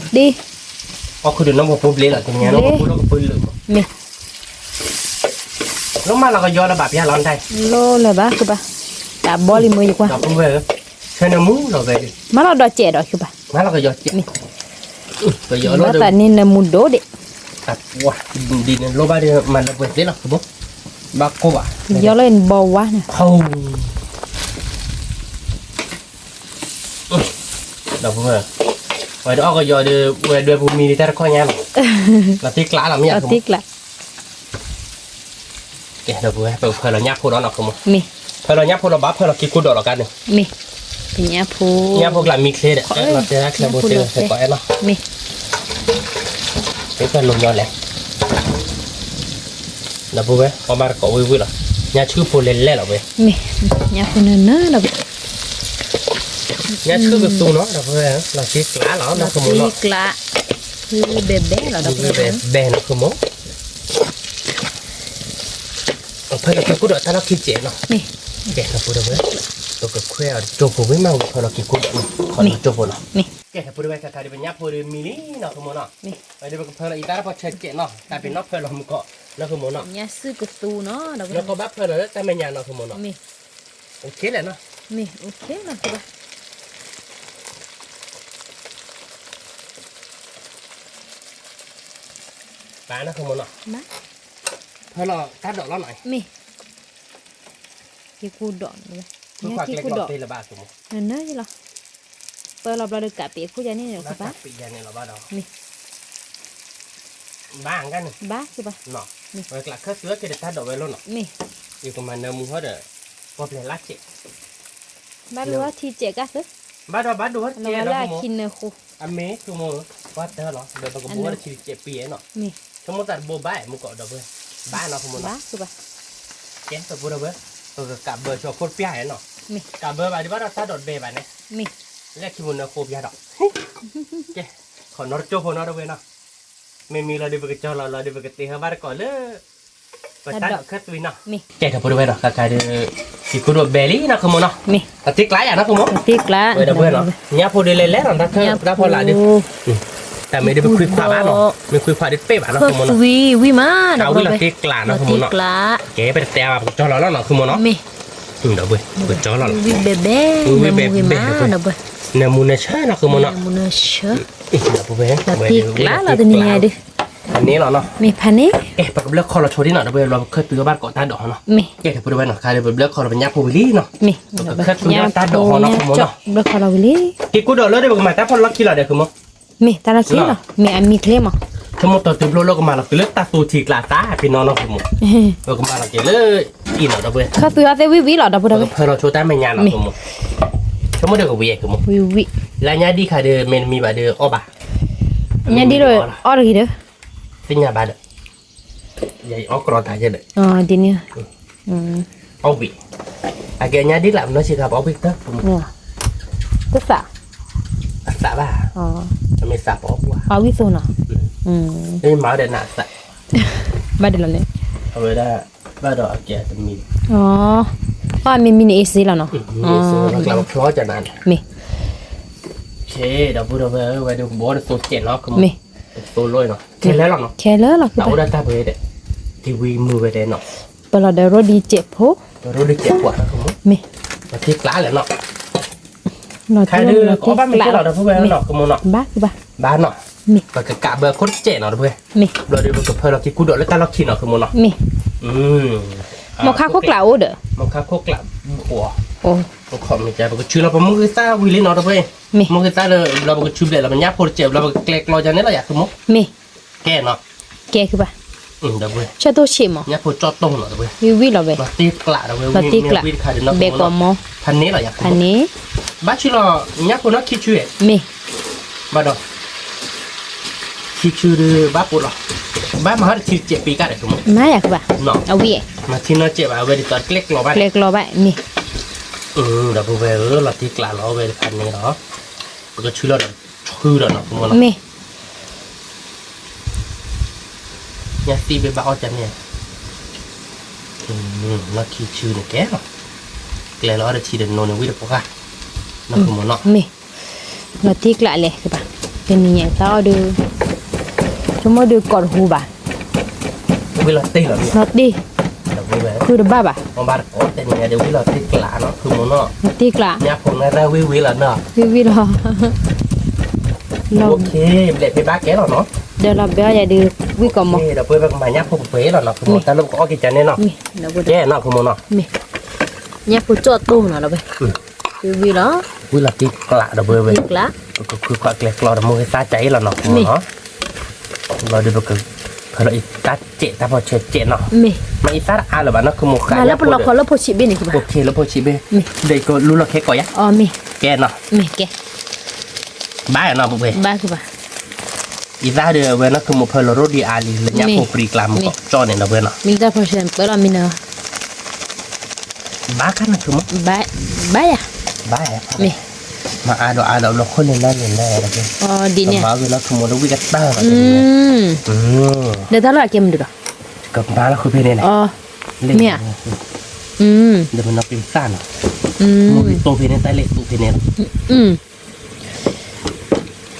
ဒီးနီၢ်ဝဲဖိဘျ့လီၤ တနံၤညါနီၢ်ဝဲဖိလီၢ်ကပၢလၢာ်မး, မ့ၢ် လိၣ်မးလီၤကယီလၢၤဘၣ်ပျၢ်လီၤနတၢ်, လိၣ်လၢၤဘၣ်ဃုာ်ဘၣ်, တၢ်ဘီလံမ့ၢ်ယကွၢ်, ဒီပုၢ်ဝဲၢ်, ဆဲနၢမူလီၤဝဲဒုး, မၤလီၤဒီးစဲးဒီးဃုာ်ဘၣ်, မၤလီၤကယီစဲး, မ့ၢ် ကယီလီၤဒီး, ဘၣ်သးန့ၣ်နၢမူဒိၣ်ဒံး, တၢ်ဝါ, ဒ်န့ၣ်လိၣ်ဘၣ်ဒီး မၤလၢပှဲၤသ့လီၤ ဘိ, ဘၣ်ကိၢ်ဘၣ်, ယီလီၤအံၤနဘီဝါန့ၣ်, ဒီပုၢ်ဝဲၢ်, ဝဲဒၣ်အီၣ်ကယီဒီး ဝဲဒွဲပူၤမံၤဒ်တၢ်တခီညါလီၤ, လီၤတ့ကျါလီၤမ့ၢ်ယၤ, လီၤတ့ကျါ ကဲ ဒီပုၢ်ဝဲၢ် ပကဖၢလီၤညၣ်ဖိဒီးနီၤ ဃမိၣ်, မ့ၢ် ဖၢလီၤညၣ်ဖိလီၤဘၣ် ဖၢလီၤက့ၤကူဒီးလီၤကါန့ၣ်, မ့ၢ် ပညၣ်ဖိ, ညၣ်ဖိကျါမံချ့ဒီး အဲၣ်လီၤတဲဒၣ်ချ့ဘိတဲဝဲ စဲးကီးအဲၣ်လီၤ, မ့ၢ် ပဖၢလီၤညီလဲၣ်, ဒီပုၢ်ဝဲၢ် အီၣ်ဘၣ်တကိးဝံၣ်ဝံၣ်လီၤ. ညါဆှုဖိလဲၤလဲၣ်လီၤဝဲ. မ့ၢ်, ညါဖိနၢၤနၢၤလီၤဝဲ. ညါဆှုကသူနီၤ ဒီပုၢ်ဝဲၢ်, လီၤတံၢ်ကျးလီၤ နီၢ်ခီမိၢ်နီၤ. လီၤတံၢ်ကျး, ဘဲဘဲလီၤ ဒီပုၢ်ဝဲၢ်, ဘဲဘဲနီၢ်ခီမိၢ်. ဖၢလီၤက့ၤကူၣ်ဒီးတၢ်လီၢ်ခံစဲးနီၤ. မ့ၢ်, ကဲ ဒီပုၢ်ဝဲၢ်, ပကခွဲးအီၤတကၠိဖိဝံၤမး ပကဖၢလီၤက့ၤကူၣ်ဒီး ခီလီၤကၠိဖိနီၤ. မ့ၢ်, ကဲ ဒီပုၢ်ဝဲၢ် ခဲခါဒ်ပညၣ်ဖိဒီးမံလံ နီၢ်ခီမိၢ်နီၤ. မ့ၢ်, ဝဲဒ်ပကဖၢလီၤအံၤတၢ်တၢ်ဖီဆၢစဲးနီၤ တၢ်ပ့ၤနီၣ်ဖၢလီၤမူကီး နီၢ်ခီမိၢ်နီၤ. ညါဆှုကသူနီၤ ဒီပုၢ်ဝဲၢ်, နကီဘၣ်ဖၢလီၤလၢတၢ်မဲာ်ညါ နီၢ်ခီမိၢ်နီၤ. မ့ၢ်, အိၣ်ခ့လဲၣ်နီၤ. မ့ၢ်, အိၣ်ခ့လီၤ ကဘၣ် ဘၣ်နီၢ်ခီမိၢ်နီၤ. ဖၢလီၤတၢ်ဒိးလီၤနီၤ. မ့ၢ်, က့ၤကူၣ်ဒီး, က့ၤကူၣ်ဒီး, နၢၤယလီၤ. ပၢလီၤဘျီဒီးကးပ့းအခိၣ်ယၤန့ၣ်လီၤ. မ့ၢ်, ဘၣ်, ဘၣ်, ကျးခၢၣ်သုးက့ၤဒီးတၢ်ဒိးဝဲလီၤနီၤ. မ့ၢ်, ယကမၤနၢမူဟီဒီး ကီၢ်ပျဲၤလၢစဲး ဘၣ်ဒိဝဲထံစဲးကၢ်သု, ဘၣ်ဒိဘၣ်ဒိဝဲထံစဲးလၢခံနၢၤဃိ, အမ့ၢ်ဆိကမိၣ် ပှၤတၢ်လီၤ ဒီးပကဘိဝဲထံစဲးပံၤနီၤ. မ့ၢ်, ဆိကမိၣ်သးတဘိဘၣ်မူကီးဒီပုၢ်ဝဲၢ်, ဘၣ်နီၢ်ခီမိၢ်နီၤ. ကဲ ဒီပုၢ်ဝဲၢ်, ပကကးဘၢဆိခိၣ်တပျၢ်နီၤ. မ့ၢ်, ကးဘၢဘၣ်ဒ်ဘၣ်ဒီးတၢ်ဒိးတဘဲဘၣ်န့ၣ်. မ့ၢ်, လၢခံပူၤနၢၤဃိပျၢ်ဒီး, ကဲ, ခီနီတကၠိဖိနီတဝဲနီၤ. မ့မ့ၢ်လီၤဒီးပကကၠီလီၤလီၤဒီးပကတ့ဟဲဘၣ်တကိးလၢ ပတၢ်ဒိးခၢၣ်သွံနီၤ. ကဲ ဒီပုၢ်ဝဲၢ်နီၤ ခဲခါဒီး က့ၤကူၣ်ဒီးဘဲလံနီၢ်ခီမိၢ်နီၤ. မ့ၢ်, တံၢ်ကျးယၤနီၢ်ခီမိၢ်, တံၢ်ကျး, ဝဲဒီပုၢ်ဝဲၢ်နီၤ, ညၣ်ဖိဒီးလဲၤလဲၣ်နီၤ တၢ်ခၢၣ်တၢ်ဖီလာ်ဒီး, တၢ်မ့ၢ်ဒီးပခွံခွါဘၣ်နီၤ, မ့ၢ်ခွံခွါဒီးတပ့ၣ်ဘၣ်နီၢ်ခီမိၢ်နီၤ. ဝံၤလီၤတံၢ်ကျးနီၢ်ခီမိၢ်နီၤ. ကဲ ပတတဲဘၣ် ပကကၠီလီၤလီၤနီၢ်ခီမိၢ်နီၤ. မ့ၢ်, ဒီပုၢ်ဝဲၢ် ပကကၠီလီၤလီၤ. ဝံၤဘဲဘဲ, ဝံၤဘဲဘဲ, နၢမူနၢဆၢနီၢ်ခီမိၢ်နီၤ. ဒီပုၢ်ဝဲၢ်, တံၢ်ကျးလီၤတနံၤညါဒီး ဖးန့ၣ်လီၤနီၤ. မ့ၢ်ဖးန့ၣ်, ကဲပကဘျၢခီလီၤဆိဒ်နီၤ ဒီပုၢ်ဝဲၢ် လီၤပခၢၣ်သွံဘၣ်တကိးတၢ်ဒိးနီၤ. မ့ၢ်, ကဲ ဒီပုၢ်ဝဲၢ်နီၤ ခါဒီးပဘျၢခီလီၤပညၣ်ဖိဝံၤလံနီၤ. မ့ၢ်, ပကခၢၣ်သွံတၢ်ဒိးဟီနီၢ်ခီမိၢ်နီၤ. ဘျၢခီလီၤဝံၤလံ. က့ၤကူၣ်ဒီးလၢဒီးပကမၤတၢ်ဖီၣ်လီၢ်ခံလီၤဒီးခီမိၢ်. မ့ၢ်, တၢ်လီၢ်ခံလီၤ. မ့ၢ်အမံၤချ့မး. ဆိကမိၣ်တီတုၤဖျိလၢကမၤလီၤက့ၤလၢတၢ်သူထံကျးသး ဖဲနီၤနီၢ်ခီမိၢ်. ပကမၤလီၤက့ၤလၢအံၤနီၤ ဒီပုၢ်ဝဲၢ်. ခၢၣ်သွံအီၤသ့ၣ်ဝံၣ်ဝံၣ်လီၤ ဒီပုၢ်ဝဲၢ်. ပကဖၢလီၤဆိတၢ်မဲာ်ညါနီၤခီမိၢ်. ဆိကမိၣ်ဒီးကဝံၤအဲၣ်ခီမိၢ်. ဝံၤဝံၣ်. လၢညါဒ်ခါဒီး မ့ၢ်တမံၤဘၣ်ဒီးအီၣ်ဘၣ်. ညါဒ်ဒီးအီၣ်တဂ့ၤဒီး သ့ၣ်ညါဘၣ်ဒီး ယအီၣ်ကြီတၢ်ယဲဒီး ဒ်န့ၣ် အီၣ်ဝံၣ်. အကဲညါဒ်လၢပနီၢ်ဆံးခါ ပအီၣ်ဝံၣ်တၢ်ခီမိၢ်. ကသး, အသးဘၣ်. အမ့ၢ်သးပအီၣ်ပှၤ အီၣ်ဝံၣ်သိနီၤ. မၤဒီးနသး ဘၣ်ဒ်လီၤန့ၣ် အဝဲဒၣ် ဘၣ်ဒီးအကဲတမံၤ. အီၣ်မံၤမံၤန့ၣ်အ့စ့လီၤနီၤ. မ့ၢ်, ဒီပုၢ်ဒီဝဲၢ် ဝဲဒၣ်ကဘီတသိစဲးနီၤ. မ့ၢ်, သိလီၤနီၤ. ခဲလၢာ်လီၤနီၤ. တအိၣ်ဒၣ်တၢ်ပှဲၤဒီး ထံဝံၤမုာ်ဝဲဒၣ်နီၤ. ပလီၤဒီးရိဒံစဲးဖိ, ရိဒံစဲးဖိ, မ့ၢ်, ပထံကျးလဲၣ်နီၤ. ခါဒီးကအီၣ်ဘၣ်မ့ၢ်ကဲလီၤ ဒီပုၢ်ဝဲၢ်နီၤ ခီမိၢ်နီၤ. ဘၣ်, ဘၣ်နီၤ. ပကကးဘၢခိၣ်တစဲးနီၤ ဒီပုၢ်ဝဲၢ်. ဘျီဒီးပကဖၢလီၤက့ၤကူၣ်ဒီးလၢတၢ်လီၢ်ခံနီၤ ခီမိၢ်နီၤ. မ့ၢ်, မိၢ်ခါခိၣ်ကျးအိၣ်ဒီး, မိၢ်ခါခိၣ်ကျးအိၣ်, ပကဆှၢလီၤပမုၢ်ဂ့ၤသၣ်ဝံၤလံနီၤ ဒီပုၢ်ဝဲၢ်. မ့ၢ်, မုၢ်ဂ့ၤသၣ်ဒီး ဘျီပကဆူဘျဲးလီၤ ပညၣ်ဖိတစဲး ဘျီပကကျဲကျီယါန့ၣ်လီၤ ယၤခီမိၢ်. မ့ၢ်, ကဲနီၤ. ကဲကဘၣ်, ဆၢတိၢ်ဆံးမး, ညၣ်ဖိကၠီၣ်တိၢ်နီၤ ဒီပုၢ်ဝဲၢ်. ဝံၤဝံၤလီၤဝဲ, လီၤတံၢ်ကျးဒီးဝဲ, လီၤတံၢ်ကျး, ဘဲကိးမီၤ, ဖးန့ၣ်လီၤ ယၤခီမိၢ်. ဘၣ်ဆူလီၤ ညၣ်ဖိနီၢ်ခံဆူ, မ့ၢ်, ဘၣ်ဒီး ထံဆူဒီးဘၣ်ပိာ်လီၤ, ဘၣ်မၤဟီၣ်ဒီးထံစဲးပံၤကါဒီး မၤယၤကဘၣ်, အဝံၣ်, မၤထံနီၢ်စဲးဘၣ် အဝဲဒ်သိးကျဲကျီဘၣ်, ကျဲကျီဘၣ် မ့ၢ်, ဒီပုၢ်ဝဲၢ်ဧၢ လီၤတံၢ်ကျးလီၤ အဝဲဒၣ်ဖးန့ၣ်လီၤ, ပကဆူလီၤဒီး ဆူဒီးနီၤ ခီမိၢ်နီၤ, မ့ၢ် ညၣ်သံၣ်ဘ့ၣ်ဘၣ်အီၣ်ကန့ၣ်, နီၢ်ခံဆူန့ၣ်ကဲလီၤ, ကျဲလီၤအီၣ်ဒီးထံဒီးနိန့ၣ် ဝံၣ်တပှၢ်, နီၢ်ခီမိၢ်နီၤ, မ့ၢ်, လီၤတံၢ်ကျးလဲၣ်ကဘၣ်, တနံၤညါသးအီၣ်ဒီး, ဆိကမိၣ်ဒီးကိးတဟူဘၣ်, ဝံၣ်လီၤတံၢ်လီၤ, လီၤတံၢ်, ဃုတဘၣ်ဘၣ်, ဘၣ်တကိး တနံၤညါဒီးဝံၣ်လီၤတံၢ်ကျးနီၤ ခီမိၢ်နီၤ, လီၤတံၢ်ကျး, ညၣ်ဖိနၢ်သၣ်ဝံၣ်ဝံၣ်လီၤနီၤ, ဝံၣ်ဝံၣ်လီၤ ဘျဲးဖဲဘၣ်ကဲလီၤနီၤ, ဒီးလီၤဘဲအီၣ်ယၤဒီး ဝံၣ်ကိးမီၤ, ဒီးပဝဲပကမၤညၣ်ဖိပှဲၤလီၤနီၤ ခီမိၢ် တၢ်လၢပကအီၣ်က့ၤကန့ၣ်နီၤ, ကဲနီၤ ခီမိၢ်နီၤ, မ့ၢ်, ညၣ်ဖိကၠီၣ်တိၢ်နီၤ ဒီးပဝဲ, ဝံၣ်ဝံၣ်လီၤ, ဝံၣ်လီၤတံၢ်ကျး ဒီးပဝဲ, ပကခုခွးကျဲကျီဒီးမိၢ်ဂ့ၤသၣ်ကၢအံၤလီၤနီၤ ခီမိၢ်နီၤ, လီၤဒီးပကဖၢလီၤအံၤတၢ်စဲးတၢ်ဖီဆဲးစဲးနီၤ, မ့ၢ်, မၤအံၤသၣ်တအါလၢၤဘၣ်နီၤ ခီမိၢ်ဃးညၣ်ဖိဒီး, လၢပလီၤခီလၢဖိဆံးဘ့ၣ်န့ၣ်, ဖိဆံးဘ့ၣ်, ဒီးကလူလီၤခဲကိးယါ, ကဲနီၤ, မ့ၢ်ကဲ ဘၣ်နီၤ ပဝဲ, ဘၣ်ကဘၣ်, ယသးဒီးအဝဲနီၢ်ခုမိၢ်ဖၢလီၤရိၣ်ဒံးအါလံ လၢညၣ်ဖိပြံကျါမ့ၢ်ကီးကၠီၣ်န့ၣ်ဒီးဝဲနီၤ, မ့ၢ်တၢ်ဖီၣ်ဆဲးပၢလီၤမ့ၢ်နီၤ, ဘၣ်ခါနီၢ်ခုမိၢ်, ဘၣ်ယၤ, ဘၣ်ယၤ, မ့ၢ်, မၤအါဒီးအါဒီးဘျီခိၣ်န့ၣ်လၢန့ၣ်လၢ, ဒ်န့ၣ်, မၤဝဲနီၢ်ခုမိၢ်လၢဝံၣ်ကတၢၢ်လီၤ, ဒီးတၢ်လီၢ်အကဲမနုၤဒီး, ကမၤလီၤဃုဖဲန့ၣ်, မ့ၢ်ဧါ, ဒီးမနီၢ်က့ၤသၣ်နီၤ, မိၢ်က့ၤတိၢ်ဖဲန့ၣ် တၢ်လဲၤသူဖဲန့ၣ်လီၤ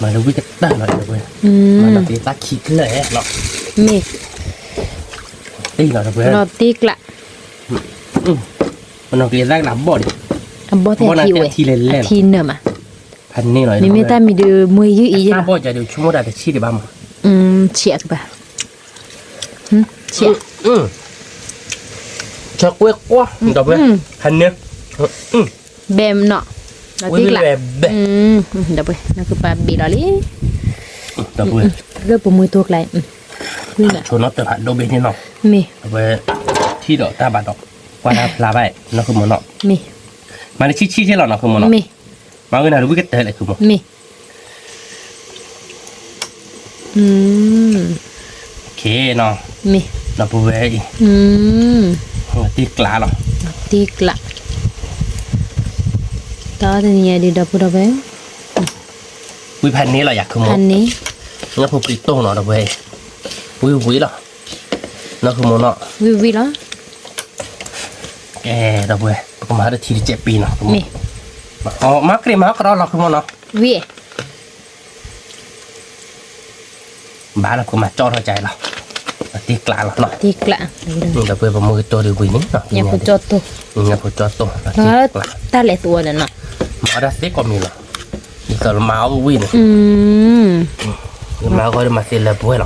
မၤလၢဝံၣ်ကတၢၢ်လီၤဒီးဝဲ, မၤလီၤက့ၤသၣ်ခံကလၢာ်လီၤ, မ့ၢ်, တ့ၢ်လီၤဒီးဝဲ, လီၤတ့ကျး, မနီၢ်က့ၤသၣ်ကလၢဘီၣ်ဒံး, အဘီၣ်ထဲထံဝဲ, ထံလဲၤလဲၣ်လီၤ, ဖဲန့ၣ်လီၤ, မ့မ့ၢ်တၢ်မံၤဒုးမွဲယုၢ်အံၤယဲလီၤ, ဘီၣ်ကဒီးဆိကမိၣ်တၢ်တဆံးဒံးဘၣ်မး, ဆံးအကဘၣ်, ဆံး, ဆၢကွဲကွီၢ်, ဒီးဝဲ, ဖဲန့ၣ် ဘဲမနီၤ, လီၤတ့ကျး, ဒီးပှဲၤ နကပာ်ဘ့ၣ်လီၤလံ, ဒီးပှဲၤ လၢပမူတိကျါ, ဆိနီၣ်တၢ်ဖးဒိၣ်ဘ့ၣ်န့ၣ်နီၤ, မ့ၢ်, ဒီးပှဲၤ ထံၣ်ဒီးတၢ်ဘၣ်ဒီး ကွၢ်တၢ်ဖျါဘၣ်နီၢ်ခုမိၢ်နီၤ, မ့ၢ်, မၤလၢဆံဆံဆ့လီၤနီၢ်ခုမိၢ်နီၤ, မ့ၢ်, မၤဝဲနၤဒီးဝံၣ်ကတၢၢ်လဲၣ်ခုမိၢ်, မ့ၢ် မ့ၢ်, ဒီးပဝဲအံၤ, တ့ကျးလီၤ, တ့ကျး, တၢ်တနံၤညါဒုးဒီပုၢ်ဒီဝဲၢ်, ဝံၣ်ဖးန့ၣ်လီၤယၤခုမိၢ်, ညၣ်ဖိပြံတိၢ်နီၤဒီးပဝဲ, ဝံၣ်ဝံၣ်လီၤ, နီၢ်ခုမိၢ်နီၤ, ဝံၣ်ဝံၣ်လီၤ, ကဲဒီးပဝဲ ပကမၤဒီးထံတစဲးပံနီၤ, မၤကြ့မၤကရီလီၤခုမိၢ်နီၤ, ဝံၣ် ဘၣ်လီၤ ပကမၤကၠီထီၣ်ကလီၤ, တ့ကျးလီၤနီၤ, တ့ကျး, ဒီးပဝဲပမူကတိၤဒုးဝံၤန့ၣ်, ညၣ်ဖိကၠီတိၢ်, ညၣ်ဖိကၠီတိၢ်, တၢ်လဲၤသူဝဲဒီးနီၤ, မၤအီၣ်တၢ်သ့ကိးမံၤလီၤ, ဒ်သိးလၢမၤအီၣ်ကဝံၤန့ၣ်, မၤအီၣ်ကဝံၤဒီးမၤသ့လၢပှဲၤလီၤ,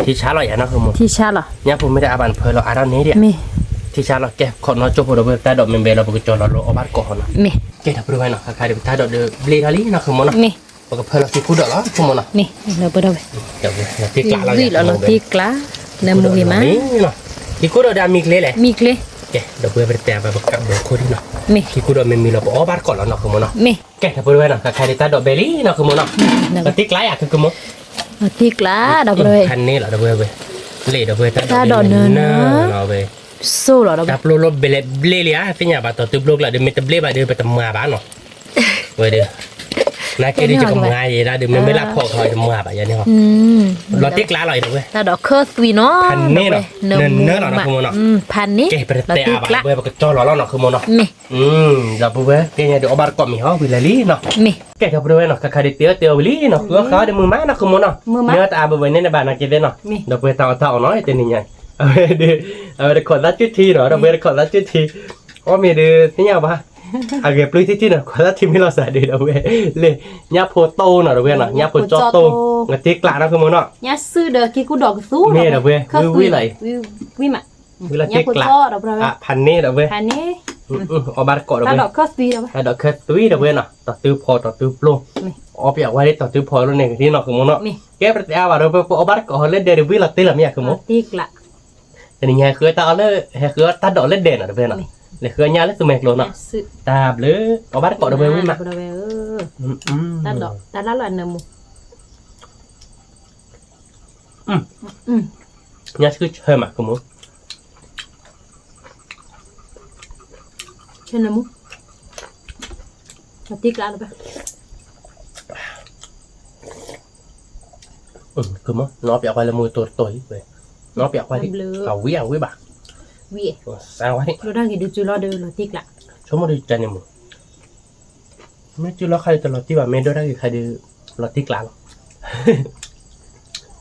ထံဆါလီၤယၤနီၢ်ခုမိၢ်, ထံဆါလီၤ, ညၣ်ဖိမ့ၢ်တအါဘၣ်နဖၢလီၤအါထီၣ်န့ၣ်ဒံး, မ့ၢ်, ထံဆါလီၤ ကဲ ခိးနီၢ်ကၠိဖိဒီးပဝဲတၢ်ဒိးမ့ၢ်ဘဲလီၤ ပကကၠီလီၤလၢအီၣ်ဘၣ်တကိးဟီနီၤ, မ့ၢ်, ကဲဒီးပဝဲနီၤ ခါခါဒီးပတၢ်ဒိးဒုးဘျ့ထီၣ်လံနီၢ်ခုမိၢ်နီၤ, မ့ၢ်, ပကဖၢလီၤခံကူဒီးလီၤ ခုမိၢ်နီၤ, မ့ၢ်, ဒီးပဝဲ တ့ကျးလီၤ, ဝံၣ်လီၤလီၤတ့ကျး, နၢမူဂ့ၤမး, ခံကူဒီးဒုးအမံၤချ့လဲၣ်, မံၤချ့, ကဲ ဒီးပဝဲပတတဲဘၣ်ပကးဘၢခိၣ်ဒံးနီၤ, မ့ၢ်, ခံကူဒီးမ့ၢ်မံၤလီၤပအီၣ်ဘၣ်တကိးလီၤနီၢ်ခုမိၢ်နီၤ, မ့ၢ်, ကဲဒီးပဝဲနီၤ ခါခါဒီးတၢ်ဒိးဘဲလံနီၢ်ခုမိၢ်နီၤ, တ့ကျးယၤခုမိၢ်, တ့ကျးဒီးပဝဲ, ဖးန့ၣ်လီၤဒီးပဝဲ, လ့ၣ်ဒီးပဝဲတၢ်ဒိးဘဲလံနီၤ, ဝဲ စိၣ်လီၤဒီး တၢ်ပျိလီၤဘျ့လံဧါ, သ့ၣ်ညါဘၣ် တီၤတုၤပျိကျါဒီး မ့ၢ်တဘျ့ဘၣ်ဒီး ပတမၤဘၣ်နီၤ, ဝဲဒီး, နာ်က့ဒီးယကမၤယဲဒၣ်ဒီး မ့မ့ၢ်လၢဖီၣ်ခီယမၤဘၣ်ယဲန့ၣ်ဟီ, လီၤတ့ကျးလီၤအံၤဒီးဝဲ, တၢ်ဒိးခၢၣ်သွံနီၤ, ဖးန့ၣ်လီၤ, နၢနၢလီၤနီၢ်ခုမိၢ်နီၤ, ဖးန့ၣ်, ကဲ ပတတဲအါဘၣ် ပဝဲပကကၠီလီၤလီၤနီၢ်ခုမိၢ်နီၤ, မ့ၢ်, ဒီးပဝဲ ကဲညါဒီးအီၣ်ဘၣ်တကိးမံၤဟီ ဝံၤလဲၤလံနီၤ, မ့ၢ်, ကဲဒီးပဝဲနီၤ ခါခါဒီးတဲအီၣ်တဲအီၣ်ဝံၤလံနီၤ, ဃုအီၣ်ဃာ်ဒီးမုာ်မးနီၢ်ခုမိၢ်နီၤ, မ့ၢ်အီၣ်တအါဘၣ်ဝဲန့ၣ်နဘၣ်နာ်က့သ့ၣ်နီၤ, ဒီးပဝဲတၢ်အီၣ်တၢ်အီနီၤ တနံၤညါ, အဝဲဒီး, အဝဲတခိးသၣ်ကၠူၣ်ထံနီၤ ဒီးပဝဲတခိးသၣ်ကၠူၣ်ထံ, အီၣ်မ့ၢ်ဒီးသ့ၣ်ညါဘၣ်, အဂဲၤပျုၢ်ထံထံနီၤ ခိးသၣ်ထံမ့ၢ်လီၤစးဒီး ဒီးပဝဲ, လ့ၣ်, ညၣ်ဖိတိၢ်နီၤ ဒီးပဝဲနီၤ ညၣ်ဖိကၠီတိၢ်, နတ့ကျးနီၢ်ခုမိၢ်နီၤ, ညၣ်စုဒီးက့ၤကူဒီးကသူ, မ့ၢ်ဒီးပဝဲ, ဝံၤဝံၤလီၤအံၤ, ဝံၤမး, ဝံၤလီၤတ့ကျး, ဖးန့ၣ်ဒီးပဝဲ, အီၣ်ဘၣ်တကိးဒီးပဝဲ, တၢ်ဒိးခၢၣ်သွံဒီးပဝဲနီၤ တီၤတုၤဖီ တီၤတုၤပျိ, အီၣ်ပၠးဝဲဒ်တီၤတုၤဖီလီၤန့ၣ်ကသ့ၣ်နီၢ်ခုမိၢ်နီၤ, ကဲပတတဲအါဘၣ်ဒီးပဝဲပအီၣ်ဘၣ်တကိးဟီလၢဒဲးဒီးဝံၤလီၤတ့လီၤမ့ၢ်ယၤခုမိၢ်, တနံၤညါဟဲဃုတၢ်အီၣ်လၢ, ဟဲဃုတၢ်ဒိးလၢဒဲးနီၤ ဒီးပဝဲနီၤ, လဲၤဃုညၣ်လၢသူမဲာ်ကျိနီၤ, တၢ်ဘျုး, အီၣ်ဘၣ်တကိးဒီးပဝဲဝံၤမး, တၢ်လၢလီၤနၢမူ, ညၣ်ဆှုဆၢမးခုမိၢ်, ဆၢနၢမူ, တ့ကျးလီၤပ ခုမိၢ် နီၢ်ပၠးကွၢ်လၢမူတိᢢ်တိၢ်အံၤ, နီၢ်ပၠးကွၢ်ဒံး, အဝံၣ်အဝံၣ်ဘၣ်, ဝံၣ်, စၢ်ဝဲဒံး, ဒိၣ်တၢ်ဂ့ၤဒုးစုလီၤဒီးလီၤတ့ကျး, ဆိကမိၣ်ဒုးကန့ၣ်မူ, မ့ၢ်စုလီၤခါဒုးတလီၤတံၢ်ဘၣ် မ့ၢ်ဒိၣ်တၢ်ဂ့ၤခါဒုး, လီၤတ့ကျးလီၤ,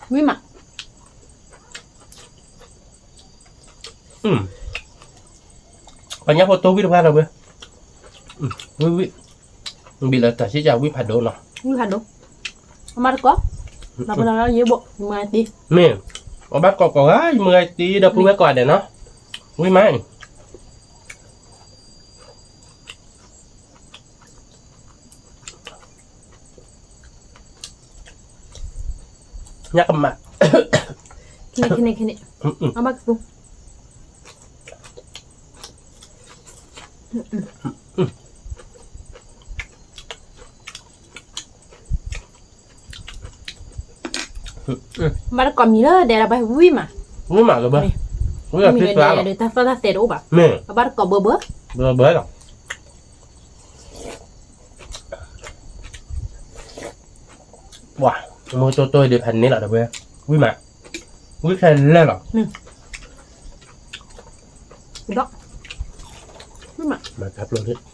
ဝံၣ်မး ပှၤညၣ်ဖိတိၢ်ဝံၣ်တဖၣ်လီၤဝဲ, ဝံၣ်ဝံၣ်, ဘံၣ်လၢတၢ်ဆံၣ်ကဝံၣ်ဖးဒိၣ်နီၤ, ဝံၣ်ဖးဒိၣ်, အမါတကိး, ဒီးပလီၤယဘိၣ် ယမၤတံၢ်, မ့ၢ်, အဘၣ်ကိးကိးဂၤ ယမၤတံၢ်ဒီးပုၢ်ဝဲၢ်ကိးဂၤဒဲးနီၤ, ဝံၣ်မး ညၣ်ကမၣ်, ခဲန့ၣ်ခဲန့ၣ်ခဲန့ၣ်, အဘၣ်ကပူၤ, အ ဘၣ်တကိးမံၤလၢဒဲးဒီးဘၣ်ဝံၣ်မး, ဝံၣ်မးလၢဘၣ်, ဝံၣ်မးလၢဒဲးဒီးတၢ်သီၣ်တၢ်သဲတအိၣ်ဘၣ်, မ့ၢ်, ဘၣ်တကိးဘၢဘၢ, ဘၢဘၢလီၤ. ပှၤ, မ့ၢ်တိၢ်တိၢ်ဒုးဖးန့ၢ်လီၤဒီပုၢ်ဝဲၢ်, ဝံၣ်မး, ဝံၣ်ခဲလၢာ်လီၤ. ဒီး, ဝံၣ်မး, တၢ်ပျိၢ်နီၤ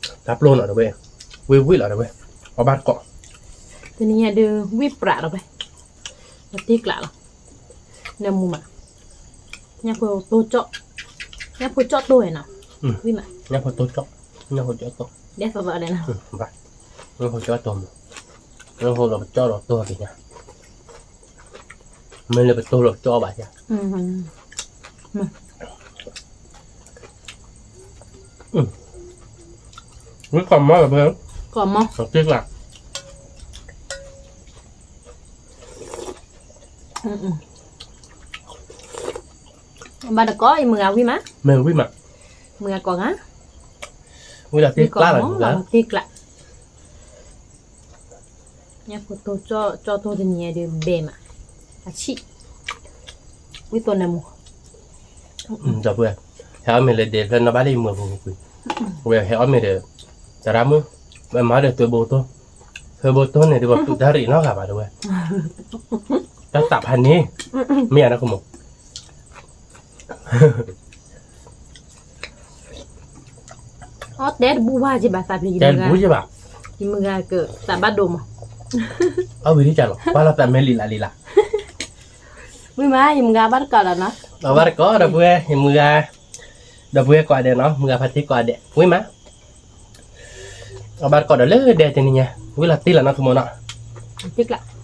ဒီပုၢ်ဝဲၢ်, ဝံၣ်ဝံၣ်လီၤဒီပုၢ်ဝဲၢ်, အီၣ်ဘၣ်တကိး, တနံၤညါဒုး ဝံၣ်ပြးဒီပုၢ်ဝဲၢ်, ပတ့ကျးလီၤ, နမူမး, ညၣ်ဖိတိၢ်ကၠီၣ်, ညၣ်ဖိကၠီၣ်တိၢ်ဝဲနီၤ, ဝံၣ်မး, ညၣ်ဖိတိၢ်ကၠီၣ်, ညၣ်ဖိကၠီၣ်တိၢ်, ဒဲးသီသီဒဲးနီၤ, ညၣ်ဖိကၠီၣ်တိၢ်မး, ညၣ်ဖိလီၤပကၠီၣ်လီၤတိၢ်က့ၤညါ, မ့ၢ်လၢပတိၢ်လီၤပကၠီၣ်ဘၣ်ညါ, ဝံၣ်ကိးမီၤလီၤဖဲ, ကိးမီၤ, တ့ကျး ဘၣ်တကိး ယမုၢ်ဂၤဝံၣ်မး, မ့ၢ်ဝံၣ်မး, မုၢ်ဂၤကိးဂၤ, ဝံၣ်လီၤတ့ကျးလီၤ မုၢ်ဂၤ, တ့ကျး, ညၣ်ဖိတိၢ်ကၠီၣ်တိၢ်တနံၤညါဒုးဘဲမး, အဆံၣ်, ဝံၣ်သိးနမူ, ဒီပုၢ်ဝဲၢ်, ဟဲအီၣ်မ့ၤလၢဒဲးဖျၢၣ်နီၢ်ဘၣ်လၢယမုၢ်ပူၤပူၤ, ဝဲဟဲအီၣ်မ့ၤဒီး, သရၣ်မုၣ်, ဝဲမၤဒီးသွဲဘိတိၢ်, သွဲဘိတိၢ်န့ၣ်ဒုးပှၤတူၢ်တၢ်ရ့ၣ်နီတဂၤဘၣ်ဒီပုၢ်ဝဲၢ်, တၢ်သးဖးန့ၣ်, မ့ၢ်ယၤနီၢ်ကမိၣ် အီၣ်တဲတဘူၣ်ဘၣ်က့ဘၣ် သးပျံၤယမုၢ်ဂၤ, ယမုၢ်ဂၤကသးဘၣ်ဒိမး, အီၣ်ဝံၤဒ်ကၢ်လီၤ ပှၤလီၤသးမဲလံလးလံလး, ဝံၣ်မး ယမုၢ်ဂၤဘၣ်တကိးဒီးနီၤ, အီၣ်ဘၣ်တကိးဒီပုၢ်ဝဲၢ် ယမုၢ်ဂၤ, ဒီပုၢ်ဝဲၢ်ကိးဂၤဒဲးနီၤ မုၢ်ဂၤဖါတံၢ်ကိးဂၤဒဲး ဝံၣ်မး, အီၣ်ဘၣ်တကိးဒီးလၢဒဲးတနံၤညါ ဝံၣ်လီၤတ့လီၤနီၢ်ကမိၣ်နီၤ, တ့ကျး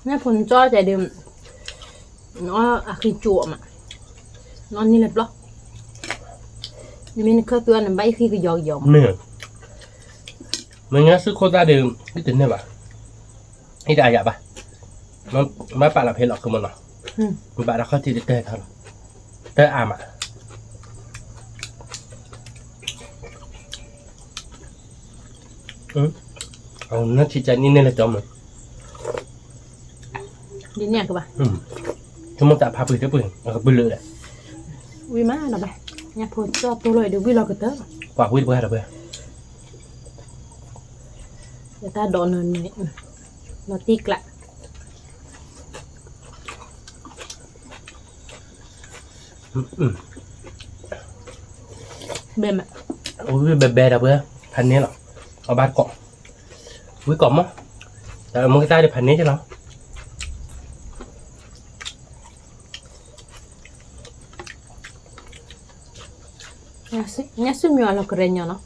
ညၣ်ဖိနကၠီၣ်တဲဒုး, နအီၣ်အဃံကၠိမး, နအီၣ်န့ၢ်လၢပျီ, နမ့ၢ်နခၢၣ်သူအီၤ နဘၣ်အံၤဃံကယီကယီမး, မ့ၢ်ညါစုခိၣ်သၣ်ဒုး, အံၤတန့ၢ်ဘၣ်, အံၤတအါယၤဘၣ်, မ့ၢ်ပာ်လီၤဖဲလီၤကမီၤနီၤ, ဘၣ်ဒီးခီၣ်ထံးတတၢၢ်ထီၣ်လီၤ, တၢၢ်အါမး အနၢ်ထံကနံၣ်န့ၣ်လၢကၠီမုၢ်, ဒ်န့ၣ်ကဘၣ်, ဆိကမိၣ်တၢ်ဖးပှ့ၤတပှ့ၤ အကပုၢ်လၢာ်ဒီး, ဝံၣ်မးနီၤဘၣ်, ညၣ်ဖိကၠီၣ်တိၢ်လီၤအံၤဒုးဝံၣ်လီၤကတၢၢ်, ပှၤဝံၣ်တပှဲၤတပှဲၤ, ယတၢ်ဒိးနၢၤနၢၤ, လီၤတံၢ်ကျး ဘဲမး, ဝံၣ်ဘဲဘဲဒီပုၢ်ဝဲၢ်, ဖးန့ၢ်လီၤ, အီၣ်ဘၣ်တကိး, ဝံၣ်ကိးမီၤ, တၢ်အမိၢ်ကသၣ်ဒုးဖးန့ၢ်က့လီၤ, ညၣ်စုမ့ၢ်အလီၤကရဲညီနီၤ,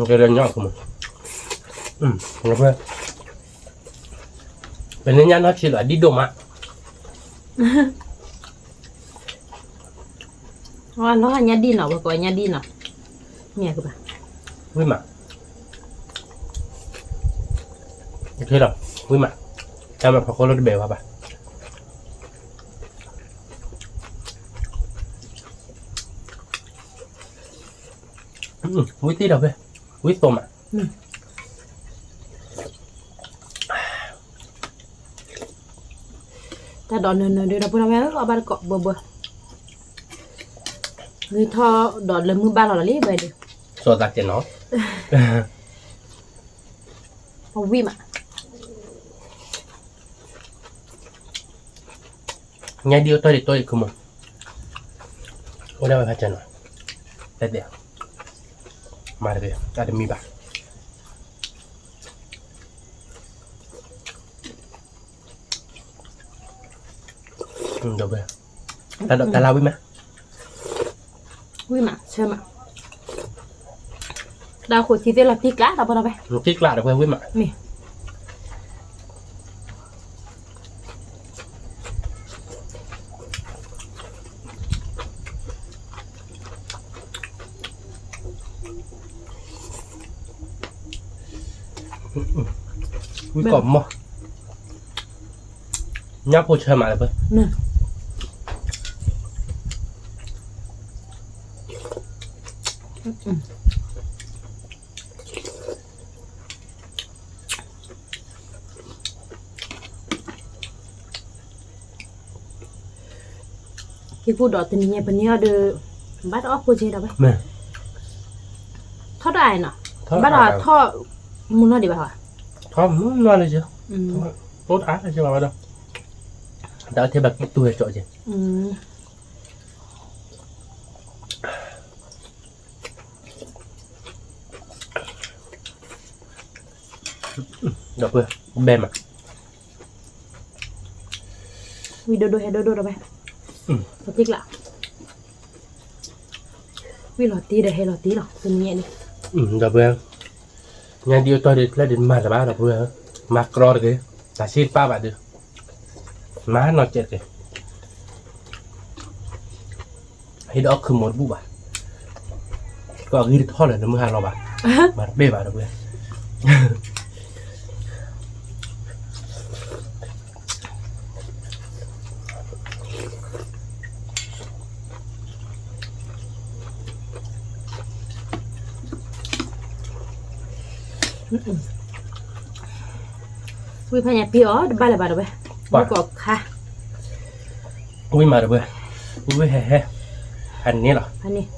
ကရဲညီ, ပန့ၢ်ညၣ်နီၢ်ဆံးလီၤ အဒံၣ်ဒိၣ်မး လီၤညၣ်ဒံၣ်နီၤ, ပှၤကိးညၣ်ဒံၣ်နီၤ, မ့ၢ်ကဘၣ်, ဝံၣ်မး, လီၤ, ဝံၣ်မး, တၢ်မၤဖီခိၣ်လၢတဘဲးဝဲဘၣ်, ဝံၣ်သ့ၣ်ဒီးဖဲ, ဝံၣ်သိးမး တၢ်ဒိးနၢၤနၢၤဒုး ဒီပုၢ်ဝဲၢ်ဧၢ, အီၣ်ဘၣ်တကိးဘၢဘၢ, ဂ့ၤထီၣ်ဒီးလၢမုၢ်ဘၣ်လီၤလီၤလံ ဘၣ်ဒုး, စီၤသးကဲနီၤ, အဝံၣ်မး, ညၣ်ဒံၣ်အိၣ်တီၢ်ဒံးတီၢ်ဒံးခိၣ်မး, အိၣ်ဒၣ်ဝဲဖးကဲနီၤ, တဲတဲ, မၤတဂ့ၤ, တၢ်တမံၤဘၣ်. ဒီးဝဲ, တၢ်လၢဝံၣ်မး, ဝံၣ်မး, ဆၢမး, တၢ်ဃိးထံသ့ၣ်လီၤတံၢ်ကျး ဒီပုၢ်ဝဲၢ်, တံၢ်ကျးဒီးဝဲဝံၣ်မး, မ့ၢ် ဝံၣ်ကိးမီၤ, ညၣ်ဖိဆၢမးလၢပှဲၤ, မ့ၢ်, ဟံၣ်ကူၣ်ဒီးတနံၤညါပနံၤအီၤဒီး ဘၣ်တအီၣ်ဖိက့ဒီးဝဲ, ထီၣ်တၢ်အံၤနီၤ, ဘၣ်ဒီးထီၣ်မုၢ်နီၢ်ဒံးဘၣ်ဟီ, ထီၣ်မုၢ်နီၢ်လၢက့, အိၣ်တအါလၢက့ဘၣ်ဘၣ်ဒီး, တၢ်ထဲဘၣ်ကံၣ်တူၢ်ဝဲကၠီက့ ဒီပုၢ်ဝဲၢ်, ဘဲမး, ဝံၣ်ဒိၣ်ဒိၣ်ဟဲဒိၣ်ဒိၣ်ဒီးဝဲ, လီၤတံၢ်ကျး, ဝံၣ်လီၤတံၢ်ဒီးဟဲလီၤတံၢ်လီၤ တနံၤညါန့ၣ်, ဒီပုၢ်ဝဲၢ်, ညါဒ်အတီၢ်ဒ်ဖျဲၣ်ဒ်မၤတဘၣ်ဒီပုၢ်ဝဲၢ်, မၤကြီတဂ့ၤ, တၢ်ဆံတပၢ်ဘၣ်ဒီး, မၤနီၢ်ကဲးတဂ့ၤ ဟ့ၣ်ဒီးအီၣ်ခုၣ်မိၢ်တဘူၣ်ဘၣ်, ကီၢ်ဂံၢ်တထီၣ်လၢၤလၢမုၢ်ဟါလီၤဘၣ်, မၤတပ့ၢ်ဘၣ်ဒီပုၢ်ဝဲၢ်, ဝံၣ်ဖဲညါပံၤအီၤတဘၣ်လၢၤဘၣ်ဒီပုၢ်ဝဲၢ်, ပှၤကီၢ်ခါ, ဝံၣ်မးဒီပုၢ်ဝဲၢ်, ဝံၣ်ဝံၣ်ဟဲဟဲ, ဖးန့ၣ်လီၤ, ဖးန့ၣ်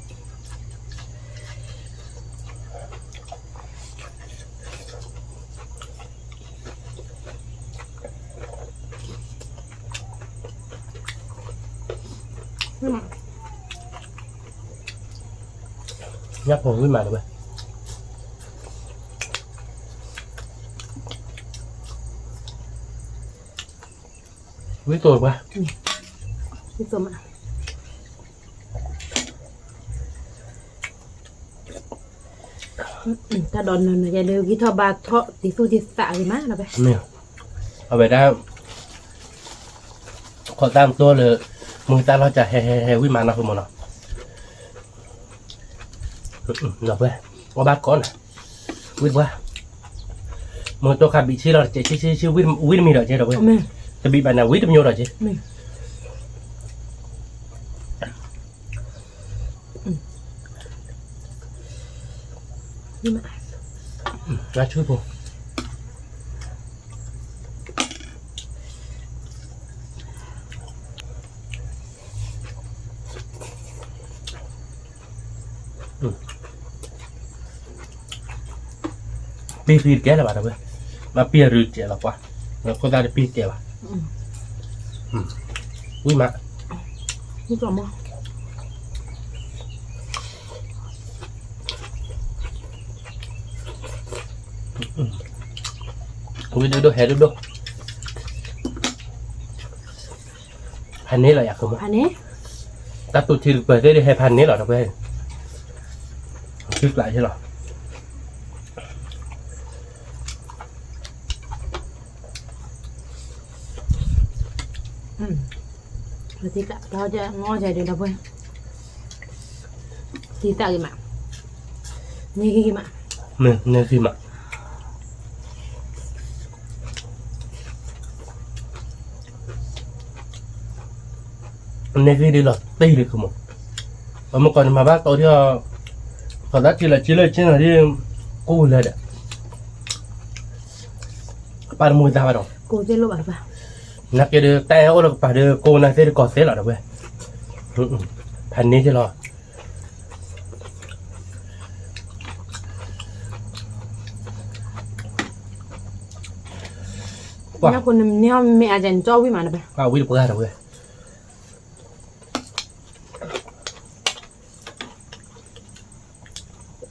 ညၣ်ဖိဝံၣ်မးဒီပုၢ်ဝဲၢ်, ဝံၣ်သိပှၤ, ဝံၣ်သိမး တၢ်ဒီးနၤနၤယဲဒၣ်ဂံၢ်ထီၣ်ဘါထီၣ်တံၤသူၣ်တံၤသးဂ့ၤမးနီၤဖဲ, အဝဲဒၣ် ခိးသၣ်မတိၢ်လၢ မုၢ်သၣ်လီၤကၢ်ဟဲဟဲဟဲဝံၣ်မးနီၤဖဲမ့ၢ်နီၤ, နီၤဖဲ, အီၣ်ဘၣ်ကိးနၤ, ဝံၣ်တပှၢ်, မုၢ်တိၢ်ခါဘံၣ်ဆ့လီၤတစဲး ဆ့ဆ့ဆ့ ဝံၣ်တမံၤဒီးကဲဒီပုၢ်ဝဲၢ်, တဘံၣ်ဘၣ်န့ၣ် ဝံၣ်တမံၤဒီးကဲ လၢဆူဖိ, ပ့ၢ်ဃံတကဲလၢၤဘၣ်ဒီပုၢ်ဝဲၢ်, မ့ၢ်ပ့ၢ်ရူၤတကဲလၢၤဘၣ်ဒီပုၢ်ဝဲၢ်, မ့ၢ်ခိၣ်သၣ်တပ့ၢ်တကဲဘၣ်, ဝံၣ်မး ဝံၣ်ဒိၣ်ဒိၣ်ဟဲဒိၣ်ဒိၣ်, ဖးန့ၣ်လီၤယၤ, တၢ်တူၢ်ထံတကပၤသ့ၣ်ဒ်ဟဲဖးန့ၣ်လီၤဒီပုၢ်ဝဲၢ်, ထံကျးယဲလီၤ. တံၤသၣ်ဒီး တံၤသၣ်ဂ့ၤမး, န့ၢ်ဂ့ၤမး, န့ၢ်ဂ့ၤမး, န့ၢ်ဂ့ၤဒ်လီၤတံၢ်လံခိၣ်မး, ပမ့ၢ်ကီးန့ၣ်မၤဘၣ်တီဒ်အီၤ, ပှၤသးထံလီၤက့လၢက့နီၤဒ်, ကိၢ်လၢာ်ဒီး ပာ်တမူသးဘၣ်ဒီး, နာ်က့ဒီး တၢ်အဲၣ်အိၣ်လၢကပၤဒီး ကိးနၤသ့တကီၢ်သ့လီၤဒီးဝဲ, ဖးန့ၣ်က့လီၤ. ပှၤ, နမ့ၢ်အီၣ်မ့ၢ်အါကဲန့ၣ် ကၠီဝံၣ်မးဒီးဝဲ, ဝံၣ်တပှၢ်ဒီးဝဲ,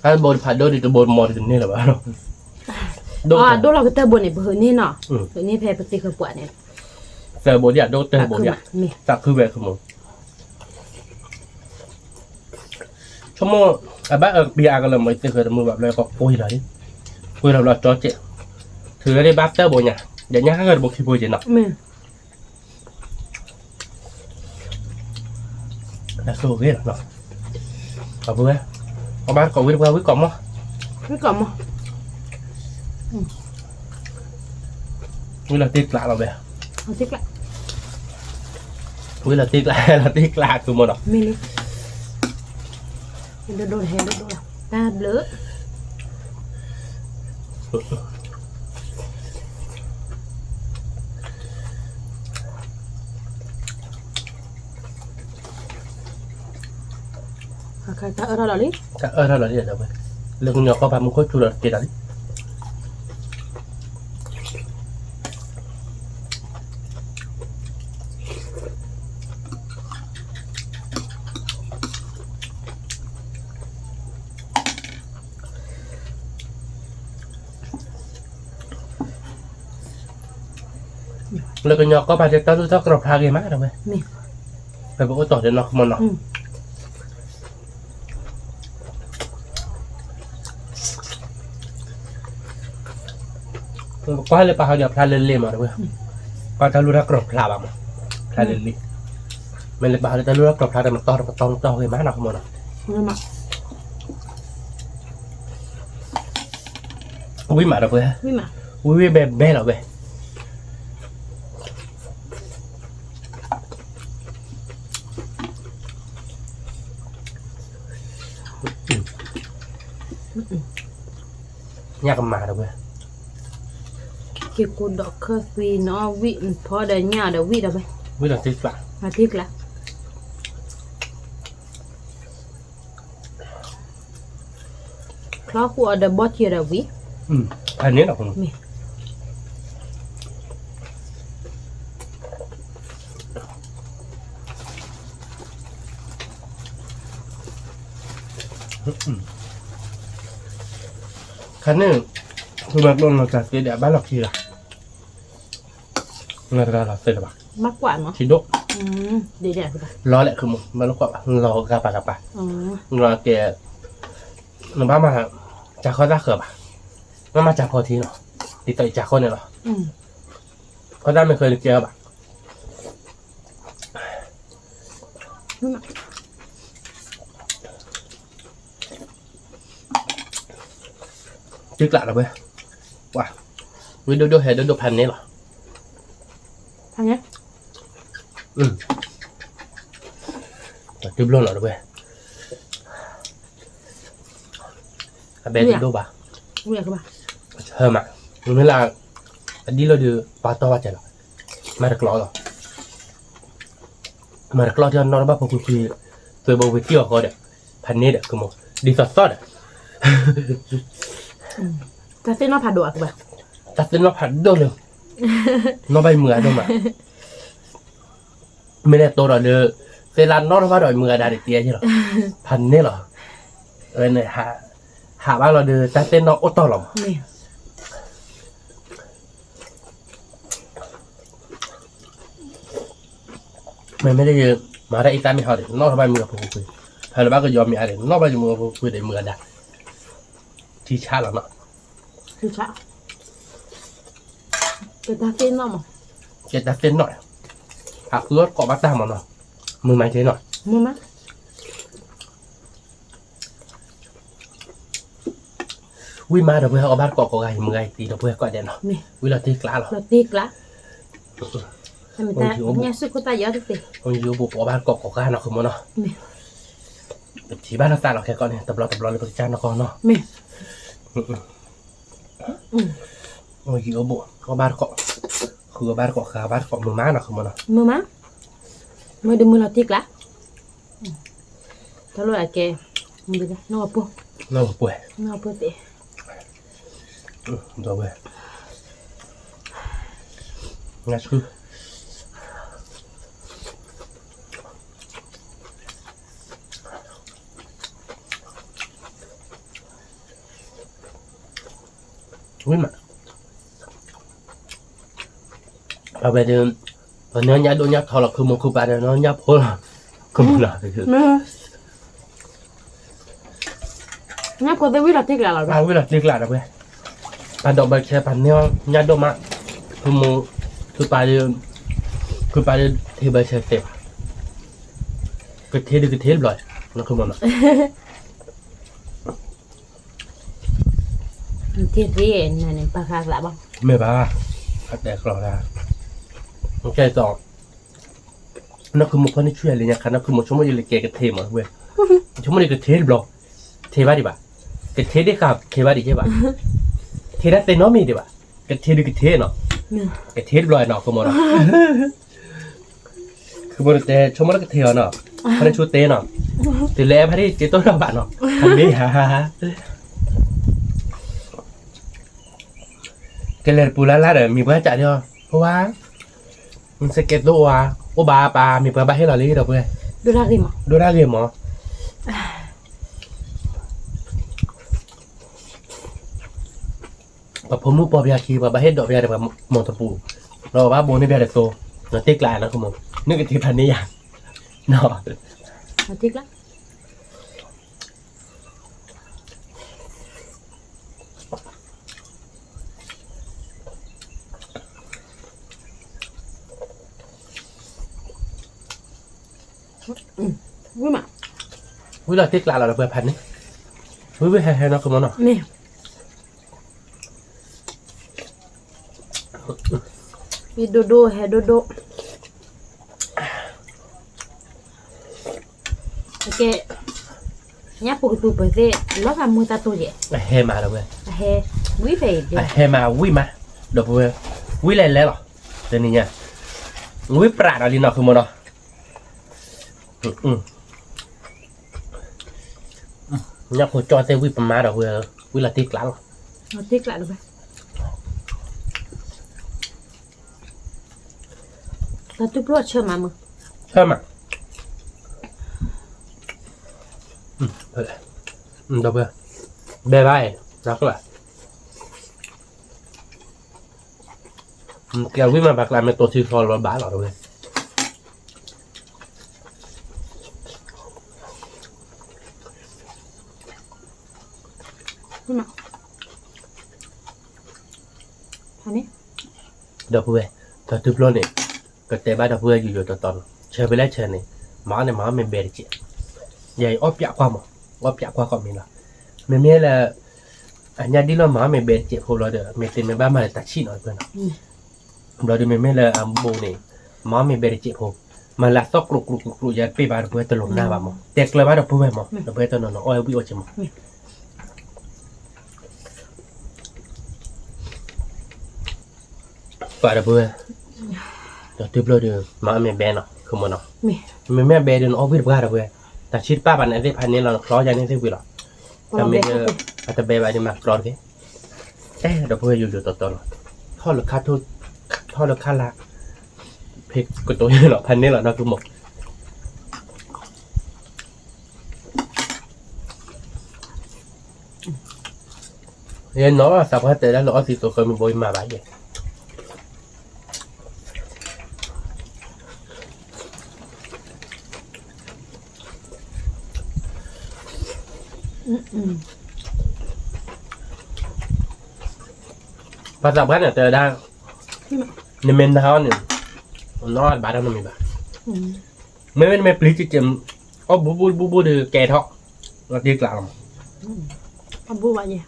အဘိတဖးဒိၣ်ဒံးတဘိတမီၤဒံးတန့ၢ်လၢၤဘၣ်, ဒိၣ်လီၤကတၢၢ်ဘိန့ၣ် ပဟုးန့ၢ်နီၤ, ဟုးန့ၢ်ဖဲပသ့ၣ်ဃၢၤပှၤန့ၣ်, သၢဘိဒံး အဒိၣ်တၢၢ်ဘိဒံး, သးခုဝဲခိၣ်မး, ဆိကမိၣ်, အဘၣ်အၢကပံအါကလၢာ်မး ယသ့ၣ်ဃၢၤတမုာ်ဘၣ်ဘျီကီးကွံာ်လီၤ, ကွံာ်လီၤဘျီကၠီကဲး, ထုးလၢဒ်ဘၣ်သၢဘိညါ, ဒီးညါဟဲဃၢၤတဘိခံဘိက့နီၤ. အဆိၣ်ဂ့ၤလီၤ, အပုၢ်ဝဲၢ်, အဘၣ်တကိးဝံၣ်တပှၢ်ဝံၣ်ကိးမီၢ်, ဝံၣ်ကိးမီၢ်, ဝံၣ်လီၤတ့ၢ်ကျးလီၤဝဲ, ဝံၣ်လီၤတ့ၢ်ကျး, လီၤတ့ၢ်ကျးခိၣ်မးဒီး, မ့ၢ်လံ, ဒိၣ်ဒိၣ်ဟဲဒိၣ်ဒိၣ်လီၤ, တၢ်ဘျုး ပ တၢ်အၢၣ်ထီၣ်ဒီးလံ, တၢ်အၢၣ်ထီၣ်ဒီးလံဒီးဝဲ, လၢကညီကီၢ်ပၤမူခိၣ်စူၤဒီးတက့ၢ်ဒီးလံ. လၢကညီကီၢ်ပၤတဲတၢ်လူၢ်တၢ်ကြီဖျါဂ့ၤမးဒီးဝဲ, ပပအိၣ်တီၢ်ဒီးနီၢ်ကမီၤနီၤ. ပကွၢ်လၢပာ်ဟီဒီးဖျါလၢလ့မးဒီးဝဲ, ပှၤတၢ်လူၢ်တၢ်ကြီဖျါဘၣ်မး, ဖျါလၢလ့, မ့ၢ်လၢပာ်ဟီလၢတၢ်လူၢ်တၢ်ကြီဖျါဒီးမတီၢ်တကတီၢ်မတီၢ်ဂ့ၤမးနီၢ်ကမီၤနီၤ. ဝံၣ်မးဒီးဝဲ, ဝံၣ်ဝံၣ်ဘဲဘဲလီၤဝဲ. ညၣ်ကမၤဒီးဝဲ, က့ၤကိးဒီးခၢၣ်သွံနီၤ ဝံၣ်ဖီဒီးညၣ်ဒီးဝံၣ်ဒီးဝဲ, ဝံၣ်ဒီးတ့ကျး, တ့ကျး ချီဃုာ်အီၤဒီးဘီစၢၤဒီးဝံၤ, ဖဲန့ၣ်လီၤ. ခါန့ၣ်, သုမၤကျိနီၢ်တၢ်သ့ဒီးအဘၣ်လီၢ်ခံဂၤ, နီၢ်တဂၤလီၤသ့လၢၤဘၣ်, ထံဒိၣ်, လီၤလဲၣ်, မၤလၢကွၢ်ဘၣ် လီၤဂၤပာ်ဂၤပာ်, လီၤကဲ, နဘၣ်မၤ, ကၢ်ခီတၢ်ဃၢၤဘၣ်, မ့ၢ်မၤကၢ်ခီထံနီၤ, ဒ်သိးအံၤကၢ်ခီန့ၣ်လီၤ, ခီတၢ်မ့ၢ်ဃၢၤနကဲဘၣ်. တ့ကျးလီၤဝဲ, ဝံၣ်ဒိၣ်ဒိၣ်ဟဲဒိၣ်ဒိၣ်ဖးန့ၣ်လီၤ, တဘျီနီၤတဝဲ, အဘဲတဒိၣ်ဘၣ်, ဟၢမး, မ့ၢ်လၢ, အဒံၣ်လီၤဒီး ပှၤတီၢ်ဘၣ်ကဲလီၤ, မၤတကျီလီၤ, မၤတကျီထံနီၣ်တဘၣ်ဖိခွံခွံ, သွဲဘိဝံၤတံၢ်အီၤဃီဒီး, ဖးန့ၣ်ဒီးကမိၢ်, ဒ်သိးသီၣ်ဒီး, တၢ်သ့ၣ်နီၣ်ဖးဒိၣ်, တၢ်သ့ၣ်နီၣ်ဖးဒိၣ်လၢ, နီၣ်ဘၣ်ယမုၢ်ဂၤဒိၣ်မး, မ့ၢ်လဲၤတိဒီးလၢ, သ့ၣ်လၢနီၣ်ထီၣ်ဘၣ်ဒီးမုၢ်ဂၤဒၣ်တကဲလီၤ, ဖးန့ၣ်လီၤ, ဝဲန့ၣ်, ဟးဘၣ်လီၤဒီးတၢ်သ့ၣ်နီၣ်အိၣ်တီၢ်လီၤမး, မ့မ့ၢ်လၢယ, မၤတၢ်အံသၣ်မ့ၢ်ဟီဒီး နီၣ်ထီၣ်ဘၣ်မုၢ်ဂၤဖိခွံခွံ, ဖဲလၢဘၣ်ကယီမ့ၢ်အါဒီး နီၣ်ဘၣ်ယမုၢ်ဂၤဖိခွံခွံဒီးမုၢ်ဂၤဒၣ်, ထံဆးလီၤနီၤ, ထံဆး, ကဲတၢ်သ့ၣ်နီၣ်မး, ကဲတၢ်သ့ၣ်နီၣ်, အဃုအီၣ်ကိးဘၣ်တၢ်မးနီၤ, မုာ်မးကဲနီၤ, မုာ်မး ဝံၣ်မးဒီးပှဲၤ အီၣ်ဘၣ်တကိးကိးဂၤ ယမုၢ်ဂၤယတံၤဒီးပှဲၤကိးဂၤဒဲးနီၤ, ဝံၣ်လီၤတ့ကျးလီၤ, လီၤတ့ကျး, ညၣ်စုခိၣ်သၣ်ယီၤတသ့, အိၣ်ယိဘိးပအီၣ်ဘၣ်တကိးကိးဂၤနီၤ ဃုမိၢ်နီၤ, ပထံၣ်ဘၣ်လီၤသးလီၤခဲကီးန့ၣ် တဘျီတဘျီလၢပကစၢ်နီၢ်ကီၢ်နီၤ, အိၣ်ယိဘိး အီၣ်ဘၣ်တကိး, ဃုအီၣ်ဘၣ်တကိး ဃုအီၣ်ဘၣ်တကိး မုာ်မးနီၤ ဃုမိၢ်နီၤ, မုာ်မး, မုာ်ဒီးမုာ်လီၤတ့ကျး တၢ်လိၣ်အကဲ, နီၢ်ပှဲၤ, နီၢ်ပှဲၤ, ဒီးဝဲ, ငါဆူ, ဝံၣ်မး အဝဲဒီး, ပှၤညီညၣ်ဒိၣ်ညၣ်ထီလီၤ ခုမိၢ်ခုပၢ်ဒီး ညီညၣ်ဖိလီၤ, ခုမိၢ်လီၤ, ညၣ်ဖိသ့ၣ်ဝံၣ်လီၤတ့ကျးလီၤ, ဝံၣ်လီၤတ့ကျးဒီးဝဲ, ပှၤဒိးဘၢဆဲ ပှၤန့ၢ်အီၤညၣ်ဒိၣ်မး, ခုမိၢ်, ခုပၢ်ဒီး, ခုပၢ်ဒီးထံၣ်ဘၢဆဲသ့ဘၣ်, ကထံၣ်ဒုးကထံၣ်တဘျီ, ခုမိၢ်နီၤ နထံၣ်သ့န့ၣ် ပာ်ဃာ်သးဘၣ်, မ့ၢ်ဘၣ်, အတဲကျီၢ်ဒၣ်, ကဲသိး, နီၢ်ခုမိၢ်ဖီၣ်န့ၢ်ဆူၣ်ယၤလၢညါခါ နီၢ်ခုမိၢ်ဆိကမိၣ်ယလဲၤကဲကထံၣ်မးဝဲ, ဆိကမိၣ်န့ၣ်ကထံၣ်တဘျီ, ထံၣ်ဘၣ်ဒံးဘၣ်, ကထံၣ်ဒံးဃာ်ထံၣ်ဘၣ်ဒံးယဲၢ်ဘၣ်, ထံၣ်တၢ်သ့ၣ်နီၣ်မ့ၢ်ဒံးဘၣ်, ကထံၣ်ဒုးကထံၣ်နီၤ, ကထံၣ်တဘျီနီၤ ခုမိၢ်နီၤ ခုမိၢ်တဲ ဆိကမိၣ်လၢကထံၣ်အီၤနီၤ, ဖီၣ်န့ၢ်ဆူၣ်တဲနီၤ, တုၤလၢအဲၣ်ဖါတံၢ် စ့တိၢ်ထီၣ်ဘၣ်နီၤ, မ့ၢ်ဧါ, ကလဲၤတပူၤလၢ်လၢ်ဒီး မံၤပှၢ်စးဒံးအီၤ, ဖိဝါ, နစကဲသိၣ်ဝါ, အိၣ်ဘၣ်ပၢ် မံၤပှၢ်ဘၣ်ဟ့ၣ်လီၤလံဒီပုၢ်ဝဲၢ်, ဒိၣ်ဒၣ်ဂ့ၤမး, ဒိၣ်ဒၣ်ဂ့ၤမး ပှၤဖိမုၣ်ပိာ်ပယၤခံ ပှၤဘၣ်ဟ့ၣ်ဒိးပယၤဒီးပှၤမိၢ်တပူၤ, ဒီးပှၤဘၣ်ဘိန့ၢ်ပယၤတသိ, နတ့ကျးနီၤ ကမိၢ်, နကတ့ဖးန့ၢ်ယၤ, ဝံၤလီၤတ့ကျးလီၤဒီးပှၤဖးန့ၢ်, ဝံၤဝံၤဟဲဟဲနီၤ ကမိၢ်နီၤ ဟဲဒိၣ်ဒိၣ် ဟဲဒိၣ်ဒိၣ်, ကဲ, ညၣ်ဖိကသူပှဲၤသ့ၣ် လီၤဂာ်မူတၢ်တိၢ်ယဲၢ်, အဟဲမးဒီပုၢ်ဝဲၢ်, အဟဲ, ဝံၤဖဲအံၤ, အဟဲမးဝံၤမး, ဒီပုၢ်ဝဲၢ်, ဝံၤလဲၤလဲၤလီၤ, တနံၤညါ, ဝံၤပြးဒီးလံနီၤ ကမိၢ်နီၤ ညၣ်ဖိကၠီၣ်သ့ၣ်ဝံၤပမါဒီးဝဲ, ဝံၤလီၤတ့ကျးလီၤ, လီၤတ့ကျးလီၤ, တၢ်တူၢ်ပျိၢ်ဆၢမးမး, ဆၢမး, ဒီပုၢ်ဝဲၢ်, ဘဲဘၣ်အံၤ, နကျၢၤ ကဲဝံၤမး ပှၤကျါမ့ၢ်တိၢ်ထံချီလီၤဘၣ်လီၤဝဲ, ဒီပုၢ်ဝဲၢ်, တၢ်တူၢ်ပျိၢ်န့ၣ်, ကတဲဘၣ်ဒီပုၢ်ဝဲၢ်ယိယိတီတီလီၤ, ဆၢဖဲလဲၣ်ဆၢန့ၣ်, မၤအီၣ်န့ၣ် မၤအီၣ်မ့ၢ်ဘဲတစဲး, ယအီၣ်ပျးကွၢ်မး, အီၣ်ပျးကွၢ်ကီးမ့ၢ်လီၤ, မ့မ့ၢ်လၢ အညၣ်ဒ်လီၤမၤအီၣ်မ့ၢ်ဘဲတစဲးဖိဘျီဒီး မ့ၢ်သ့မ့ၢ်ဘၣ်မၤလၢတၢ်ဆံၣ်နီၤတပၢၢ်နီၤ, ဘျီဒီးမ့မ့ၢ်လၢအဘိန့ၣ်, မၤအီၣ်မ့ၢ်ဘဲတစဲးဖိ, မၤလၢအသီၣ်ကျိးကျိးကျိးကျိး ယပ့ၢ်ဘၣ်ဒီပုၢ်ဝဲၢ်တလိၣ်နၢ်ဘၣ်မး, တဲကျၢၤဘၣ်ဒီပုၢ်ဝဲၢ်မး, ဒီပုၢ်ဝဲၢ်တနီၤနီၤ အီၣ်ဝဲဝံၣ်အီၣ်က့မး ပှၤဒီပုၢ်ဝဲၢ်, ဒီးတူၢ်ပျိၢ်ဒီး မၤအီၣ်မ့ၢ်ဘဲနီၤ ခမနီၤ, မ့မ့ၢ်ဘဲဒီးနအီၣ်ဝံၣ်တပှၢ်ဒီပုၢ်ဝဲၢ်, တၢ်ဆံၣ်တပၢ်ဘၣ်န့ၣ်သ့ၣ်ဖးန့ၢ်လီၤ နချီယၤန့ၣ်သ့ၣ်ဝံၤလီၤ, တမ့ၢ်ဒီး, အတဘဲဘၣ်ဒီးမၤကျီတက့ၢ်, အဲၣ်ဒီပုၢ်ဝဲၢ်ယိယိတီတီလီၤ, ထီၣ်လၢခါ, ထီၣ်လၢခါလၢ်, ဖဲကတိၤယလီၤ ဖးန့ၢ်လီၤနီၤ ခမ ယဲနီၢ်သးပှၢ်တဲဒၣ်လၢအီၣ်သံသိးဃၢမ့ၢ်ဘိယမၤဘၣ်ယဲ, ပှၤသးပှၢ်န့ၣ်တဲဝဲဒၣ်, နမ့ၢ်နၤအီၤန့ၣ်, နအီၣ်ဘၣ်တၢ်နီတမံၤဘၣ်, မ့မ့ၢ်နမ့ၢ်ပျံၤကက့ၤ, အီၣ်ဘူးဘူးဘူးဘူးဒီးကဲထီၣ်, အီၣ်တ့ကျးလီၤ, အဘူးဘၣ်ယဲ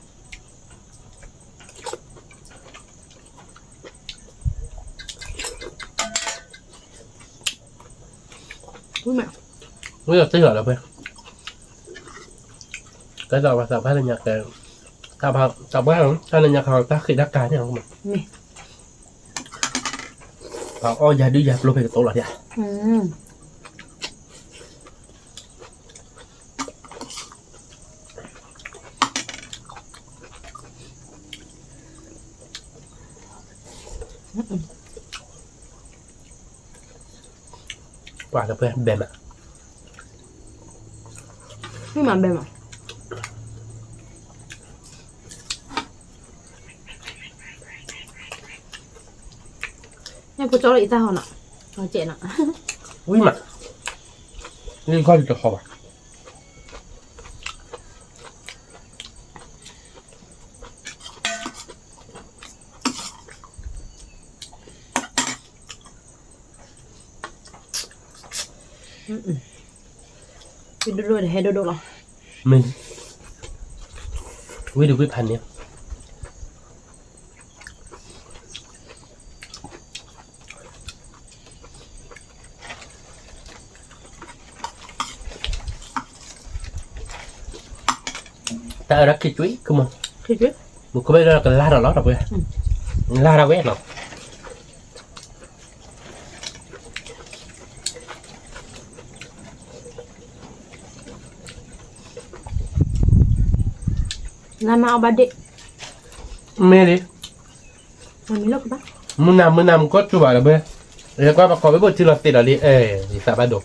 ဝံၤမး, ဝံၤဒီးတ့ၢ်လီၤဒီးဖဲ, ကဲသိးပှၤသးပှၢ်လၢညါကဲ, သးပှၢ်, တၢ်လၢညါခီတၢ်ဃံးတၢ်ကါန့ၣ်, ပှၤအီၣ်ယၤဒုးယၤပျိဖဲကတိၤလီၤဒၣ် ပှၤတပှဲဘဲမး, မ့ၢ်မးဘဲမး, ညၣ်ဖိကၠီလီၤအံၤတၢ်ဟီနီၤ, အကဲနီၤ, ဝံၤမး, လံကီၢ်လံတဟီဘၣ် ဒိၣ်ဒိၣ်ဒီးဟဲဒိၣ်ဒိၣ်လီၤ, မ့ၢ်, ဝံၤဒီးဝံၤဖးန့ၣ် တၢ်အၢၣ်ဒၣ်ခံကွံာ် ခမ, မုၢ်ခဘဲလၢကလါထီၣ်လီၤ တပှဲ, လါထီၣ်ဝဲနီၤ. လါမၤအီၣ်ဘၣ်ဒ့ၣ်, မ့ၢ်လံ, မုၢ်နၤ မုၢ်နၤ မူခိၣ်စူၤဘၣ်ဒီးဘဲ, ယကွၢ်ပှၤကိးဝဲဘိၣ်ထံလီၤသ့ၣ်ဒီးလံ, အဲ ယသးဘၣ်ဒိ,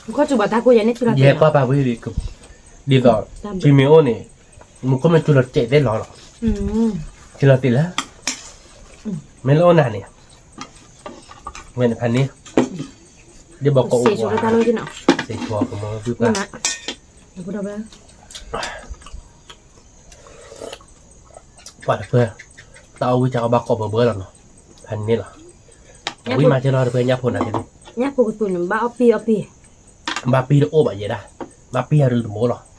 မူခိၣ်စူၤဘၣ်တၢ်ကိးယၤန့ၣ်ထံလီၤသ့ၣ်, ယကွၢ်ပှၤဝဲ, ဒ်သိး, ထံမ့ၢ်အိၣ်န့ၣ်, မူခိၣ်မ့ၢ်စူၤလီၤစဲးသ့ၣ်လီၤလီၤ, ထံလီၤသ့ၣ်လၢ, မ့ၢ်လၢအိၣ်နၤန့ၣ်, ဝဲန့ၣ်ဖးန့ၣ်, ဒ်ဘီကိးအိၣ်, စ့ဆိကမိၣ်, ပှၤတဖၣ်, တၢ်အီၣ်ဝံၣ်ကီဘၣ်ကိးဘၢဘၢလီၤနီၤ, ဖးန့ၣ်လီၤ, ဝံၣ်မၤကဲလီၤတဖၣ်ညၣ်ဖိနၤကဲန့ၣ်, ညၣ်ဖိကသူန့ၣ် ဘၣ်အီၣ်ပံၢ်အီၣ်ပံၢ်, ဘၣ်ပံၢ်တအိၣ်ဘၣ်ယဲဒၣ်, ဘၣ်ပံၢ်အရူတဘိလီၤ.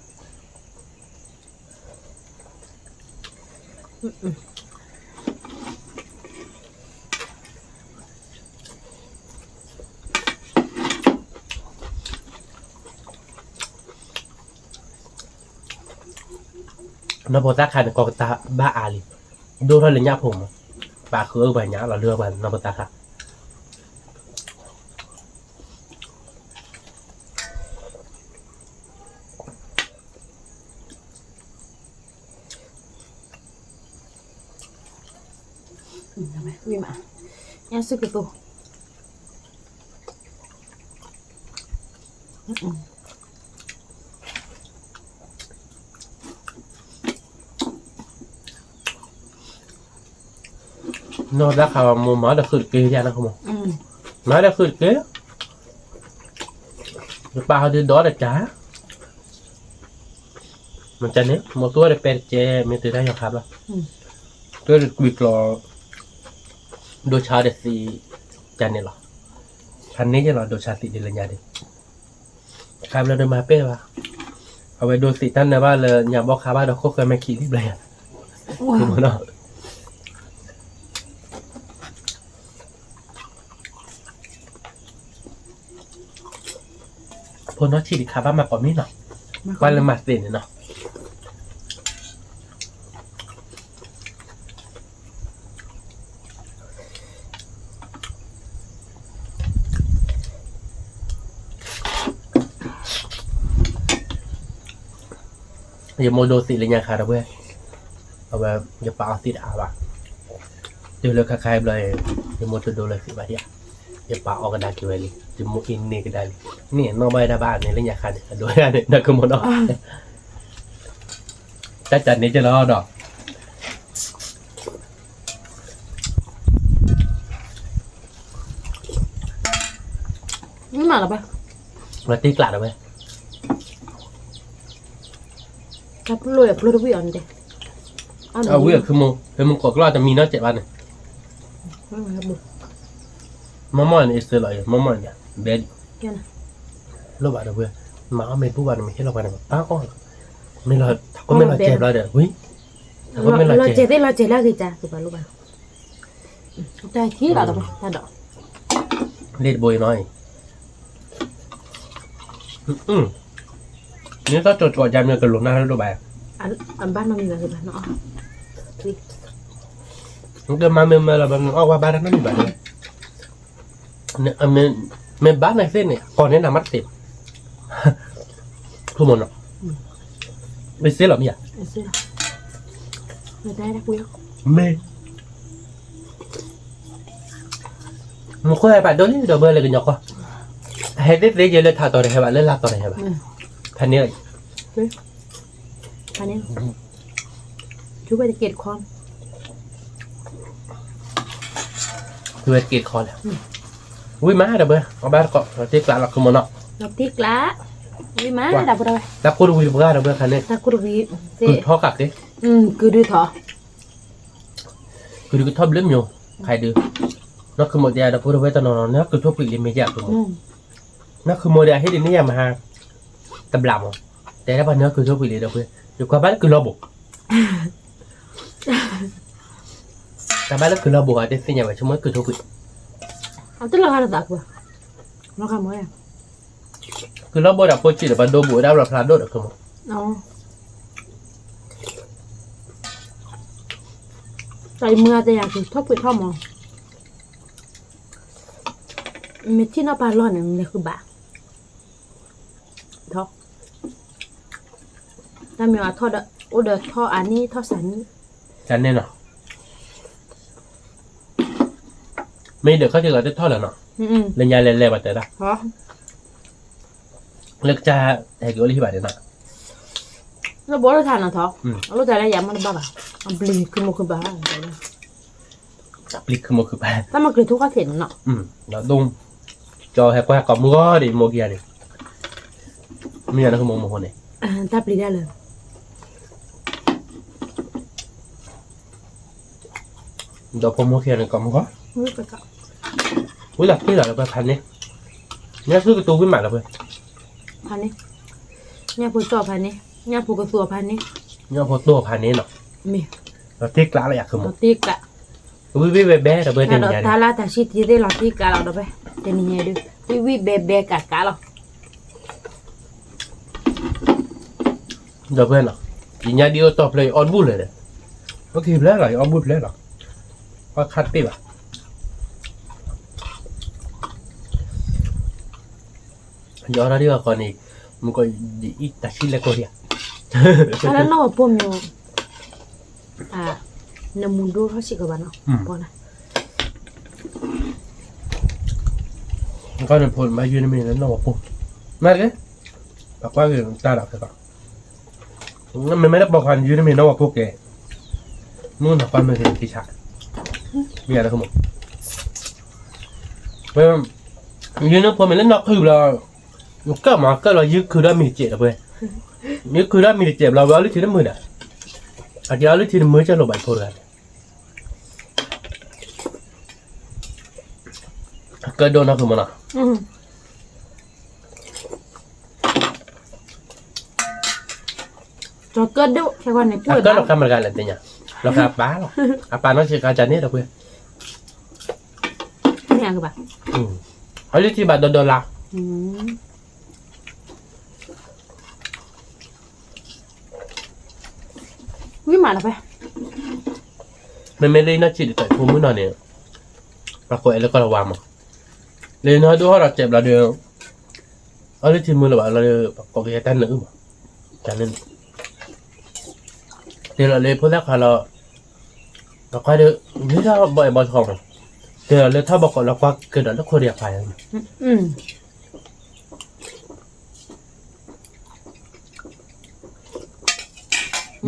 နီၢ်ဖိသၣ်ခါန့ၣ် ကီကတၢၢ်ဘၣ်အါလံ, ဒိၣ်ထီၣ်လၢညၣ်ဖိမး, ပာ်ဃုအုၣ်ပှၤညၣ်လီၤလၢပှၤနီၢ်ဖိသၣ်ခါ နီၢ်သၣ်ခါမိၢ်မၤဒီးဃုာ်တက့ၢ်, မၤဒီးဃုာ်တက့ၢ်, ယပာ်ဟီဒုးဒီးတကၢ်, မ့ၢ်န့ၣ် မိၢ်သူဝဲဒီးပဲတကဲ မ့ၢ်တုၤတၢ်ယီၤခါဘျီ, တုၤတကွံာ်ကျီၤ, ဒိဆါဒီးသံး, ကန့ၣ်လီၤ, ဖးန့ၣ်ယဲလီၤ ဒိဆါသံးဒ်လၢညါဒ် ခါဘျီဒီးမၤပဲၢ်ဘၣ်, အဝဲဒိသံးတၢ်နၢၤဘၣ်လၢညၣ်ဘီခါဘၣ်ဒီးခိၣ်ဃၢၤမဲာ်ခံးလံဘျီယၤ, ဖိနီၢ်ဆံးတခါဘၣ်မၤကိးမံၤနီၤ, ကွၢ်လၢမၤသ့ၣ်န့ၣ်နီၤ ယမိၢ်ဒိသံးလၢညါခါဒီးဝဲ, အဝဲ, ယပာ်အီသံးတအါဘၣ်, တုၤလၢခါခါအံၤဘျီ, ယမိၢ်တဒိလၢသံးဘၣ်ဒံးဧါ, ယပာ်အီကဒါက့ၤဝဲလံ, ယမိၢ်အ့န့ၢ်ကဒါလံ, န့ၣ်နီၢ်ဘၣ်ဝဲဒၣ်ဘၣ်န့ၣ်လၢညါခါန့ၣ် အဒိဒၣ်န့ၣ် ဒီးကမီၤနီၤ, တၢ်တၢ်န့ၣ်ကလီၤဒီး မ့ၢ်မးလီၤဘၣ်, ဝဲတ့ကျးဒီးဝဲ, တၢ်ပျိၢ်ယကျိၣ်တဝံၣ်အီၤန့ၣ်တဲ, အဝံၣ်အီၤ ဖဲမုၢ်ကိးကျီၢ်တမံၤနီတစဲးဘၣ်န့ၣ်, မီၢ်မီၢ်န့ၣ် အ့စ့လီၤအံၤ မီၢ်မီၢ်န့ၣ်, ဘဲဒ်, လိၣ်ဘၣ်ဒီးဝဲ, မၤအီၣ်မ့ၢ်ဘူၣ်ဘၣ်န့ၣ် မ့ၢ်ဟ့ၣ်လီၤပှၤန့ၣ် ပာ်အီၣ်လီၤ, မ့ၢ်လီၤ, တၢ်ကိၢ်မ့ၢ်လီၤစဲးဘျီဒီး ဝံၤ, တၢ်ကိၢ်မ့ၢ်လီၤစဲး, လီၤစဲးသ့ၣ်လီၤစဲးလၢအဂ့ၤကၢ် ကဘၣ်လိၣ်ဘၣ် တၢ်ခံလီၤတဘၣ် တၢ်ဒိး, လ့ၣ်တဘိအံၤနီၤအံၤ, မ့ၢ်တၢ်ကၠီကၠီယါမ့ၢ်ကလိၤနၢ်လၢဒိၣ်ဘၣ်, အဘၣ်နီတမံၤဘၣ်, မ့ၢ်မၤမ့ၢ်မၤလီၤဘၣ် အီၣ်ဝဲဘၣ်တၢ်နီတမံၤဘၣ်ဒီး, မ့ၢ်ဘၣ်န့ၣ်သ့ၣ်န့ၣ် ကိးန့ၢ်နၤမးတသ့ဘၣ်, ဖိမုၣ်နီၤ, မ့ၢ်စ့လီၤမ့ၢ်ဧါ, မ့ၢ် မူခိၣ်ဟဲဘၣ်ဒိလံဒီးဘၢလၢကညီကီၢ်, ဟဲသ့ၣ်သ့ၣ်ယဲလၢထးတီၤတဟဲဘၣ် လၢလါတီၤတဟဲဘၣ်, ဖဲန့ၣ်လီၤ, ဖဲန့ၣ်လီၤ, ထူဝဲတက့ၢ်တခီ, ထူဝဲတက့ၢ်တခီလီၤ, ဝံၤမးဒီးဘၢ အဘၣ်တကိး တ့ကျးလီၤကမီၤနီၤ, တ့ကျး, ဝံၤမးဒီးဘၢ, တၢ်ကိၢ်တဝံၤတပှၢ်ဒီးဘၢခါန့ၣ်, တၢ်ကိၢ်တဝံၤ, ကုၢ်ထီၣ်ကးက့ၤ, ကုၢ်ဒုးထီၣ် ကုၢ်ဒုးကထီၣ်ဘျုးမၠိ, ခါဒုး, နီၢ်ခုမိၣ်တဲဒီးဖိတဝဲတနီၤနီၤ နကုၢ်ထီၣ်ကွံာ်လံမ့ၢ်ယၤကုၢ်မိၣ်, နီၢ်ခုမိၣ်ဒီးအဟ့ၣ်ဒ်န့ၣ်ယၤမဟါ, တဘျးမး, တဲဒၣ်ပှၤနကုၢ်ထီၣ်ကွံာ်လံဒီးဖဲ, ယကွၢ်ဘၣ်လၢကုၢ်လီၤဘိး, တၢ်ဘၣ်လၢကုၢ်လီၤဘိးဟးတသ့ၣ်ညါဝဲဆိကမိၣ်ကုၢ်ထီၣ်ကွံာ်, အတလီၤဂာ်တသးကွံာ်, လီၤဂာ်မး, ကုၢ်လီၤဘိးဒီးဖိဆံးဒီးပှၤဒိဘူးဝဲဒၣ်ဘျီဖျါဒိၣ်ဒီးကမီၤ တၢ်အံၤမုၢ်အတယၤက့ၤ ထီၣ်ပှ့ၤထီၣ်မး, မ့ၢ်ထံၣ်နီၢ်ပၢ်လီၢ်န့ၣ် မ့ၢ်ဃုဘၣ်, ထီၣ်, မ့ၢ်အထီၣ်ဒီး အိၣ်ဒီးထီၣ်အါန့ၢ်ထီၣ်စးန့ၢ်, စးန့ၢ်နီၤ, မ့ၢ်ဒီးခီၣ်ထံးလီၤတထီၣ်လၢၤနီၤ, လၢညါလဲၤလဲၤဘၣ်တဲဒၣ်, လၢကစၢ်ဟဲက့ၤအိၣ်လၢဟံၣ်ဘၣ်တဲနီၤ, လၢဘီလိာ်သးနီၤထီၣ်, အလိာ်သးလၢယၤမ့ၢ်တဘၣ်ဘၣ်, အဘျံးခုမူခုဘၣ် တၢ်ပျံၤခုမူခုပၢ်, တၢ်မ့ၢ်ကလံၤထူၣ်ခီၣ်ထံးန့ၣ်နီၤ, ဒီးဒိၣ်, ကၠီဟဲကွၢ်ဟဲကိးမုၢ်ဂီၤဒံးမိၢ်ကယၤန့ၣ်, မ့ၢ်ယၤလၢကမိၢ်မိၢ်ဃိန့ၣ်, တၢ်ပျံၤတၢ်လၢ ဒီးဖိမိၢ်ခံဂၤန့ၣ်ကိးမုၢ်ဂီၤ, ဝံသးစူၤလီၤလၢပှဲၤဖးန့ၢ်, ညၣ်ဆူၣ်ကတိၤဝံၣ်မးလၢပှဲၤ, ဖးန့ၢ်, ညၣ်ဖိကၠီၣ်ဖးန့ၢ်, ညၣ်ဖိကသူအီၤဖးန့ၢ်, ညၣ်ဖိတိၢ်ဖးန့ၢ်နီၤ, မ့ၢ်, လီၤတံၢ်ကျးလၢယၤခုမူ, လီၤတံၢ်ကျး, ဝံၣ်ဝံၣ်ဘဲဘဲဒီးပှဲၤတနံၤညါဒီး တၢ်လၢတၢ်ဆံၣ်ထံသ့ၣ်လီၤတံၢ်ကျးလီၤဒီးပှဲၤ, တနံၤညါဒုး ဝံၣ်ဝံၣ်ဘဲဘဲကးကးလီၤ ဒီးပှဲၤနီၤ, ယညါဒ်အိၣ်တီၢ်ဖျၢၣ် ယအီၣ်တဘူၣ်လၢၤဒီး, အိၣ်ခံဖျၢၣ်လီၤ ယအီၣ်ဘူၣ်ဖျၢၣ်လီၤ, အီၣ်ခါတပ့ၢ်ဘၣ်, ယအီၣ်တၢ်ဒ်ဂီၤခီန့ၣ်, မုၢ်ကီးယအံၤတၢ်ဆံၣ်လဲၣ်ကိးဒံးဧါ, တၢ်လၢနီၢ်ဝဲပိာ်မ့ၢ်, နမူဒိၣ်ထီၣ်စ့ၢ်ကီးဘၣ်နီၤ, ကီၢ်န့ၣ်ဖိမၤယုၢ်နမ့ၢ်လၢနီၢ်ဝဲပိာ်, မ့ၢ်တက့ၢ်, ပကွၢ်က့ၤတၢ်ဒီးဖဲဘၣ် မ့မ့ၢ်လၢပိာ်ခွါန့ၣ် ယုၢ်နမ့ၢ်နီၢ်ဝဲဖိကဲ, မုၢ်နီၢ်ကွၢ်မ့ၢ်က့ၤခံဆး, မ့ၢ်ယၤလၢကမိၣ်, ယုၢ်နဖိမ့ၢ်လၢနီၢ်ခုၣ်ဘျီ, ကၢၣ်မၤကၢၣ်လီၤ ယုၢ်ခုၣ်ဒီးမံၤတစဲးဒီးပှဲၤ, ယုၢ်ခုၣ်ဒီးမံၤတစဲးဘျီ ဝဲအီၣ်လုၢ်ထံတမုာ်ဒီး, အက့ၤအီၣ်လုၢ်ထံတမုာ်ကၢၢ်လိာ်ဘၣ်ဖိတဂၤန့ၣ် အကၢၣ်ဒိၣ်နီၢ်ခုၣ်မ့ၢ်နီၤ, ကၢၣ်ဒိၣ်ခဲကီၢ်န့ၣ် အကၢၣ်လီၤခါမတဂၤလဲၣ်သ့ၣ်ညါ, လီၤခါအပၢ်လီၤ, အပၢ်နီၢ်ဆံးခါကန့ၣ်ဒီးပှဲၤ, အလၢထံဘၣ်ဒီးဒီလါ ဝံၤမးလီၤဖဲ, မ့မ့ၢ်လၢနီၢ်ဆံးဒ်သိးဖိမုၣ်နီၤန့ၣ်, ပှၤကိးအဲၣ်လၢကီၢ်လီၤဝါမး, လၢနီၢ်ဒိၣ်ထီၣ်ဒီးစဲးဘျီဒီး, အီၣ်လုၢ်ထံမုာ်လၢၤဘၣ်လီၤဒီး ပှၤကိးက့ၤတၢ်နၢအုၣ်မး, တၢ်နၢ, တဲလီၤလၢဖိသၣ်ခွါလီၤ, ပှၤခွါဒီး, မ့ၢ်ထီၣ်ဘီအဲၣ်ဘီထီၣ်မး, တဲလီၤလၢထီၣ်ဘီကိးလီၤကွၢ်က့ၤဒီးလၢခိၣ်ဒံးအခွါယၤ မ့ၢ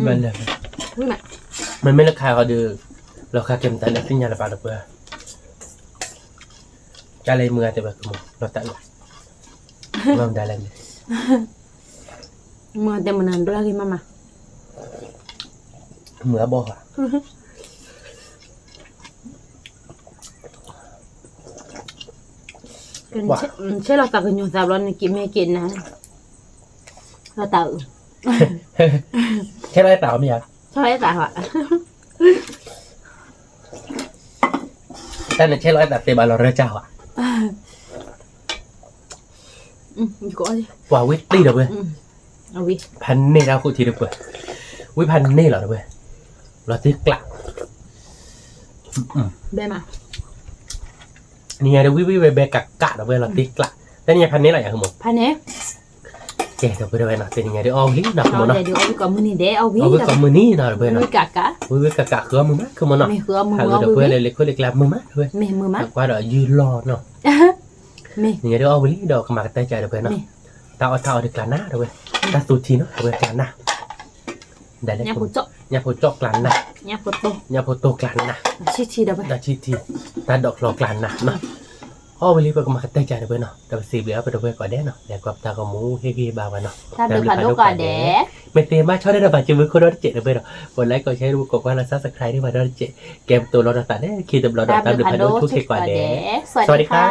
်လၢ, မ့မ့ၢ်လၢခါဃီဒီး, လီၤခါကဲမတၤလၢသ့ၣ်ညါလၢၤဘၣ်ဒီးပှဲၤ, တၢ်လၢယမုၢ်ဂၤတဲဝဲကမိၣ် လီၤတၢ်လၢ, လီၤမတၤလဲၣ်န့ၣ်, မုၢ်ဂၤတဲမနၤဘျါက့ၤမးမး, မုၢ်ဂၤဘီၣ်ဃီ ဆဲးလီၤသးကညီၤသးဘျီန့ၣ် က့ၤမဲက့ၤနၤ, လီၤတၢ်အုး, ဆဲးလီၤသးအီၤမ့ၢ်ဧါ, ဆဲးလီၤသးဟီ, တၢ်န့ၣ်ဆဲးလီၤသးသ့ဘၣ်လီၤရၢကၢ်ဟီ, ပှၤဝံတံၢ်ဒီးပှဲၤ, ဖးန့ၢ်တၢ်ဃိထံဒီးပှဲၤ, ဝံဖးန့ၢ်လီၤဒီးပှဲၤ, လီၤတံၢ်ကျး နံၤညါဒီးဝံၣ်ဝံၣ်ဝဲဘဲကးကးဒီးပှဲၤ လီၤတံၢ်ကျး, တနံၤညါဖးန့ၢ်လီၤယၤ ခုမီၤ, ကဲဒီးပှဲၤဒီးဝဲနီၤ တနံၤညါဒီးအီၣ်ဝံၤလံနီၤ ခုမီၤနီၤ, အီၣ်ဝံၤကိးမုၢ်နံၤဒဲး အီၣ်ဝံၤကိးမုၢ်နံၤနီၤဒီးပှဲၤနီၤ, ဝံၣ်ဝံၣ်ကးကး ခုမီၤနီၤ, ဟးဒီးပှဲၤဒီးလ့ခိၣ်လ့ကျါမုာ်မးဒီးပှဲၤ, ကွၢ်ဒီးယုၢ်လီၤနီၤ, နံၤညါဒီးအီၣ်ဝံၤလံဒီးကမၤကတၢၢ်ကဒီးပှဲၤနီၤ, တၢ်အီၣ်တၢ်အီဒီးကျးနၢ်ဒီးပှဲၤ, တၢ်သူထံနီၤဒီးပှဲၤကျးနၢ် ဒ်လဲၣ်, ညၣ်ဖိကၠီၣ်ကျးနၢ်, ညၣ်ဖိတိၢ်ကျးနၢ်, တၢ်ဆံၣ်ထံ, တၢ်ဒိးချီကျးနၢ်နီၤ, အီၣ်ဝံၤလံပကမၤကတၢၢ်ကဒီးပှဲၤနီၤ, ဒီးပစံးဘျုးအါပဒီပုၢ်ဝဲၢ်ကိးဂၤဒဲးနီၤ, လဲၤကွၢ်ပတၢ်ဂီၤမူဟ့ၣ်ဂံၢ်ဟ့ၣ်ဘါပှၤနီၤ, တၢ်ဘျုးဖးဒိၣ်ကိးဂၤဒဲး, မ့ၢ်သ့မါဆီဒဲးဒီးပာ်စၢၤမုၢ်ခိၣ်ဒီတစဲးဒီးပှဲၤဒီး, ကိးlikeကိးshareဒီးကိးကွၢ်လီၤ subscribe ဒံးပှၤဒီတစဲး, ကဲပတိၤလီၤဒီးသးလၢခံတဘျီဒီး တၢ်ဘျုးဖးဒိၣ်ဆိၣ်ဂ့ၤကိးဂၤဒဲး, စဝၤစဒံခါ